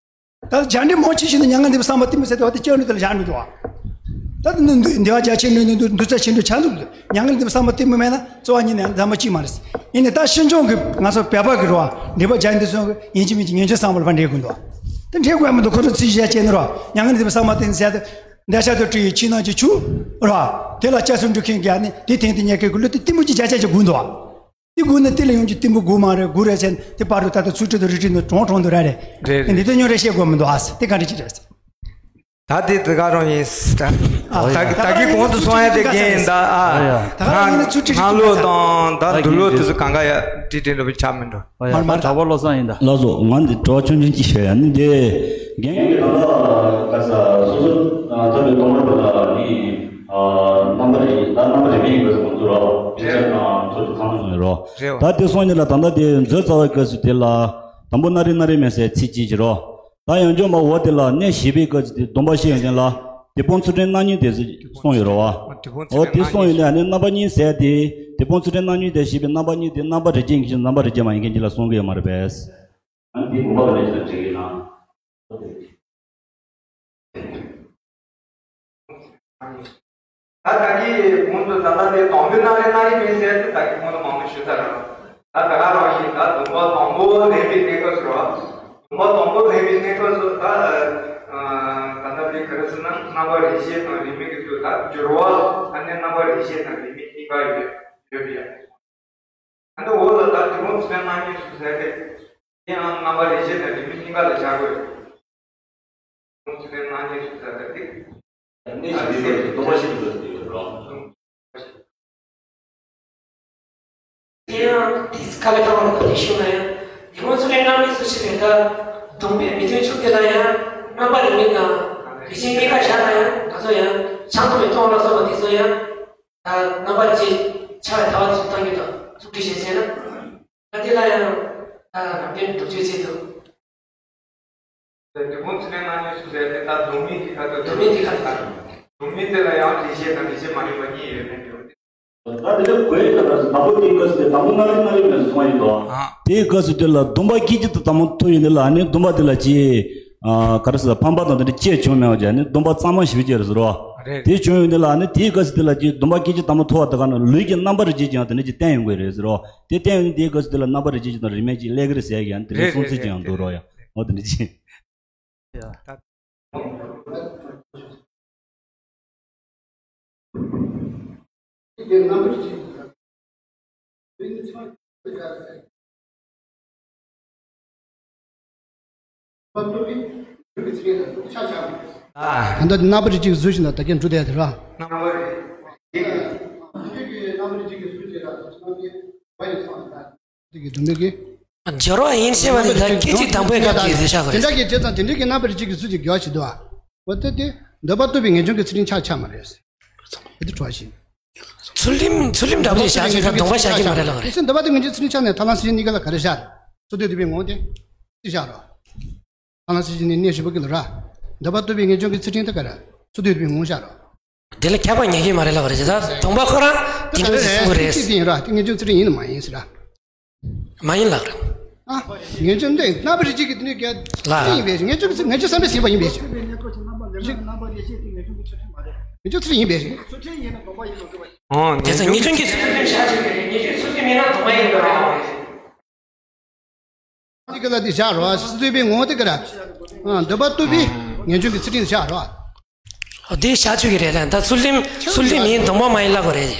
ད་ལྟ་བྱ་འདྲེ་མང་ཆེ་ཞིག་ནི་མྱ་ངན་འདས་པའི་བསམ་པ་གཏིང་མུག་ཟེར་ཏེ་བ་དེ་སྐྱབས་འགྲོ་དེ་ལ་བཞག་འགྲོ་འདུག་བ། ད་དེ་ནི་འདུལ་བྱ་ཆེན་འགྲོའི་ནི་འདུལ་བྱ་ཆེན་འགྲོ་ཆ་འདུག་མྱ་ངན་འདས་པའི་བསམ་པ་གཏིང་མུག་མེད་ན་རྩ་བ་ཉིད་ནས་གདམས་པ་གཅིག་མ་རེད། ཡིན་ནའི་ད་ཕྱིས་འབྱུང་གི་ང་ཚོ་བོད་པ་གི་རེད་བ། འདྲེ་པ་བྱ་འདི་ཚོ་གི་ཡིན་གཅིག་མིན་གཅིག་ངན་སྤྱོད་བསམ་པ་ལ་ཕར་འདྲེ་དགོས་འདུག་བ། དེ་འདྲེ་དགོས་མི་འདུག་ཁོ་ཚོ་ཚིག་བཞག་བྱས་ནི་རེད་བ། མྱ་ངན་འདས་པའི་བསམ་པ་གཏིང་ཟེར་ཏེ་འདོད་ཆགས་དང་བྲལ་བའི་ཆོས་རྣམས་ཀྱི་ཆོས་རེད་བ། དེ་ལ་སྐྱབས་སུ་འགྲོ་མཁན་གྱི་ཨ་ནི་དེ་དེང་དུ་གཉེར་མཁན་གྱི་བློ་དེ་གཏིང་མུག་ཅིག་བྱ་བྱ་ཅིག་དགོས་འདུག་བ། དེ་དགོས་ན་དེ་ལ་ཡོང་རྒྱུ་གཏིང་མུག་དགོས་མ་རེད། དགོས་རེད་ཟེར་ན་དེ་བར་དུ་ད་ལྟ་ཚུལ་ཁྲིམས་དང་རིགས་ཁྲིམས་ནི་གྲོང་གྲོང་དུ་ར་རེད། རེད་རེད། འདི་དོན་སྙིང་རེ་བཤད་དགོས་མི་འདུག་ཨ་ཟེར། དེ་ག་འདྲ་ཅིག་རེད་ཟེར། ད་དེ་དེ་ག་རང་ཡིན་ཟེར། ད་ད་གི་གོང་དུ་སོང་ཡ་དེ་རྒན་ཡིན་ད་ཨ། ད་ག་རང་ཡིན་ན་ཚུལ་ཁྲིམས་སྔ་ལོགས་དང་ད་འདུག་ལོགས་དེ་ཚོ་གང་ག་ཡ་ཏིག་ཏིག་འདྲ་པོ་ཆགས་མི་འགྲོ། ཨོ་ཡ། མར་མར་ད་བར་བློ་བཟང་ཡིན་ད། ལགས་སོ། ང་འདི་དྲི་བ་ཆུང་ཆུང་ཅིག་ཞུ་ཡ་ནི་འདི། རྒན་གྱིས་ད་ལྟ་ག་ས་སོ་སོ་ཐར་པའི་སྟོང་པ་དེ་ལ་ནི་རྣམ་པ་རེ་ད་རྣམ་པ་རེ་མིན་དགོས་སུ་མ་ཚུར་རོ། དེ་ཚོ་ནང་ཚུར་དུ་ཚང་མ་སོང་ཡོད་རོ། རེད་བ། ད་དེ་སོང་ཉིན་ལ་ད་ལྟ་དེ་མཛོད་རྩ་བའི་སྐབས་སུ་དེ་ལ་དང་པོ་སྣ་རེ་སྣ་རེ་མེད་སའི་ཚིག་གཅིག་གི་རོ། ད་ཡང་འཇོམས་པ་འོ་དེ་ལ་གནས་བཞི་པའི་སྐབས་སུ་དེ་སྡོམ་པ་བཞི་ཡོད་མཁན་ལ་དེ་སྤོང་ཚུལ་ཁྲིམས་རྣམ་གཉིས་དེ་གསུངས་ཡོད་རོ་བ། འོ་དེ་སོང་ཡོད་ནས་ཨ་ནི་རྣམ་པ་གཉིས་ཟེར་དེ་དེ་སྤོང་ཚུལ་ཁྲིམས་རྣམ་གཉིས་དེ་བཞི་པའི་རྣམ་པ་གཉིས་དེ་རྣམ་པ་རིགས་ཅན་གྱི་རྣམ་པ་རིགས་ཅན་མ་ཡིན་མཁན་གྱི་ལ་གསུང་གི་ཡོད་མ་རེད་པས། ཨ་ནི་དེ་དགོངས་པ་ག་འདྲ་ཞིག་ལ་འགྲིག་གི་ན། ད་ད་གིན་གོང་དུ་ད་ལྟ་དེ་དང་པོའི་སྣ་རེ་སྣ་རེ་མེད་ཟེར་ཏེ་ད་གིན་གོང་དུ་མང་པོ་ཞུས་ཚར་རེད། ད་ད་ག་རང་ཡིན། ད་སྡོམ་པ་དང་པོ་ལེན་པའི་གནས་སྐབས་སུ་རེད། སྡོམ་པ་དང་པོ་ལེན་པའི་གནས་སྐབས་སུ་ད་ད་ལྟ་དེ་ག་རེ་ཟེར་ན་རྣམ་པ་རིགས་ཤེས་དང་རིགས་མེད་ཀྱི་ཚུལ། ད་སྦྱོར་བ་ཨ་ནི་རྣམ་པ་རིགས་ཤེས་དང་རིགས་མེད་གཉིས་ཀ་ཡོད་ཡོད་པ་ཡ། ཨ་ནི་འོ་ལ་ད་དེ་རུང་ཚུལ་ཁྲིམས་རྣམ་གཉིས་སུ་ཟེར་ཏེ། དེ་ཡང་རྣམ་པ་རིགས་ཤེས་དང་རིགས་མེད་གཉིས་ཀ་ལ་བཞག་དགོས། ཚུལ་ཁྲིམས་རྣམ་གཉིས་སུ་ཟེར་ཏེ། གནས་བཞི་པའི་སྡོམ་པ་བཞི་ཡོད་རོ། དེ་ཡང་དེ་ག་ལ་གང་བ་དེ་ཤོད་ན་ཡང་དེ་རུང་ཚུལ་ཁྲིམས་རྣམ་གཉིས་སུ་ཞིག་རེད། ད་སྡོམ་པའི་མི་མཐུན་ཕྱོགས་དེ་ལ་ཡང་རྣམ་པ་རིགས་མེད་དང་ རིགས་ཅན་གཉིས་ཀ་བཞག་ན་ཡང་ད་ཚོ་ཡང་ཆང་འཐུང་བའི་ལྟོ་ལ་སོགས་པ་དེ་ཚོ་ཡང་ད་རྣམ་པར་རིགས་ཅན་ཆགས་པའི་ཐལ་བ་དེ་ཚོ་བཏང་རྒྱུ་དང་ཚུགས་ཀྱི་ཞེས་བྱས་ན། ད་འདི་ལ་ཡང་ད་རབ་བརྟན་སྒྲུབ་བྱེད་ཆེད་དུ། དེ་ཁོང་ཚོ་ནས་ནང་ནས་སུ་ཟེར་ཏེ་ད་སྡོམ་མིན་དེ་ཁ་ཐུག་སྡོམ་མིན་དེ་ཁ་ཐུག་སྡོམ་མིན་དེ་ལ་ཡང་རིགས་ཅན་དང་རིགས་ཅན་མ་ཡིན་པ་གཉིས་ཡོད་མེད་འགྲོ། ད་དེ་འདྲ་གོ་ཡི་ད་ད་དང་པོ་དེའི་སྐབས་སུ་དེ་དང་པོ་སྔ་རིམ་སྔ་རིམ་ནས་སོང་བ་ཡིན་དོ། དེའི་སྐབས་སུ་དེ་ལ་སྡོམ་པ་སྐད་ཅིག་ཏུ་དང་པོ་ཐོབ་ཡོང་དུས་ལ་ཨ་ནི་སྡོམ་པ་དེ་ལ་ཅི། ཨ་ག་རེ་ཟེར་ཕམ་པ་དང་དེ་འདྲ་ཅི་བྱུང་མེད་པ་ཅི་ཨ་ནི་སྡོམ་པ་གཙང་མ་ཞིག་ཅི་རེད་ཟེར་རོ། རེད། དེ་བྱུང་ཡོང་དུས་ལ་ཨ་ནི་དེའི་སྐབས་སུ་དེ་ལ་ཅི་སྡོམ་པ་སྐད་ཅིག་དང་པོ་ཐོབ་པ་དེ་ག་ན་ལུས་ཀྱི་རྣམ་པར་རིགས་ཅན་ཅིག་ཡང་དེ་འདྲ་ཅི་བསྟན་ཡོང་གི་རེད་ཟེར་རོ། དེ་བསྟན་ཡོང་དུས་དེའི་སྐབས་སུ་དེ་ལ་རྣམ་པར་རིགས་ཅན་ཅིག་དང་རིས་མེད་ཅིག་སླེབས་ཀྱི་རེད་ཟེར་ཡ་ཡང་དེ་འདྲའི་རེད་གསུང་ཚུལ་ཅིག་ཡང་འདུག་རོ་ཡ། འོ་དེ་འདྲ་ཅི། ད་ལྟ་རྣམ་པར་རིགས་གཅིག་གཟུགས་ཤིག་ན་ད་གིན་འགྲོ་བསྡད་དེ་ར། རྣམ་པར་རིགས་གཅིག་གི་སྡོམ་པའི་གི། སྦྱོར་བ་ཡིན་ཞེས་པ་དེ་ལ་སྐད་ཅིག་དང་པོའི་སྐབས་ཀྱི་རེ་བཞག་གི་རེད། དེ་འདྲ་གི་བྱས་ཙང་དེ་འདྲའི་གི་རྣམ་པར་རིགས་གཅིག་གི་གཟུགས་ཀྱི་སྦྱོར་བ་ཞིག་འདུག་ཨ། འོ་ད་དེ་འདོད་པ་རྟོགས་པའི་ངེས་འབྱུང་གི་ཚུལ་ཁྲིམས་ཆ་ཆ་མ་རེད། དེ་འདྲ་གྲོགས་ཤིག་ཚུལ་ཁྲིམས་ཚུལ་ཁྲིམས་འདྲ་པོ་ཞིག་བཞག་ཅིག་ད་སྡོམ་པ་བཞག་གི་མ་རེད་ལ་ག་རེད། དེ་ཚེ་འདོད་པ་རྟོགས་པའི་ངེས་འབྱུང་ཚུལ་ཁྲིམས་ཆ་ནས་ཐར་ལམ་སེམས་བསྐྱེད་གཉིས་ཀ་ལ་ག་རེ་བཞག་ཚུར་འདོད་རྟོག་པའི་ངོ་བོ་དེ་ཅི་བཞག་རོ། ཐར་ལམ་སེམས་བསྐྱེད་གཉིས་གནས་བཞི་པོ་གི་ལ་ར། འདོད་པ་རྟོགས་པའི་ངེས་འབྱུང་གི་ཚུལ་ཁྲིམས་དེ་ག་རེ། ཚུར་འདོད་རྟོག་པའི་ངོ་བོ་བཞག་རོ། དེ་ལ་ཁྱབ་པ་ཉན་གྱི་མ་རེད་ལབ་རེད་ད་སྡོམ་པ་ཁོ་རང་དེ་འདྲ་ཞིག་གསུང་གི་རེད། ཚིག་དེ་ཡིན་ར་དེ་ངེས་འབྱུང་ཚུལ་ཁྲིམས་ཡིན་ནམ་མ་ཡིན་ཟེར་ར། མ་ཡིན་ལབ་རེད། ཨ། ངེས་འབྱུང་འདི་རྣམ་པར་རིགས་གཅིག་གི་དེ་ནས་གལ་ལ། ཚུལ་ཁྲིམས་ཡིན་པས་ངེས་འབྱུང་གི་ཚུལ་ངེས་འབྱུང་བསམ་པས་ཟིན་པ་ཡིན་པས། ངེས་འབྱུང་ཚུལ་ཁྲིམས་ཡིན་པས། ཨོ་དེ་ཚོ་ངེས་འབྱུང་གི་ཚུལ་ཁྲིམས་བཞག་ཆོག་གི་རེད། ངེས་འབྱུང་ཚུལ་ཁྲིམས་མིན་ན་སྡོམ་པ་ཡིན་པ་རེད། དེ་ག་ལ་དེ་བཞག་རོགས། སུ་འདོད་པའི་ངོ་བོ་དེ་ག་ར། ཨ་འདོད་པ་རྟོགས་པའི་ངེས་འབྱུང་གི་ཚུལ་ཁྲིམས་བཞག་རོགས། ཨ་དེ་བཞག་ཆོག་གི་རེད་ལ་ད་ཚུལ་ཁྲིམས་ཚུལ་ཁྲིམས་ཡིན་སྡོམ་པ་མ་ཡིན་ལབ་དགོས་རེད།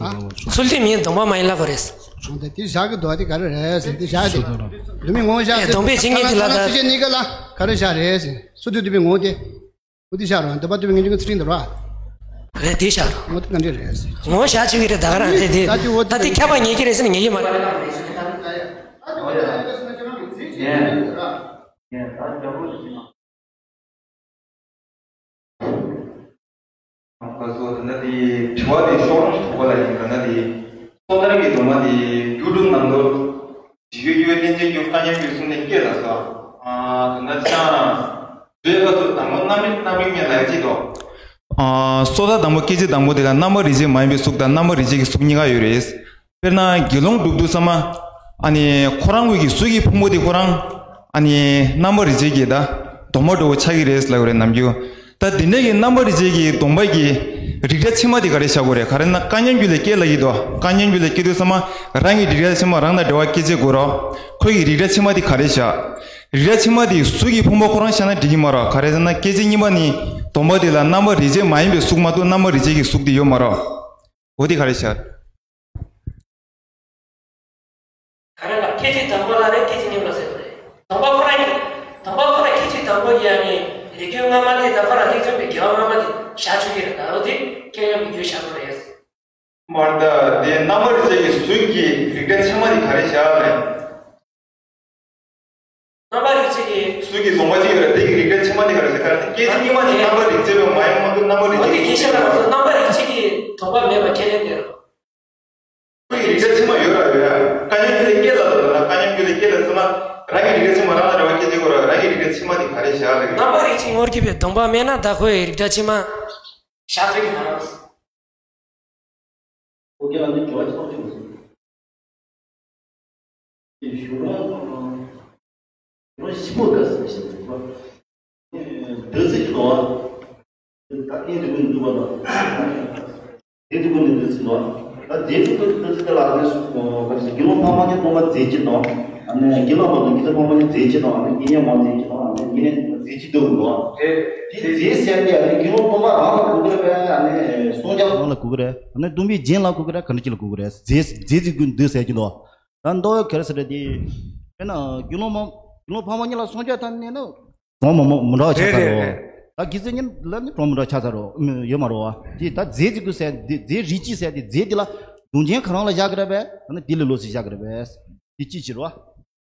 ཨ། ཚུལ་ཁྲིམས་ཡིན་སྡོམ་པ་མ་ཡིན་ལབ་དགོས་རེད། ཨ་ད་དེ་བཞག་གི་འདུག་དེ་ག་རེ་རེད་ཟེར་དེ་བཞག་དེ། སྡོམ་པའི་ངོ་བོ་བཞག་དེ། སྡོམ་པའི་བྱེད་ངེས་ཀྱི་ལ་ད། སུ་ཆེ་གཉིས་ཀ་ལ་ག་རེ་བཞག་རེད་ཟེར། སུ་འདོད་འདོད་པའི་ངོ་བོ་དེ། འོ་དེ་བཞག་རོགས། འདོད་པ་རྟོགས་པའི་ངེས་འབྱུང་གི་ཚུལ་ཁྲིམས་དེ་རོ། རེད་དེ་བཞག་རོགས། ངོ་དེ་ག་འདྲ་རེད་ཟེར། ངོ་བཞག་ཆོག་གི་རེད་ད་ག་རང་རེད་དེ། ད་དེ་འོ་ད་དེ་ཁྱབ་པ་ངེས་ཀྱི་རེད་ཟེར་ན་ངེས་ཀྱི་མ་རེད། ཁ་སོ་ད་ལྟ་དེ་དྲི་བ་དེ་ཤོག་ལོང་ཞིག་ཐོགས་པ་ལ་ཡིན་ད་ལྟ་དེ་སོ་ཐར་གྱི་སྡོམ་པ་དེ་རྒྱུ་སྒྲུབ་ནང་དོར་ཇི་ཡོད་ཡོད་རྟེན་ཅན་རྒྱུ་སྐལ་མཉམ་རྒྱུ་གསུམ་ནས་སྐྱེས་ལ་སོ། ད་ལྟ་ཅང་། དེ་ཁ་སོ་དང་པོ་རྣམ་རིག་རྣམ་རིག་མེད་ལ་ཡ་གཅིག་དོ། སོ་ཐར་དང་པོ་སྐད་ཅིག་དང་པོ་དེ་ལ་རྣམ་པར་རིག་བྱེད་མ་ཡིན་པའི་གཟུགས་དང་རྣམ་པར་རིག་བྱེད་ཀྱི་གཟུགས་གཉིས་ཀ་ཡོད་རེད། དཔེར་ན་དགེ་སློང་སྒྲུབ་དུས་ཙམ་པ། ཨ་ནི་ཁོ་རང་ངོས་ཀྱི་གཟུགས་ཀྱི་ཕུང་པོ་དེ་ཁོ་རང་། ཨ་ནི་རྣམ་པར་རིག་བྱེད་ཀྱི་ད། སྡོམ་པ་འདྲ་བོ་ཆགས་ཀྱི་རེད་ལབ་ཀྱི་རེད་ནམ་རྒྱུན། ད་འདི་འདྲ་གི་རྣམ་པར་རིག་བྱེད་ཀྱི་སྡོམ་པ་གི་རིགས་འདྲ་ཕྱི་མ་དེ་ག་རེ་བཞག་དགོས་རེད། ག་རེ་ན་བཀའ་ཉན་རྒྱུད་ལ་སྐྱེས་ལབ་ཀྱི་འདུག་བཀའ་ཉན་རྒྱུད་ལ་སྐྱེས་དུས་ཙམ་པ་རང་གི་རིགས་འདྲ་ཕྱི་མ་རང་དང་འབྲེལ་བ་སྐྱེ་བྱེད་དགོས་རོ། ཁོ་གི་རིགས་འདྲ་ཕྱི་མ་དེ་ག་རེ་བཞག་རིགས་འདྲ་ཕྱི་མ་དེ་གཟུགས་ཀྱི་ཕུང་པོ་ཁོ་རང་བཞག་ན་འགྲིག་གི་མ་རེད། ག་རེ་ཟེར་ན་སྐད་ཅིག་གཉིས་པ་ནི་སྡོམ་པ་དེ་ལ་རྣམ་པར་རིག་བྱེད་མ་ཡིན་པའི་གཟུགས་མ་གཏོགས་རྣམ་པར་རིག་བྱེད་ཀྱི་གཟུགས་དེ་ཡོད་མ་རེད། འོ་དེ་ག་རེ་བཞག་ག་རེ་ལ་སྐད་ཅིག་དང་པོ་ལ་རེད་སྐད་ཅིག་གཉིས་པ་ཟེར་བ་རེད། སྡོམ་པ་ཁོ་རང་གི་སྡོམ་པ་ཁོ་རང་སྐད་ཅིག་དང་པོ་ཡང་ནི་རིགས་རྒྱུད་སྔ་མ་དེ་དང་པོ་ལ་རིགས་མཐུན་པའི་དགེ་བ་སྔ་མ་དེ་བཞག་ཆོག་གི་རེད། ད་རོ་དེ་སྐད་ཡོང་གི་རྒྱུ་བཞག་དགོས་རེད། མར་ད་དེ་རྣམ་པར་རིག་བྱེད་ཀྱི་གཟུགས་ཀྱི་རིགས་འདྲ་ཕྱི་མ་དེ་ག་རེ་བཞག་རེད། རྣམ་པར་རིག་བྱེད་ཀྱི་གཟུགས་ཀྱི་སྡོམ་པ་གཅིག་ཡོད་རེད། དེ་གི་རིགས་འདྲ་ཕྱི་མ་དེ་ག་རེ་ཟེར་ག་རེ་ཟེར་སྐད་ཅིག་གཉིས་པ་དེ་རྣམ་པར་རིག་བྱེད་པའི་མ་ཡིན་མ་གཏོགས་རྣམ་པར་རིག་འོ་དེ་སྐད་ཆ་ལ་ང་ཚོ་རྣམ་པར་རིག་བྱེད་ཀྱི་སྡོམ་པ་མེད་པ་ཁས་ལེན་གནང་རོགས། ཁོ་གི་རིགས་འདྲ་ཕྱི་མ་ཡོད་ར་ཡོད་ཡ། བཀའ་ཉན་རྒྱུད་ལ་སྐྱེས་ལ་ལ་བཀའ་ཉན་རྒྱུད་ལ་སྐྱེས་ལ་ཟེར་ན་རང་གི་རིགས་འདྲ་ཕྱི་མ་རང་ལ་རེ་བ་སྐྱེ་བྱེད་དགོས་ར། རང་གི་རིགས་འདྲ་ཕྱི་མ་དེ་ག་རེ་བཞག་ལ་གི་རྣམ་པར་རིག་བྱེད་ངོར་གྱུར་པའི་སྡོམ་པ་མེད་ན་ད་ཁོའི་རིགས་འདྲ་ཕྱི་མ་བཞག་ཐུབ་ཀྱི་མ་རེད། ཨོ་ཀེ། ཨ་ནི་དྲི་བ་ཆེན་པོ་ཞིག་འདུག་དེ་གཞུང་ལ་གཞུང་ལ་ཞིབ་པོ་དགའ་ཟེར་ཞིག་འདུག་པ། འདི་ཚིག་གི་འདུག་བ། ད་ཨེ་འདི་ཀུན་འདུག་པ་དང་། ཨེ་འདི་ཀུན་འདི་འདི་ཚིག་འདུག་བ། ད་རྫས་ཀྱི་འདུག་འདི་ཚིག་དེ་ལ་ཨ་ནི་སུ་དགེ་སློང་ཕ་མ་གཉིས་སྟོང་པ་རྫས་ཀྱི་དང་། ཨ་ནི་དགེ་སློང་མ་དང་དགེ་སློང་ཕ་མ་གཉིས་རྫས་ཀྱི་དང་། ཨ་ནི་དགེ་བསྙེན་མ་རྫས་ཀྱི་དང་། ཨ་ནི་དགེ་བསྙེན་རྫས་ཀྱི་འདུག་འདུག་བ། དེ་རྫས་ཟེར་ཏེ་ཨ་ནི་དགེ་སློང་སྟོང་པ་རང་ལ་གོ་གི་རེད་པས། ཨ་ནི་སངས་རྒྱས་རང་ལ་གོ་གི་རེད། ཨ་ནི་སྟོང་པའི་རྒྱན་ལ་གོ་གི་རེད། ག་འདྲ་ཅིག་ལ་གོ་གི་རེད། རྫས་རྫས་ཀྱི་ཀུན་འདུས་ཟེར་གྱི་འདུག་ད་མདོ་ག་རེ་ཟེར་རེད་དེ། དཔེར་ན་དགེ་སློང་མ་དགེ་སློང་ཕ་མ་གཉིས་ལ་སངས་རྒྱས་ཐོབ་ནས་ན་གྲངས་མི་མི་འདྲ་བ་ཆགས་ཚར་རེད། རེད་རེད། ད་དགེ་ཚུལ་གཉིས་ལ་ནི་གྲངས་མི་འདྲ་བ་ཆགས་ཚར་རོ། ཡོད་མ་རེད་བ། དེ་ད་རྫས་ཀྱི་ཀུན་ཟེར་དེ་རྫས་རིགས་གཅིག་ཟེར་དེ་རྫས་དེ་ལ་དུང་ཅན་ག་རང་ལ་བཞག་གི་རེད་པས། ཨ་ནི་དེ་ལས་ལོགས་སུ་བཞག་གི་རེད་པས། དེ་གཅིག་བྱེད་རོ།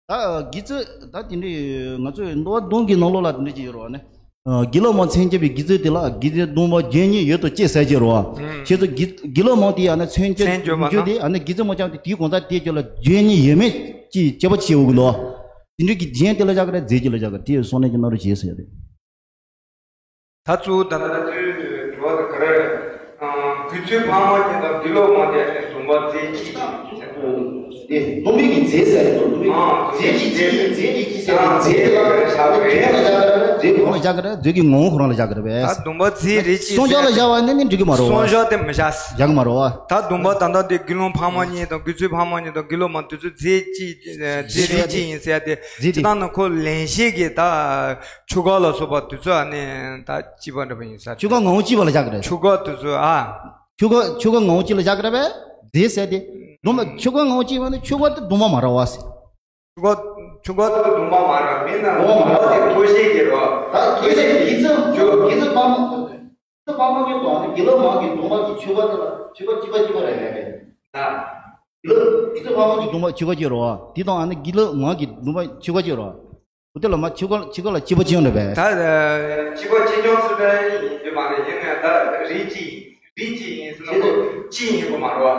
ད་དགེ་ཚུལ་ད་དེ་འདྲའི་ང་ཚོའི་མདོ་སྡོམ་གྱི་ནང་ལོགས་ལ་དེ་འདྲ་ཅིག་ཡོད་རེད་བ་ནི། དགེ་སློང་མ་མཚན་བརྒྱད་པའི་དགེ་ཚུལ་དེ་ལ་དགེ་ཚུལ་སྡོམ་པ་བརྒྱད་གཉིས་ཡོད་དོ་ཅེས་ཟེར་གྱི་རེད་བ། ཁྱེད་ཚོ་དགེ་དགེ་སློང་མ་དེ་ཡང་ན་མཚན་བརྗོད་མཚན་བརྗོད་པ་ན་དེ་ཡང་ན་དགེ་ཚུལ་མ་སྦྱངས་ཏེ་དེའི་གང་ཟག་དེ་ཁྱོད་ལ་བརྗོད་ཉིད་ཡོད་མེད་ཅིག་དཔྱད་པ་བྱེད་འོ་གི་ལོ། དེ་འདྲའི་གི་རྒྱན་དེ་ལ་བཞག་གི་རེད་རྫས་ཀྱི་ལ་བཞག་གི་རེད་དེ་ཡང་གསུང་ལན་གྱི་ནང་རུ་བྱེད་ཟེར་རེད། ད་གཙོ་བོ་ད་ལྟ་དུས་དྲི་བ་དེ་ག་རེ་རེད། དགེ་ཚུལ་ཕ་མ་གཉིས་དང་དགེ་སློང་མ་དེ་སྡོམ་པ་རྫས་གཅིག་དང་། དེ་སྡོམ་པའི་གི་རྫས་ཟེར་དུས་སྡོམ་པའི་རྫས་ཀྱི་རྫས་ཀྱི་རྫས་ཀྱི་རྫས་ལ་རྫས་ལ་རྫས་ལ་བཞག་གི་རེད། རྫས་ཀྱི་ངོ་བོ་ཁོ་རང་ལ་བཞག་གི་རེད་པས། ད་སྡོམ་པ་རྫས་རེད་ཅེས་སོང་རྒྱག་ལ་བཞག་པ་ནི་ནི་འགྲིག་གི་མ་རེད་བ། སོང་རྒྱག་དེ་མི་བཞག་བཞག་གི་མ་རེད་བ། ད་སྡོམ་པ་ད་ལྟ་དེ་དགེ་སློང་ཕ་མ་གཉིས་དང་དགེ་ཚུལ་ཕ་མ་གཉིས་དང་དགེ་སློང་མ་དེ་ཚོ་རྫས་གཅིག་རྫས་རིགས་གཅིག་ཡིན་ཟེར་ཏེ་རྫས་སྤྱིར་བཏང་ནི་ཁོ་ལེན་བྱེད་ཀྱི་ད་ཆོས་འགལ་ལ་སོགས་པ་དེ་ཚོ་ཨ་ནི་ད་སྤྱི་པ་འདྲ་པོ་ཡིན་ས་ཆོས་འགལ་ངོ་བོ་སྤྱི་པ་ལ་བཞག་གི་རེད། ཆོས་འགལ་དེ་ཚོ་ཨ། ཆོས་འགལ་ཆོས་འགལ་ངོ་བོ་སྤྱི་ལ་བཞག་གི་རེད་པས། རྫས་ཟེར་ཏེ། སྡོམ་པ་ཆོས་འགལ་ངོ་བོ་སྤྱི་པ་ནི་ཆོས་འགལ་དེ་སྡོམ་པ་མ་རེད་བ་ཟེར། ཆོས་འགལ་ཆོས་འགལ་དེ་སྡོམ་པ་མ་རེད་མིན་ན་སྡོམ་པ་མ་རེད་དེ་ཐོགས་བཤད་ཀྱི་རེད། ད་ཐོགས་བཤད་ཀྱི་ཡིད་ཚིམ་རྒྱུ་ཡིད་ཚིམ་པ་མ། དགེ་ཚུལ་ཕ་མ་གཉིས་དང་ནི་དགེ་སློང་མ་གི་སྡོམ་པ་གི་ཆོས་འགལ་དེ་ལ་ཆོས་འགལ་གཅིག་པ་གཅིག་པ་རེད་ལབ་པས། ད། དགེ་སློང་དགེ་ཚུལ་ཕ་མ་གི་སྡོམ་པ་ཆོས་འགལ་གཅིག་རེད་བ། དེ་དང་ཨ་ནི་དགེ་སློང་མ་གི་སྡོམ་པ་ཆོས་འགལ་གཅིག་རེད་བ། འོ་དེ་ལ་མ་ཆོས་འགལ་ཆོས་འགལ་ལ་སྤྱི་པ་སྤྱི་ཡོངས་རེད་པས། ད་སྤྱི་པ་སྤྱི་ཡོངས་སུ་ད་ཡིན་རྒྱུ་མ་རེད། ཡིན་ན་ད་རིགས་གཅིག་རིགས་གཅིག་ཡིན་ཟེར་ན་ཁོ་གཅིག་ཡིན་དགོས་མ་རེད་བ།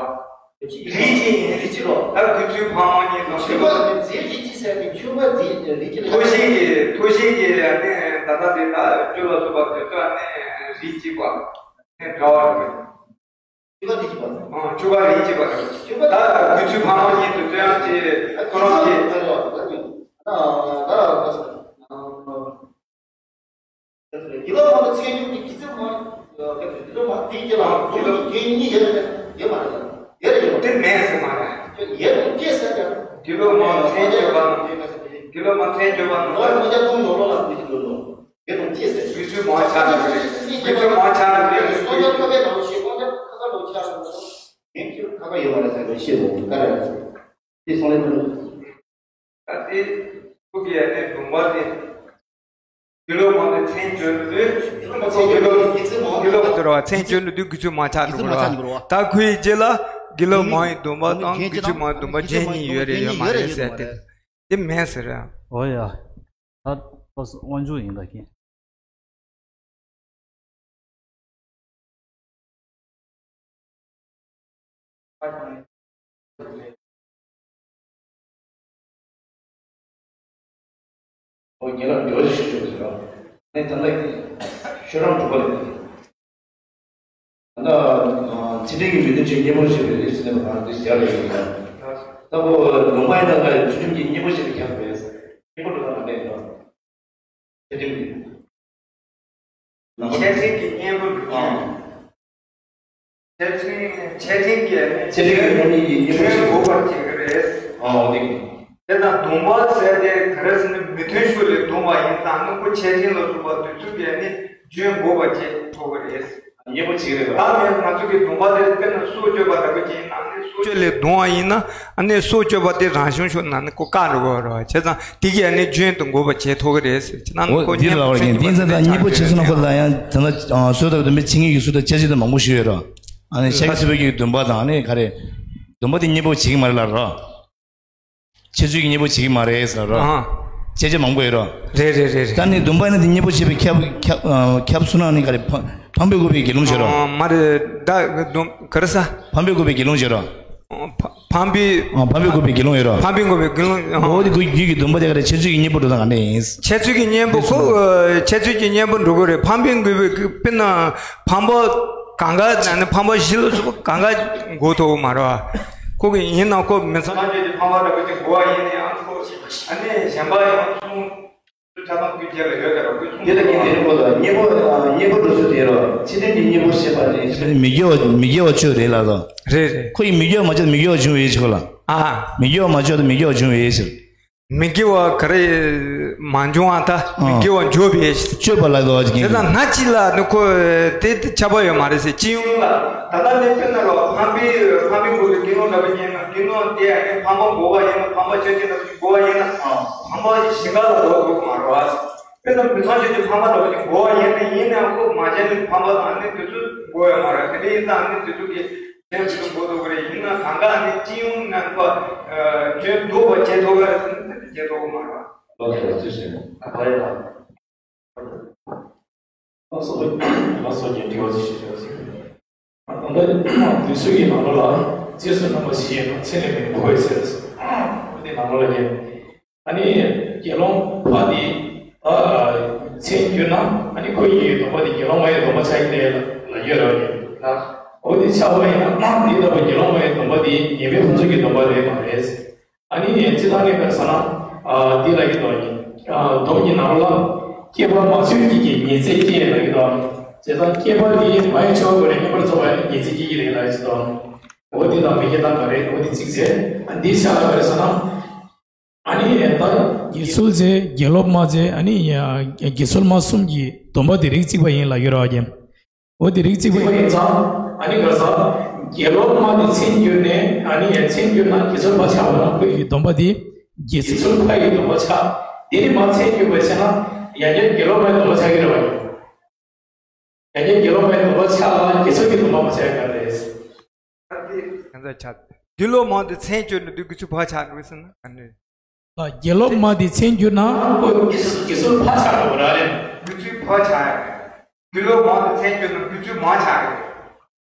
རིགས་གཅིག་ཡིན་རིགས་གཅིག་རོ། ད་དགེ་ཚུལ་ཕ་མ་གཉིས་དང་ཆོས་འགལ་རྫས་རིགས་གཅིག་ཟེར་ཏེ་ཆོས་འགལ་རྫས་རིགས་གཅིག་ལ། ཐོགས་བཤད་ཀྱི་ཐོགས་བཤད་ཀྱི་ཡ་ནི་ད་ལྟ་དེ་ད་སྤྱོད་ལ་སོགས་པ་དེ་ཚོ་ཡ་ནི་རིགས་གཅིག་པ་ནི་འདྲ་བ་རེད། ཆོས་འགལ་རིགས་གཅིག་པ། ཨང་ཆོས་འགལ་རིགས་གཅིག་པ་རེད། ཆོས་འགལ་ད་དགེ་ཚུལ་ཕ་མ་གཉིས་དེ་ཚོ་ཡང་ཅི་ཁོ་རང་གི་དགེ་སློང་མ་ལ་ཚད་འཇོག་གི་དགེ་ཚུལ་མ་དེའི་རྒྱུད་ལ་སྡོམ་པའི་རྒྱན་གཉིས་ཡོད་རེད། ཡོད་མ་རེད། ཡོད་རེད། ཡོད་མ་རེད། དེ་མེད་ཟེར་མ་རེད། ཡོད་རེད་ཅེས་ཟེར་ཀྱང་། དགེ་སློང་མ་ཚད་འཇོག་པ་དང་། དགེ་སློང་མ་ཚད་འཇོག་པ་དང་། ལོ་མ་བྱ་ཀུན་ལོ་ལོ་ལ་དེ་ཀྱི་ལོ་ལོ། ཡོད་དང་ཅེས་ཟེར། དགེ་ཚུལ་མ་ཆགས་འགྲོ་རེད། དགེ་ཚུལ་མ་ཆགས་འགྲོ་རེད། སོ་སོ་ཐོབ་པའི་ནང་ཞེས་ཀུན་ཁྱབ་ཁ་ཁ་ལོ་ཆགས་འགྲོ། ངས་ཁྱོད་ཁ་ཁ་ཡོད་མ་རེད་ཟེར་ནས་བཤད་འདུག་ག་རེ། དེ་སོང་ལེ་མི་འདུག་ད་དེ་ཁོ་གི་ཡ་དེ་སྡོམ་པ་དེ། དགེ་སློང་མ་དེ་མཚན་བརྗོད་དུས་དགེ་སློང་དགེ་སློང་དེ་ར་མཚན་བརྗོད་དུས་དགེ་ཚུལ་མ་ཆགས་འགྲོ་ར། ད་ཁོའི་རྗེས་ལ་དགེ་སློང་མ་ཡི་སྡོམ་པ་དང་དགེ་ཚུལ་མ་ཡི་སྡོམ་པ་གཞན་གཉིས་ཡོད་རེད་ཡོད་མ་རེད་ཟེར་ཏེ། དེ་མེད་ཟེར་ར། འོ་ཡ། ད་ཏོག་ཙམ་དབང་ཆོག་ཡིན་ད་ཁྱེད། ཨོ་ཉེ་ལ་འདྲི་བ་ཞིག་ཞུ་ཞུ་ཟེར་རོ། ནས་ད་ལྟ་ཤོ་རམ་གྲུབ་པ་རེད། ད་ལྟ་ཚུལ་ཁྲིམས་ཀྱི་མི་མཐུན་ཕྱོགས་གཉེན་པོར་བྱེད་པའི་རིགས་སུ་གནས་པ་གང་དེ་ཞར་ལ་ཡོད་ཀྱང་། ད་ཁོ་ལུང་པ་ཡིན་ན་ལ་ཚུལ་ཁྲིམས་ཀྱི་གཉེན་པོ་བྱེད་པའི་ཁྱབ་པས་གཉེན་པོ་འགྲོ་ན་མ་གནས་ཡིན་ནོ། ཚུལ་ཁྲིམས་ཀྱི། འཆད་ཁྲིམས་ཀྱི་གཉེན་པོ་འགྲོ་ཨང་། འཆད་ཁྲིམས་འཆད་ཁྲིམས་ཀྱི་འཆད་ཁྲིམས་ཀྱི་ནི་ཡིན་གཉེན་པོ་བྱེད་དགོས་པར་བྱེད་ཀྱི་རེད། ཨང་འོ་དེ་གི། དེ་ན་སྡོམ་པ་ཟེར་ཏེ་ག་རེ་ཟེར་ན་མི་མཐུན་ཕྱོགས་ལས་སྡོམ་པ་ཡིན་ཙང་ནི་ཁོ་འཆད་ཁྲིམས་ལ་སོགས་པ་དེ་ཚོ་གི་ནི་སྐྱོན་འགོག་པ་བྱེད་ཐུབ་ཀྱི་རེད། གཉེན་པོ་བྱེད་ཀྱི་རེད་པ། ད་ནི་ང་ཚོ་གི་སྡོམ་པ་དེ་དཔེར་ན་སྲོག་གཅོད་པ་འདྲ་པོ་ཅིག་ཡིན་ན་ནི་སྲོག་གཅོད་ལས་སྡོམ་པ་ཡིན་ན་ཨ་ནི་སྲོག་གཅོད་པ་དེ་རང་བྱུང་ཕྱོགས་ན་ནི་ཁོ་བཀག་འགྲོ་གི་རེད་བ། བྱས་ཙང་དེ་གི་ཨ་ནི་སྐྱོན་དུ་འགོག་པ་བྱེད་ཐུབ་ཀྱི་རེད་ཟེར་ཁྱེད་རང་ནི་ཁོ་འདི་གཉེན་ལ་པོ་བར་གྱི་འཛིན་ས་དང་གཉེན་པོ་བྱེད་ཚུལ་ན་ཁོ་ལ་ཡང་ད་ལྟ་སྲོལ་ལྟར་སྡོམ་པའི་ཆིངས་ཡིག་གི་སྲོལ་ལྟར་འཆད་རྩོད་དེ་མང་པོ་ཞིག་ཡོད་རེད། ཨ་ནི་ཤཱཀྱ་ཐུབ་པའི་གི་སྡོམ་པ་དང་ཨ་ནི་ག་རེ། སྡོམ་པ་དེ་གཉེན་པོ་བྱེད་ཀྱི་མ་རེད་ལབ་རེད། འཆད་རྩོད་ཀྱི་གཉེན་པོ་བྱེད་ཀྱི་མ་རེད་ཟེར་རོ། ཨ། བྱས་རྗེས་མང་པོ་ཡོད་རོ། རེད་རེད་རེད་རེད། ད་ནི་སྡོམ་པ་ནི་དེ་གཉེན་པོ་བྱེད་པའི་ཁྱབ་ཁྱབ་ཨ་ཁྱབ་སོང་ན་ནི་ག་རེ་ཕ་ཕམ་པའི་དགོས་པའི་དགེ་སློང་བྱེད་རོ། ཨ་མ་རེད་ད་སྡོམ་ག་རེ་ཟ། ཕམ་པའི་དགོས་པའི་དགེ་སློང་བྱེད་རོ། ཨ་ཕ་ཕམ་པའི། ཨ་ཕམ་པའི་དགོས་པའི་དགེ་སློང་ཡོད་རོ། ཕམ་པའི་དགོས་པའི་དགེ་སློང་ཨ། འོ་དེ་ཁོའི་རྒྱུད་ཀྱི་སྡོམ་པ་དེ་ག་རེ་འཆད་རྩོད་ཀྱི་གཉེན་པོ་འགྲོ་ད་ག་འདྲ་ཡིན། འཆད་རྩོད་ཀྱི་གཉེན་པོ་ཁོ་འཆད་རྩོད་ཀྱི་གཉེན་པོ་འགྲོ་གི་རེད། ཕམ་པའི་དགོས་པའི་དཔེར་ན་ཕམ་པ། གང་ག་ན་ནི་ཕམ་པ་བཞི་ལ་སོགས་པ་གང་ག་འགོག་ཐུབ་ཀྱི་མ་རེད་བ། ཁོ་གི་ཡིན་ན་ཁོ་མི་ཚང་ཆོས་ཀྱི་ཕམ་པ་འདྲ་པོ་ཅིག་འགོག་པ་ཡིན་ན་ཡང་ཁོ་ཨ་ནི་གཞན་པ་ཡང་གསུང་ཆ་ཚང་ཁོའི་རྗེས་ལ་ཡོད་ཀྱང་ཁོས་གསུང་དེ་ལ་ཀྱི་དེ་རིང་པོ་ལ་གཉེན་པོ་གཉེན་པོ་འགྲོ་ཚུལ་དེ་རོ་ཚིག་དོན་གྱི་གཉེན་པོ་ཞེས་པ་དེ་མི་དགེ་བ་མི་དགེ་བ་ཆོས་རེད་ལ་དོ། རེད་རེད། ཁོ་ཡི་མི་དགེ་བ་མ་བྱས་མི་དགེ་བ་བྱུང་བའི་ཕྱིར་ལ། ཨ། མི་དགེ་བ་མ་བྱས་མི་དགེ་བ་བྱུང་བའི་ཕྱིར། མི་དགེ་བ་ག་རེ་མ་འབྱུང་བ་ད་མི་དགེ་བ་འཇོག་པའི་སྤྱོད་པ་ལ་དོ་ཅིག་ཡིན། དེ་དང་སྣ་གཅིག་ལ་ནི་ཁོ་དེ་ཁྱབ་པ་ཡོད་མ་རེད་ཟེར་སྤྱི་ཡོངས་ལ་ད་ལྟ་ནི་དཔེར་ན་ལོ་ཕམ་པའི་ཕམ་པའི་སྒོ་ལས་དགེ་སློང་འདྲ་པོ་ཡིན་ན་དགེ་སློང་དེ་ཡང་ནི་ཕམ་པ་འགོག་པ་ཡིན་ན་ཕམ་པ་ཆོས་ཅན་འདྲ་པོ་འགོག་པ་ཡིན་ན་ཕམ་པ་གཞན་དག་ལ་འགོག་འགོག་མ་རེད་བ། དཔེར་ན་མི་ཚངས་སྤྱོད་ཀྱི་ཕམ་པ་འདྲ་པོ་འགོག་པ་ཡིན་ན་ཡིན་ནའང་ཁོ་མ་བྱས་ནས་ཕམ་པ་དང་ནི་དེ་ཚོ་འགོག་ཡོད་མ་རེད། དེ་འདྲ་ཡིན་ཙང་ནི་དེ་ཚོ་གི་དེ་ཚོ་མགོ་ཐོག་རེ་ཡིན་ན་གང་ག་ནི་སྤྱི་ཡོངས་ནང་པ་སྐྱོན་འདུག་པ་བྱེད་ཐུབ་པ་རེད་ཟེར་ན་དེ་བྱེད་ཐུབ་པ་མ་རེད། ལོ་དེ་ལ་ཚུལ་བཞིན་ད་བ་ཡ། ལགས་སོ། ལགས་སོ། ངས་དྲི་བ་ཅིག་ཞུ་ཆོག་ཅིག་ད་ལྟ་དུས་ཚོད་ཀྱི་ནང་ལོགས་ལ་རྗེས་སུ་གནང་བ་ཞིག་ཡིན་ན་ཚེ་ལས་མི་འཕོ་བའི་ཚེ་རེད། འདི་ནང་ལོགས་ལ་ཡིན། ཨ་ནི་དགེ་སློང་ཕ་དེ་ད་མཚན་གྱུར་ན་ཨ་ནི་ཁོ་ཡི་སྡོམ་པ་དེ་དགེ་སློང་མ་ཡི་སྡོམ་པ་ཆགས་ཀྱི་རེད་ལབ་ཡོད་རེད་བ། ད་འོ་དེ་ཆགས་པ་ཡིན་ན་དེ་ལྟ་བུ་དགེ་སློང་མ་ཡི་སྡོམ་པ་དེ་ངེས་པའི་ཕུན་ཚོགས་ཀྱི་སྡོམ་པ་རེད་མ་རེད། ཨ་ནི་ནས་སྤྱི་བཏང་ནས་ག་རེ་ཟེར་ན། ཨ་འདི་ལ་གི་དོན་ཡིན། ཨ་སྡོམ་གྱི་ནང་ལ་སྐྱེས་པ་མ་ཚུད་ཀྱི་གི་ཉི་ཚེ་སྐྱེས་ལ་གི་དོན། བྱས་ཙང་སྐྱེས་པ་འདི་མ་ཡི་ཆོག་གི་རེད། ངེས་པར་རྫོགས་པ་ཡིན་ན་ཉི་ཚེ་སྐྱེ་གི་རེད་ལ་ཡི་དོན། འོ་འདི་དང་མི་སྐྱེ་དང་ག་རེ་འོ་འདི་གཅིག་བྱས། ཨ་འདི་ཤ་ལ་ག་རེ་ཟེར་ན། ཨ་ནི་ད་དགེ་ཚུལ་བྱས་དགེ་སློབ་མ་བྱས་ཨ་ནི་དགེ་ཚུལ་མ་གསུམ་གྱི་སྡོམ་པ་འདི་རིགས་གཅིག་པ་ཡིན་ལ་ཡོད་ར་བ་ཀྱེ། འོ་དེ་རིགས་གཅིག་པ་ཡིན་ཙང་ཨ་ནི་ག་རེ་ཟེར། དགེ་སློབ་མ་དེ་མཚན་གྱུར་ནས་ཨ་ནི་ཡང་མཚན་གྱུར་ན་དགེ་ཚུལ་ཕ་ཆགས་པ་ན་ཁོ་ཡི་སྡོམ་པ་དེ་དགེ་ཚུལ་ཕ་ཡི་སྡོམ་པ་ཆགས། དེ་ནི་མ་མཚན་གྱུར་པ་བྱས་ན་ཡང་བསྐྱར་དགེ་སློབ་མ་ཡི་སྡོམ་པ་ཆགས་ཀྱི་རེད་བ། ཡང་བསྐྱར་དགེ་སློབ་མ་ཡི་སྡོམ་པ་ཆགས་ལ་དགེ་ཚུལ་གྱི་སྡོམ་པ་མ་ཆགས་ཀྱི་རེད། ཁྱད་མཚར་ཆགས། དགེ་སློབ་མ་དེ་མཚན་གྱུར་ནས་དུས་དགེ་ཚུལ་ཕ་ཆགས་འགྲོ་ཟེར་ན་ཨ་ནི། ལ་དགེ་སློབ་མ་དེ་མཚན་གྱུར་ན། ཁོ་དགེ་ཚུལ་དགེ་ཚུལ་ཕ་ཆགས་འགྲོ་གི་རེད། དགེ་ཚུལ་ཕ་ཆགས་ཡ། དགེ་སློབ་མ་དེ་མཚན་གྱུར་ན་དགེ་ཚུལ་མ་ཆགས་ཀྱི་རེད།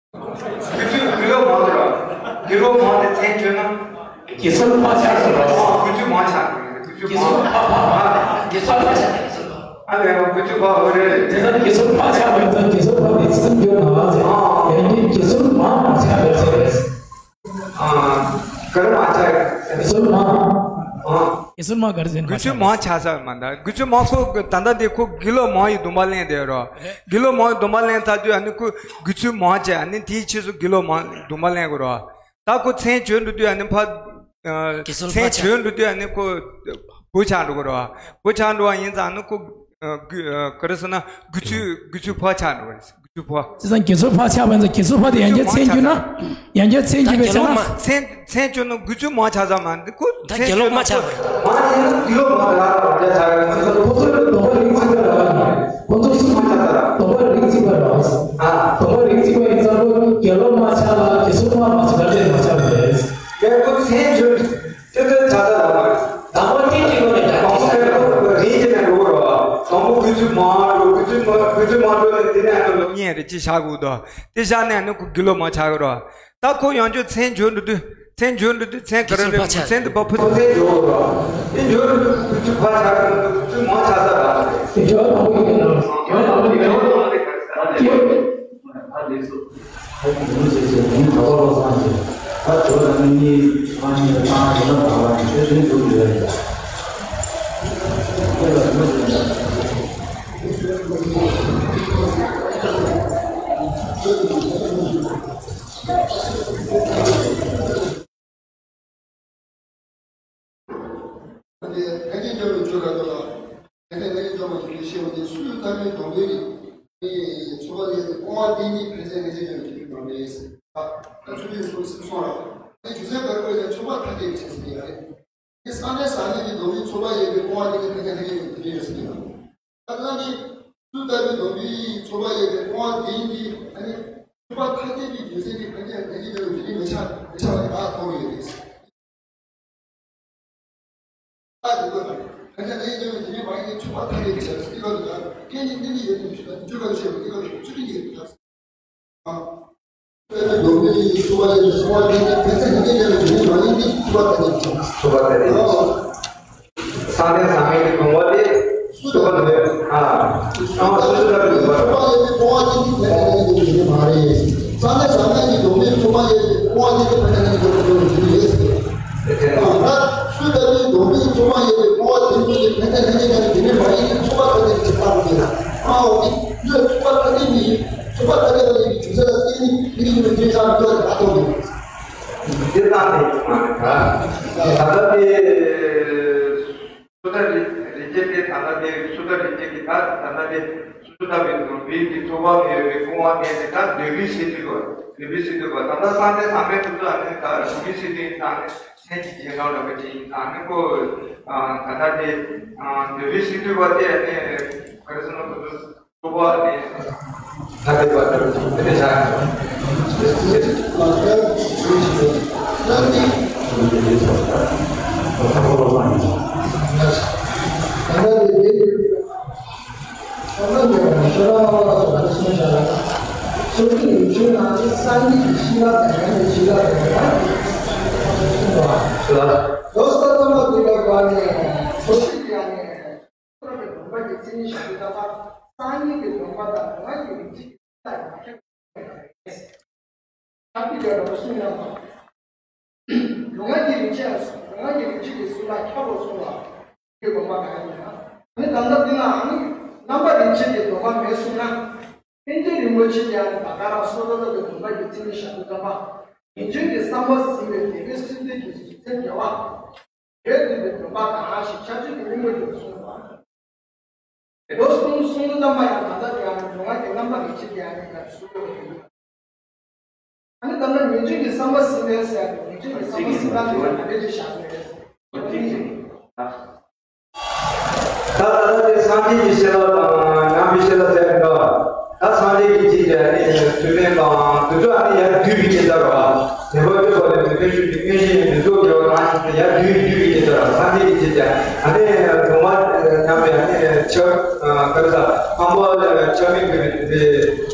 དགེ་ཚུལ་དགེ་སློབ་མ་དེ་ར། དགེ་སློབ་མ་དེ་མཚན་གྱུར་ན། དགེ་ཚུལ་ཕ་ཆགས་སོང་ར། དགེ་ཚུལ་མ་ཆགས་ཀྱི་རེད། དགེ་ཚུལ་དགེ་ཚུལ་མ། ཕ་ཕ་ཕ། དགེ་ཚུལ་ཕ་ཆགས་ཀྱི་རེད། ཨ་ལས་རང་དགེ་ཚུལ་ཕ་འོ་རེད། དེ་ལྟར་དགེ་ཚུལ་ཕ་ཆགས་པ་ཡིན་ཙང་དགེ་ཚུལ་ཕ་དེ་མཚན་གྱུར་ན་ལ་ཟེར། ཡང་ན་དགེ་ཚུལ་མ་མ་ཆགས་པའི་ཚེ་རེད། ཨ། ག་རེ་མ་ཆགས། དགེ་ཚུལ་མ། ཨ། དགེ་ཚུལ་མ་ག་རེ་ཟེར་ན་དགེ་ཚུལ་མ་ཆགས་ས་མ་ད། དགེ་ཚུལ་མ་ཁོ་ད་ལྟ་དེ་ཁོ་དགེ་སློབ་མ་ཡི་སྡོམ་པ་ལེན་དེ་རོ། དགེ་སློབ་མ་ཡི་སྡོམ་པ་ལེན་ཚར་དུས་ཨ་ནི་ཁོ་དགེ་ཚུལ་མ་བྱས་ཨ་ནི་དེའི་ཕྱིས་སུ་དགེ་སློབ་མ་སྡོམ་པ་ལེན་དགོས་རོ། ད་ཁོ་མཚན་བྱོན་འགྲོ་དུས་ཨ་ནི་ཕ། དགེ་ཚུལ་ཕ་མཚན་ཆགས། བྱོན་འགྲོ་དུས་ཨ་ནི་ཁོ་བུ་ཆགས་འགྲོ་གི་རོ། བུ་ཆགས་འགྲོ་བ་ཡིན་ཙང་ཨ་ནི་ཁོ། ཨ་དགེ་ཨ་ག་རེ་ཟེར་ན་དགེ་ཚུལ་དགེ་ཚུལ་ཕ་ཆགས་འགྲོ་བ་རེད། དགེ་ཚུལ་ཕ། བྱས་ཙང་དགེ་ཚུལ་ཕ་ཆགས་པ་ཡིན་ཙང་དགེ་ཚུལ་ཕ་དེ་ཡང་བསྐྱར་མཚན་གྱུར་ན། ཡང་བསྐྱར་མཚན་གྱུར་པའི་ཚེ་ན། མཚན་མཚན་གྱུར་ན་དགེ་ཚུལ་མ་ཆགས་ས་མ་འདི་ཁོ་ད་དགེ་སློབ་མ་ཆགས་པ་རེད། མ་ཡིན་ན་དགེ་སློབ་མ་ར་ར་ཆགས་ཡོད་ཁོ་ཚོ་ཁོ་ཚོ་ལ་སྡོམ་པ་རིགས་གཅིག་པ་ར་ཁོ་ཚོ་སུ་མ་ཆགས་ད་ར་སྡོམ་པ་རིགས་གཅིག་པ་ར། ཨ་སྡོམ་པ་རིགས་གཅིག་པ་ཡིན་ཙང་ཁོ་དགེ་སློབ་མ་ཆགས་ལ་དགེ་ཚུལ་མ་མ་ཆགས་ད་ཆགས་མ་ཆགས་པ་རེད། ཁོ་ཚོ་མཚན་གྱུར། དེ་ཚོའི་ཆ་ཚང་རང་དང་པོ་ཐེངས་གཅིག་ལོ་ནས་ཀྱང་དང་པོ་ཁྱེད་ཀྱི་རིང་གཅིག་ནས་འགྲོ་གི་རེད་བ། དང་པོ་དགེ་ཚུལ་མ་འགྲོ་དགེ་ཚུལ་མ་དགེ་ཚུལ་མ་འགྲོ་ནས་དེ་ནས་ཨ་ནི་ལོ་གཉིས་རེ་གཅིག་བཞག་དགོས་དོ། དེ་བཞག་ནས་ཨ་ནི་ཁོ་དགེ་སློབ་མ་ཆགས་གི་རེད་བ། ད་ཁོ་ཡང་བསྐྱར་མཚན་བྱོན་འགྲོ་དུས་མཚན་བྱོན་འགྲོ་དུས་མཚན་ག་རེ་རེད་མཚན་དེ་བ་ཕུ་ཚོ་མཚན་འགྲོ་གི་རེད་བ། དེ་འགྲོ་དུས་དགེ་ཚུལ་ཕ་ཆགས་གི་རེད་དགེ་ཚུལ་མ་ཆགས་ས་རེད། དེ་ཇོ་དང་པོ་ཡིན་ནོ། ཇོ་དང་པོ་ཡིན་ནོ། ཨ་ལེ་སོ། ཕན་ཆད་འབྱོར་བའི་ཆོས་ག་དོ་ལ། ཕན་ཆད་ཕན་ཆད་འབྱོར་བ་ཞིག་ལས་ཤེས་པ་དེ་སུ་ཡོད་ལྟ་བུའི་སྡོམ་པའི་རིགས། ཚོགས་པ་ལས་ཀྱི་སྤོང་བ་བསྟེན་ནས་ཕན་ཆད་ཕན་ཆད་འབྱོར་བའི་ཆོས་ག་དོ་ལ། ད་ཚུལ་ཁྲིམས་སྲུང་སྲུང་བ་རེད། རྒྱུ་མཚན་ག་རེ་ཡོད་ཚོགས་པ་ཐ་དད་ཀྱི་ཆེད་ཟེར་གྱི་ཡོད་རེད། དེ་ས་གནས་ས་གནས་ཀྱི་སྡོམ་པའི་ཚོགས་པ་ཡོད་པའི་སྤོང་བ་བསྟེན་ནས་ཕན་ཆད་ཕན་ཆད་འབྱོར་བའི་ཆོས་ཟེར་གྱི་ཡོད་རེད། ད་ག་ནང་གི་སུ་ལྟ་བུའི་སྡོམ་པའི་ཚོགས་པ་ཡོད་པའི་སྤོང་བ་བསྟེན་ནས་ཨ་ནི། ཚོགས་པ་ཐ་དད་པའི་རྒྱུ་མཚན་གྱིས་ཕན་ཆད་ཕན་ཆད་འབྱོར་བའི་རྒྱུ་མཚན་མི་ཆགས་མི་ཆགས་པ་ཡང་མཐོང་ཡོད་རེད། ཨ་འདི་ལ་ཕན་ཆད་ཕན་ཆད་འབྱོར་བའི་རྒྱུ་མཚན་མ་ཡིན་ཚོགས་པ་ཐ་དད་པའི་ཆགས་སྲིད་པ་འདུག་ལ་སྐད་ནི་འདི་ནི་ཡོད་དུ་མི་ཤེས་པ་འདི་ཚོ་ག་ཤེས་པ་འདི་ག་ཚུལ་ཁྲིམས་ཡོད་དུ་ཆགས། ཨ། ཚོགས་པ་ཡོད་པའི་ཚོགས་པ་ཡོད་པའི་ཚོགས་པ་ཡོད་པའི་ཕན་ཆད་ཕན་ཆད་འབྱོར་བའི་རྒྱུ་མཚན་མ་ཡིན་ཏེ་ཚོགས་པ་ཐ་དད་པའི་ཆགས། ཚོགས་པ་ཐ་དད་པའི་ཆགས། ཨ། ས་གནས་ས་གནས་ཀྱི་སྡོམ་པ་དེ་སུ་ལྟ་བུ་ཡོད། ཨ། སོ་སོ་ལྟ་བུའི་སྡོམ་པ་རེད། ས་གནས་ས་གནས་ཀྱི་སྡོམ་པའི་ཚོགས་པ་ཡོད་པའི་སྤོང་བ་དེ་ཕན་ཆད་ནས་འགྲོ་དགོས་ཀྱི་ཡོད་ཟེར། ཨ། ད་སུ་ལྟ་བུའི་སྡོམ་པའི་ཚོགས་པ་ཡོད་པའི་སྤོང་བ་དེ་ཚོ་ལས་ཕན་ཆད་ཕན་ཆད་ཀྱང་དེ་ནས་མ་ཡིན་ཚོགས་པ་ཐ་དད་ཀྱི་ཆགས་པ་ཡིན་ན། ཨ་འོ་དེ་ཚོགས་པ་ཐ་དད་མི་ཡིན་ཚོགས་པ་ཐ་དད་པ་ཡིན་གྱི་རྒྱུ་མཚན་ལ་བརྟེན་ནས་མི་རིགས་མི་འདྲའི་ཆགས་འགྲོ་བ་དེ་མ་གཏོགས་མིན། དེ་ལྟ་སྟེ་མ་རེད་ད། ད་ལྟ་དེ། སུ་ཏ་རི་རི་ཅེ་ཏེ་ད་ལྟ་དེ་སུ་ཏ་རི་ཅེ་ཀི་ད་ད་ལྟ་དེ་སུ་ཏ་བི་དུ་བི་གི་ཚོགས་པ་མི་ཡོད་པའི་སྐུ་དབང་ནས་དེ་ད་འདོད་པའི་སྲིད་དུ་བ་འདོད་པའི་སྲིད་དུ་བ་ད་ལྟ་སངས་རྒྱས་སངས་རྒྱས་ཐུབ་ཚོད་ཨ་ནི་ད་འདོད་པའི་སྲིད་དུ་ཡིན་ད་ནི་སེམས་ཀྱི་རྗེས་འབྲང་འདྲ་པོ་ཅིག་ཡིན་ད་ནི་ཁོ་ད་ལྟ་དེ་འདོད་པའི་སྲིད་དུ་བ་དེ་ཨ་ནི་ག་རེ་ཟེར་ན་ཁོ་ཚོ། ཁོང་ཚོས་ཤོ་ལོ་ཀ་ལ་སོགས་པ་གསུངས་བཞག་ལ། སོ་སོའི་ཡིག་ཆུང་ནང་གི་སངས་རྒྱས་ཀྱི་ཤེས་རབ་དང་ཡང་ན་ཤེས་རབ་དང་ཡང་ན་གསུངས་པ། ལགས། ལོ་སོ་ཐ་མ་དེ་ག་བ་ནས་སོ་སོའི་ཡང་ནས་སོ་སོ་གི་སྡོམ་པ་གི་མཚན་ཉིད་བཞག་པའི་སྐབས་སངས་རྒྱས་ཀྱི་སྡོམ་པ་དང་ལུང་གི་རིགས་གཅིག་གི་ལ་ཡང་ཁྱབ། ཁྱབ་ཀྱི་ཡོད་པར་གསུངས་ཡང་། ལུང་གི་རིགས་ཆད། ལུང་གི་རིགས་ཆད་ཀྱི་གཟུགས་ལ་ཁྱབ་པར་གསུངས་ལ། དེའི་དགོངས་པ་གང་ཡིན་ན། ནི་ད་ལྟ་འདི་ནའང་རྣམ་པ་རིགས་ཆད་ཀྱི་སྡོམ་པ་མེད་གསུངས་ན། པཎ་ཆེན་རིན་པོ་ཆེ་ཡང་ད་ག་རང་སོ་ཐར་པའི་སྡོམ་པ་གི་མཚན་ཉིད་བཞག་པའི་སྐབས། ངེས་འབྱུང་གི་བསམ་པ་ཟིན་པའི་དད་པའི་བསིལ་མཐུན་གྱི་གཟུགས་ཅན་དགེ་བ། ཡོད་དེ་འདི་སྡོམ་པ་གང་ཞིག་ཕྱག་མཆོད་ཀྱི་སྙིང་པོ་ཡིན་གསུངས་པ། ལོ་གསུམ་གསུང་དུ་བཏང་བ་ཡང་ད་ལྟ་དེ་ཡང་ལུང་གི་རྣམ་པ་རིགས་ཆད་ཀྱི་ཡང་ནི་ཡར་ཞུ་དགོས་པ་ཡིན། ཨ་ནི་ད་ལྟ་ངེས་འབྱུང་གི་བསམ་པ་ཟིན་པས་ཟེར་ཏེ་ངེས་འབྱུང་གི་བསམ་པ་ཟིན་པ་དེ་ཡང་ད་ལྟ་ཅི་བཞག་དགོས་རེད། ད་ད་ལྟ་དེ་སངས་རྒྱས་ཀྱི་ཤེས་རབ་དང་ཉམས་པའི་ཤེས་རབ་ཟེར་འདུག་ད་སངས་རྒྱས་ཀྱི་ཅིག་ཡང་ནི་ཚུལ་ཁྲིམས་དང་དེ་ཚོ་ཨ་ནི་ཡར་བསྡུས་པའི་སྐད་ཆ་རེད་བ། དེ་བ་བཅོས་པ་ལས་མི་ལྡན་ཤུགས་ཀྱིས་མངོན་ཤེས་ཡིན་མི་ཚོགས་དགེ་བ་གང་ཞིག་དེ་ཡར་བསྡུས་བསྡུས་པའི་སྐད་ཆ་རེད། སངས་རྒྱས་ཀྱི་ཅིག་ཡང་ཨ་ནི་སྡོམ་པ་ཉམས་པའི་ཨ་ནི་ཆབ་ག་རེ་ཟ་ཕམ་པ་ཆབ་མི་དགོས་པའི་དེ་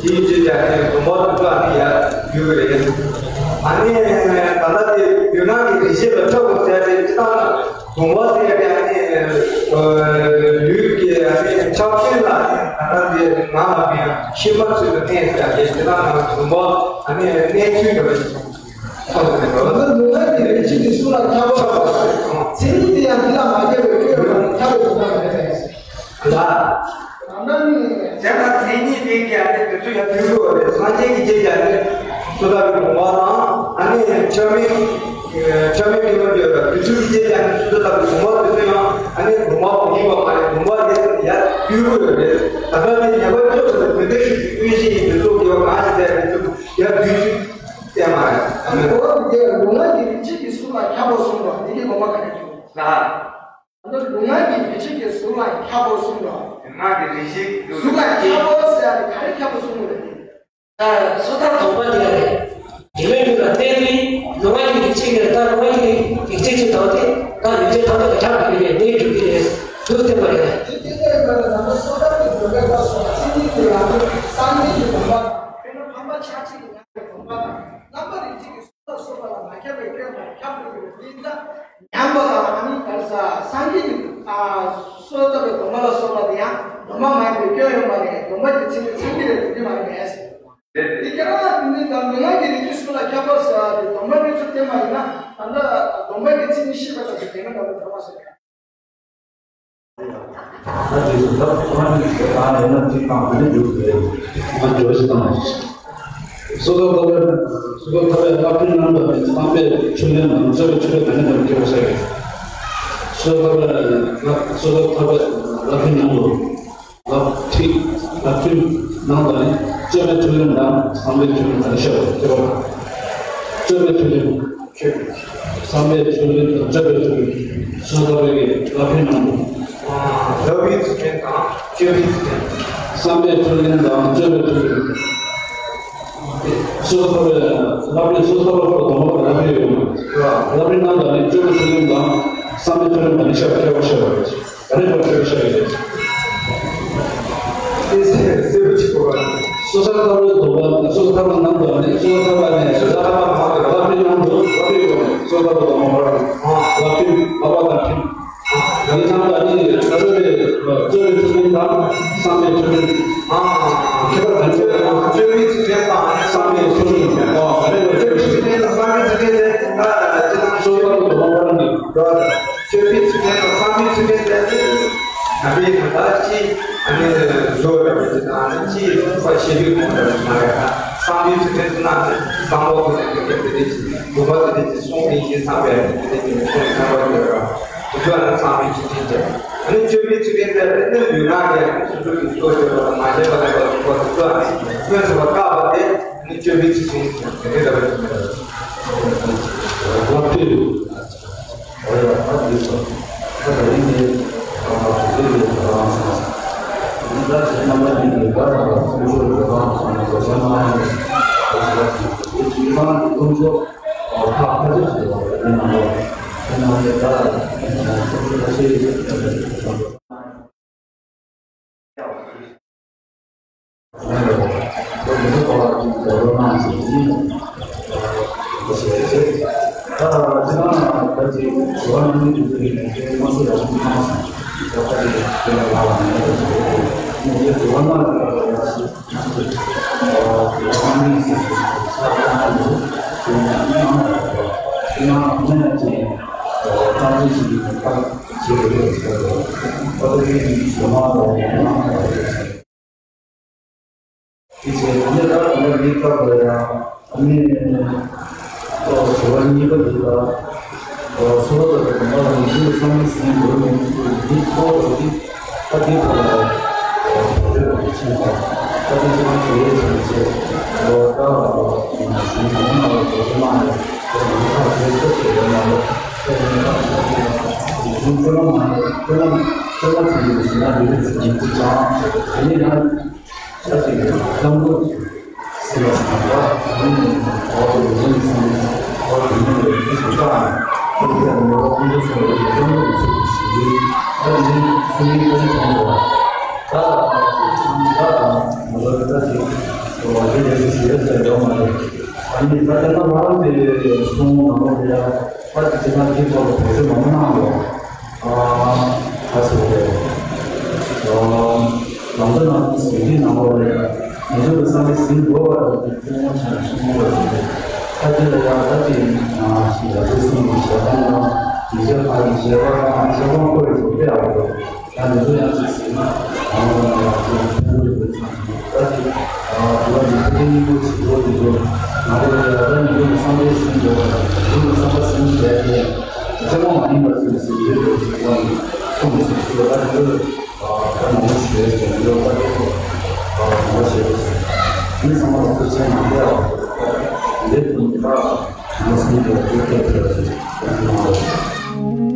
དེའི་ཅིག་ཡང་ཨ་ནི་སྡོམ་པ་དེ་ཚོ་ཨ་ནི་ཡར་བསྡུས་པ་རེད། ཨ་ནི་ད་ལྟ་དེ་ཡུལ་སྣང་གི་རིགས་ཤེས་ལ་ཁྱབ་དགོས་ཟེར་ཏེ་ཅི་ལྟར་ན། སྡོམ་པ་ཟེར་ཡ་དེ་ཨ་ནི་ལུས་ཀྱི་ཨ་ནི་ཆགས་ཞེན་ལ་ཨ་ནི་ད་ལྟ་དེ་ང་ལ་ཕན་ཡ་ཤེས་པ་ཚུལ་དུ་གནས་ཟེར་ཡ་དེ་ཅི་ལྟར་ན་སྡོམ་པ་ཨ་ནི་གནས་ཚུལ་འདྲ་བ་ཞིག་ཐོག་ཏུ་ནས་འགྲོ། ད་ལྟ་ལུང་ལྔ་གི་རིགས་གཅིག་གི་གཟུགས་ལ་ཁྱབ་པ་མཚན་ཉིད་དེ་ཡང་འདི་ལ་མ་ཁྱབ་པའི་སྐྱོན་ཡོད་པ་ནི་ཁྱབ་པའི་སྡོམ་པ་མེད་པས། ལ། ད་ལྟ་ནི། དེ་ལ་མཚན་ཉིད་མེད་ཀྱང་ནི་དེ་ཚོ་ཡང་དུས་འགོར་བ་རེད། སངས་རྒྱས་ཀྱི་རྗེས་ཀྱང་ནི་སོ་ཐར་པའི་དགོངས་པ་དང་ཨ་ནི་ཆགས་མེད་ཆགས་མེད་ཀྱི་ལོ་རྒྱུས་ལ་དེ་ཚོ་གི་རྗེས་ཀྱང་ནི་སོ་ཐར་པའི་དགོངས་པ་དེ་ཚོ་ཡང་ཨ་ནི་དགོངས་པ་མ་ཡིན་པ་མ་རེད། དགོངས་པ་དེ་ཡང་དུས་འགོར་བ་རེད། ད་ལྟ་ནི་ཉེས་པ་བཅོས་པ་དང་མི་འདོད་ཤུགས་ཀྱིས་མངོན་ཤེས་ཡིན་མི་ཚོགས་དགེ་བ་གང་ཞིག་བསྟན་པའི་ཚུལ་ཡང་དུས་གཅིག་བསྟན་མ་རེད། ཨ་ནི་གོ་བ་དེ་ལུང་ལྔ་གི་རིགས་གཅིག་གི་གཟུགས་ལ་ཁྱབ་པ་གསུངས་པ་འདི་གི་དགོངས་པ་ག་རེ་འདུག་ལ། ད་ལྟ་ལུང་ལྔ་གི་རིགས་གཅིག་གི་གཟུགས་ལ་ཁྱབ་པ་གསུངས་པ། ལུང་ལྔ་གི་རིགས་གཅིག་གཟུགས་ལ་ཁྱབ་པ་ཟེར་ཡ་དེ་ག་རེ་ཁྱབ་པ་གསུངས་པ་རེད། ད་སོ་ཐར་དགོངས་པ་དེ་རེད། དེ་མིན་དུ་ལ་བརྟེན་པའི་ལུང་ལྔ་གི་རིགས་གཅིག་རེད། ད་ལུང་ལྔ་གི་རིགས་གཅིག་ཅིག་དང་དེ་ད་རིགས་གཅིག་དང་དེ་ཁྱབ་པའི་རིགས་རེད། གནས་གྲུབ་ཀྱི་རེད། དུ་བསྟན་པ་རེད། དེ་སྐད་ཆ་ཡིན་པ་ལ་ད་ལྟ་སོ་ཐར་གྱི་དགོངས་པའི་སྐབས་སུ་མཚན་ཉིད་དེ་ཡང་སངས་རྒྱས་ཀྱི་དགོངས་པ་དང་དཔེར་ན་ཕམ་པ་ཆགས་ཆེ་གི་ཉམས་པའི་དགོངས་པ་དང་རྣམ་པ་རིགས་གཅིག་གི་སོ་ཐར་སོགས་པ་ལ་མ་ཁྱབ་པའི་སྐྱོན་དང་ཁྱབ་དགོས་པའི་རྟེན་དང་ཉམས་པ་དང་ཨ་ནི་ག་རེ་ཟ་སངས་རྒྱས་ཀྱི་ཨ་སོ་ཐར་པའི་སྡོམ་པ་ལ་སོགས་པ་དེ་ཡང་སྡོམ་པ་མ་ཡིན་པའི་སྐྱོན་ཡོད་པ་རེད། སྡོམ་པ་གྱི་མཚན་ཉིད་ཚང་གི་རེད་འདུག་གི་མ་རེད་མེད། དེ་སྐྱེ་བ་དེ་ནི་དང་མི་ལྔ་གི་རིགས་ཀྱི་སུ་ལ་ཁྱབ་པ་ཟེར་བ་དེ་སྡོམ་པ་གཉིས་སུ་བསྟན་པ་ཡིན་ན་ད་ལྟ་སྡོམ་པ་གི་མཚན་ཉིད་ཤེས་པ་དང་དེ་ནི་འདྲ་བ་འདྲ་བ་ཟེར། ད་དེ་ཚོ་ད་ཁོ་རང་གི་ཞེ་དྲག་ཡིན་ན་དེ་གང་ག་ནས་འཇུག་དགོས་རེད། ང་འཇོག་ཞིག་བཏང་བ་ཞིག་སོ་ཐར་ཐར་པའི་སོ་ཐར་ཐར་པའི་བསླབ་ཁྲིད་རྣམ་པ་ནི་བསམ་པའི་ཆོས་ལྡན་དང་སྤྱོད་པའི་ཆོས་ལྡན་ག་ནས་འདྲ་སྐྱེ་བ་བྱ་ཡོད། སོ་ཐར་པའི་སོ་ཐར་ཐར་པའི་བསླབ་ཁྲིད་ནང་དུ། བསླབ་ཁྲིད་བསླབ་ཁྲིད་ནང་ལ་ནི་སྤྱོད་པའི་ཐུན་རིམ་དང་བསམ་པའི་ཐུན་རིམ་ག་རེ་བཤད་པ་སྐྱོ་བ། སྤྱོད་པའི་ཐུན་རིམ། བསམ་པའི་ཐུན་རིམ་དང་སྤྱོད་པའི་ཐུན་རིམ། སོ་ཐར་པའི་བསླབ་ཁྲིད་ནང་དུ། བསླབ་པའི་ཚུལ་ཁྲིམས་དང་སྤྱོད་པའི་ཚུལ་ཁྲིམས། བསམ་པའི་ཐུན་རིམ་དང་སྤྱོད་པའི་ཐུན་རིམ། སོ་ཐར་པའི་བསླབ་ཁྲིད་སོ་ཐར་པ་ཁོ་རང་སྡོམ་པ་བསླབ་ཁྲིད་ཡོད་མ་རེད། བསླབ་ཁྲིད་ནང་ལ་ནི་སྤྱོད་པའི་ཐུན་རིམ་དང་བསམ་པའི་ཐུན་རིམ་ག་རེ་བཤད་པ་སྐྱོ་བ་བཤད་པ་རེད། ད་རེས་པར་ཆོས་ཤ་ཡོད། ཨེ་ཟེར་ཟེར་བ་ཅིག་གོ་བ། སོ་ཐར་ལྟ་བུའི་སྡོམ་པ་སོ་ཐར་པ་ནང་དུ་ནི་སོ་ཐར་པ་ནས་སོ་ཐར་པ་ནང་དུ་བསླབ་པའི་ནང་དུ་བསླབ་པའི་ཡོང་སོ་ཐར་པ་སྡོམ་པ་བར་བསླབ་པའི་བསླབ་པ་དང་ཁྲིམས། ད་ནི་ཚང་ད་ནི་ད་རེས་པའི་སྤྱོད་པའི་ཚུལ་ཁྲིམས་དང་བསམ་པའི་ཚུལ་ཁྲིམས། ཁྱད་པར་གང་ཡོད་ན་སྤྱོད་པའི་ཚུལ་ཁྲིམས་དང་བསམ་པའི་ཚུལ་ཁྲིམས། ཨོ་ད་རེས་པའི་སྤྱོད་པའི་ཚུལ་ཁྲིམས་དང་བསམ་པའི་ཚུལ་ཁྲིམས་དེ་ད་ཅི་ལྟར་སོ་ཐར་པ་སྡོམ་པ་བར་ནི། སྤྱོད་པའི་ཚུལ་ཁྲིམས་དང་བསམ་པའི་ཚུལ་ཁྲིམས་ཟེར་ཏེ། ད་ལྟའི་ད་ལྟ་ཅི་ཨ་ནི་བཟོ་བའི་དེ་དང་ཨ་ནི་ཅི་ཁོ་ཤེས་པའི་གོང་དུ་མ་རེད། བསམ་པའི་ཚུལ་ཁྲིམས་ཟེར་ན་ཨ་ནི་བསམ་བློ་ཐོག་ནས་དེ་ག་དེ་དེ་ཅི་སྒོམ་པ་དེ་དེ་ཅི་གསུང་གི་ཡིན་བསམ་པའི་དེ་དེ་ཅི་གསུང་བསམ་པ་ཡོད་ར། དེ་ཚོ་ཨ་ནི་བསམ་པའི་ཚུལ་ཁྲིམས་ཟེར། ཨ་ནི་སྤྱོད་པའི་ཚུལ་ཁྲིམས་ཟེར་ཏེ་ཨ་ནི་ལུས་ངག་ཡིད་གསུམ་གྱི་སྲོག་གཅོད་པ་དང་མ་བྱས་པ་ལེན་པ་ལུས་པ་དེ་ཚོ་ཨ་ནི་སྔོན་ཚེ་བ་བཀག་པ་དེ་ཨ་ནི་སྤྱོད་པའི་ཚུལ་ཁྲིམས་ཟེར་དེ་འདྲ་བ་ཅིག་མེད་ར། ལག་མཐིལ། ལོ་ལོ་ནང་ཞིག་ཡིན། ད་ཅི་ན་ད་ཅི་ཟེར་བ་ནང་མི་འདུག་ཟེར་ནས་དེ་མ་ཟེར་ཡག་པོ་མ་སོང་། ད་ད་ཅི་དེ་ལ་ལ་བ་ནང་ད་ཅི་ཡོད་དེ་ཟེར་བ་ན་ལ་ཡག་ཞིག་ད་ཅི་ཟེར་བ་ནང་མི་ཟེར་ཟེར་ས་ཡང་འདུག་ཟེར་ནས་ཡང་ད་ཅི་ན་ནས་ཅི་ད་ཅི་ཞིག་ད་ཅི་རེད་ཟེར་བ་ད་ད་ཅི་ཟེར་བ་ན་ལ་ཡག་ན་ད་ཅི་ཟེར། དེ་བྱས་ད་ནི་ད་ད་ནི་འདི་ལྟ་བུ་ཡང་ཨ་ནི་ཨོ་དྲི་བ་གཉིས་པ་འདི་ལ་ཨོ་སོ་སོ་དང་ལྡན་པ་ལ་ཡིད་ཀྱི་བསམ་བློ་ཟིན་དགོས་མིན་འདི་ཐོག་ཏུ་འདི་ད་འདི་ཐོག་ལ་ཨོ་བོད་ཕྱིན་ཙང་ད་འདི་ཚོ་དེའི་ཕྱིན་ཆད་ཨོ་ད་ཨོ་ཞུ་ཡོང་ན་ལ་བོད་ཕྱི་མ་ལ་ཨོ་མི་ཁ་བྱེད་ཐུབ་ཀྱི་ཡོད་ན་ལ་ཨོ་མི་ཁ་བྱེད་ཐུབ་ཀྱི་ཡོད་ན་ལ་ཨོ་མི་ཁ་བྱེད་ཐུབ་ཀྱི་ཡོད་ན་ལ། ད་ཅིག་བསམ་བློ་སེམས་ལ་བསམ་པ་ཨ་ནི་འོག་ཏུ་འཛིན་བསམ་འོག་ཏུ་ཉིན་ལ་ཁྱི་སུ་བཏང་ནས་ཁྱི་སུ་ནོར་བ་ཀུན་ཏུ་སོང་བའི་བསམ་བློ་གི་ཚུལ་གྱིས་ཞི་བའི་ཨ་ནི་སུ་ཡིན་ཀུན་མཐོང་བ། ད་ད་ང་ཚོ་ད་ཅིག་འོ་དེ་ལས་སུ་ཞི་བའི་ཚད་ཡོད་མ་རེད། ཨ་ནི་ད་དེ་ན་ང་རང་དེ་གསུང་ངོ་མ་དེ་ཡ། ད་ཅི་ན་དེ་ཐོག་ལ་བེད་སྤྱོད་མང་པོ་གནང་ཡོད། ཨ་ཁ་སོ་རེད། ཨ་ལམ་འདི་ནང་གི་ཟིན་བྲིས་ནང་ལོགས་ལ་ཡང་ང་ཚོ་གི་བསམ་པའི་ཟིན་འགྲོ་བ་དང་དེ་ཐུན་མོང་ཆ་ནས་ཤེས་མོ་བ་ཟིན་བྲིས། ད་དེ་ལ་ཡང་ད་ཅི་ཡིན་ཞིག་ཡ་ཚོ་གསུམ་གྱི་ཞལ་ཐང་ནང་ཡིག་ཆ་ཁག་གི་ཞལ་པར་དང་ཞལ་པར་བཀོད་ཡོད་པའི་ཨ་བོ། ད་ང་ཚོ་ཡང་ཅིག་ཟིན་ན་ང་ཚོ་ནང་ལ་ཅིག་ཕན་ཐོགས་ཡོད་པའི་ཚང་། ད་ཅི་ཨ་དུ་བ་ནི་ཕ་གི་གཉིས་པོ་ཇི་ལྟར་ཡིན་རུང་ང་རང་ལ་ཡ་ད་ནི་ཡུམ་བསམ་པའི་ཟིན་འགྲོ་བ་དང་ཡུམ་བསམ་པ་ཟིན་བྱས་ཏེ་རྩེད་མོ་མ་ཡིན་པ་ཚོའི་ཟིན་བྲིས་རེད་ཅེས་གསུངས་ནས་གསུངས་ནས་ཟིན་བྲིས་ལ་ད་ནི་ཨ་ད་ནང་ཞེས་ཀྱང་ཡོད་པ་དེ་ཚོ་ཨ་ནང་ཞེས་མི་ཚང་མ་ལ་ཐུགས་ཆེན་མ་མཛད་པ་འདི་དུ་ནི་ད་ནང་ཟིན་འགྲོ་བ་དེ་ཐེབས་ཐེབས་ཟིན་གནང་རོགས།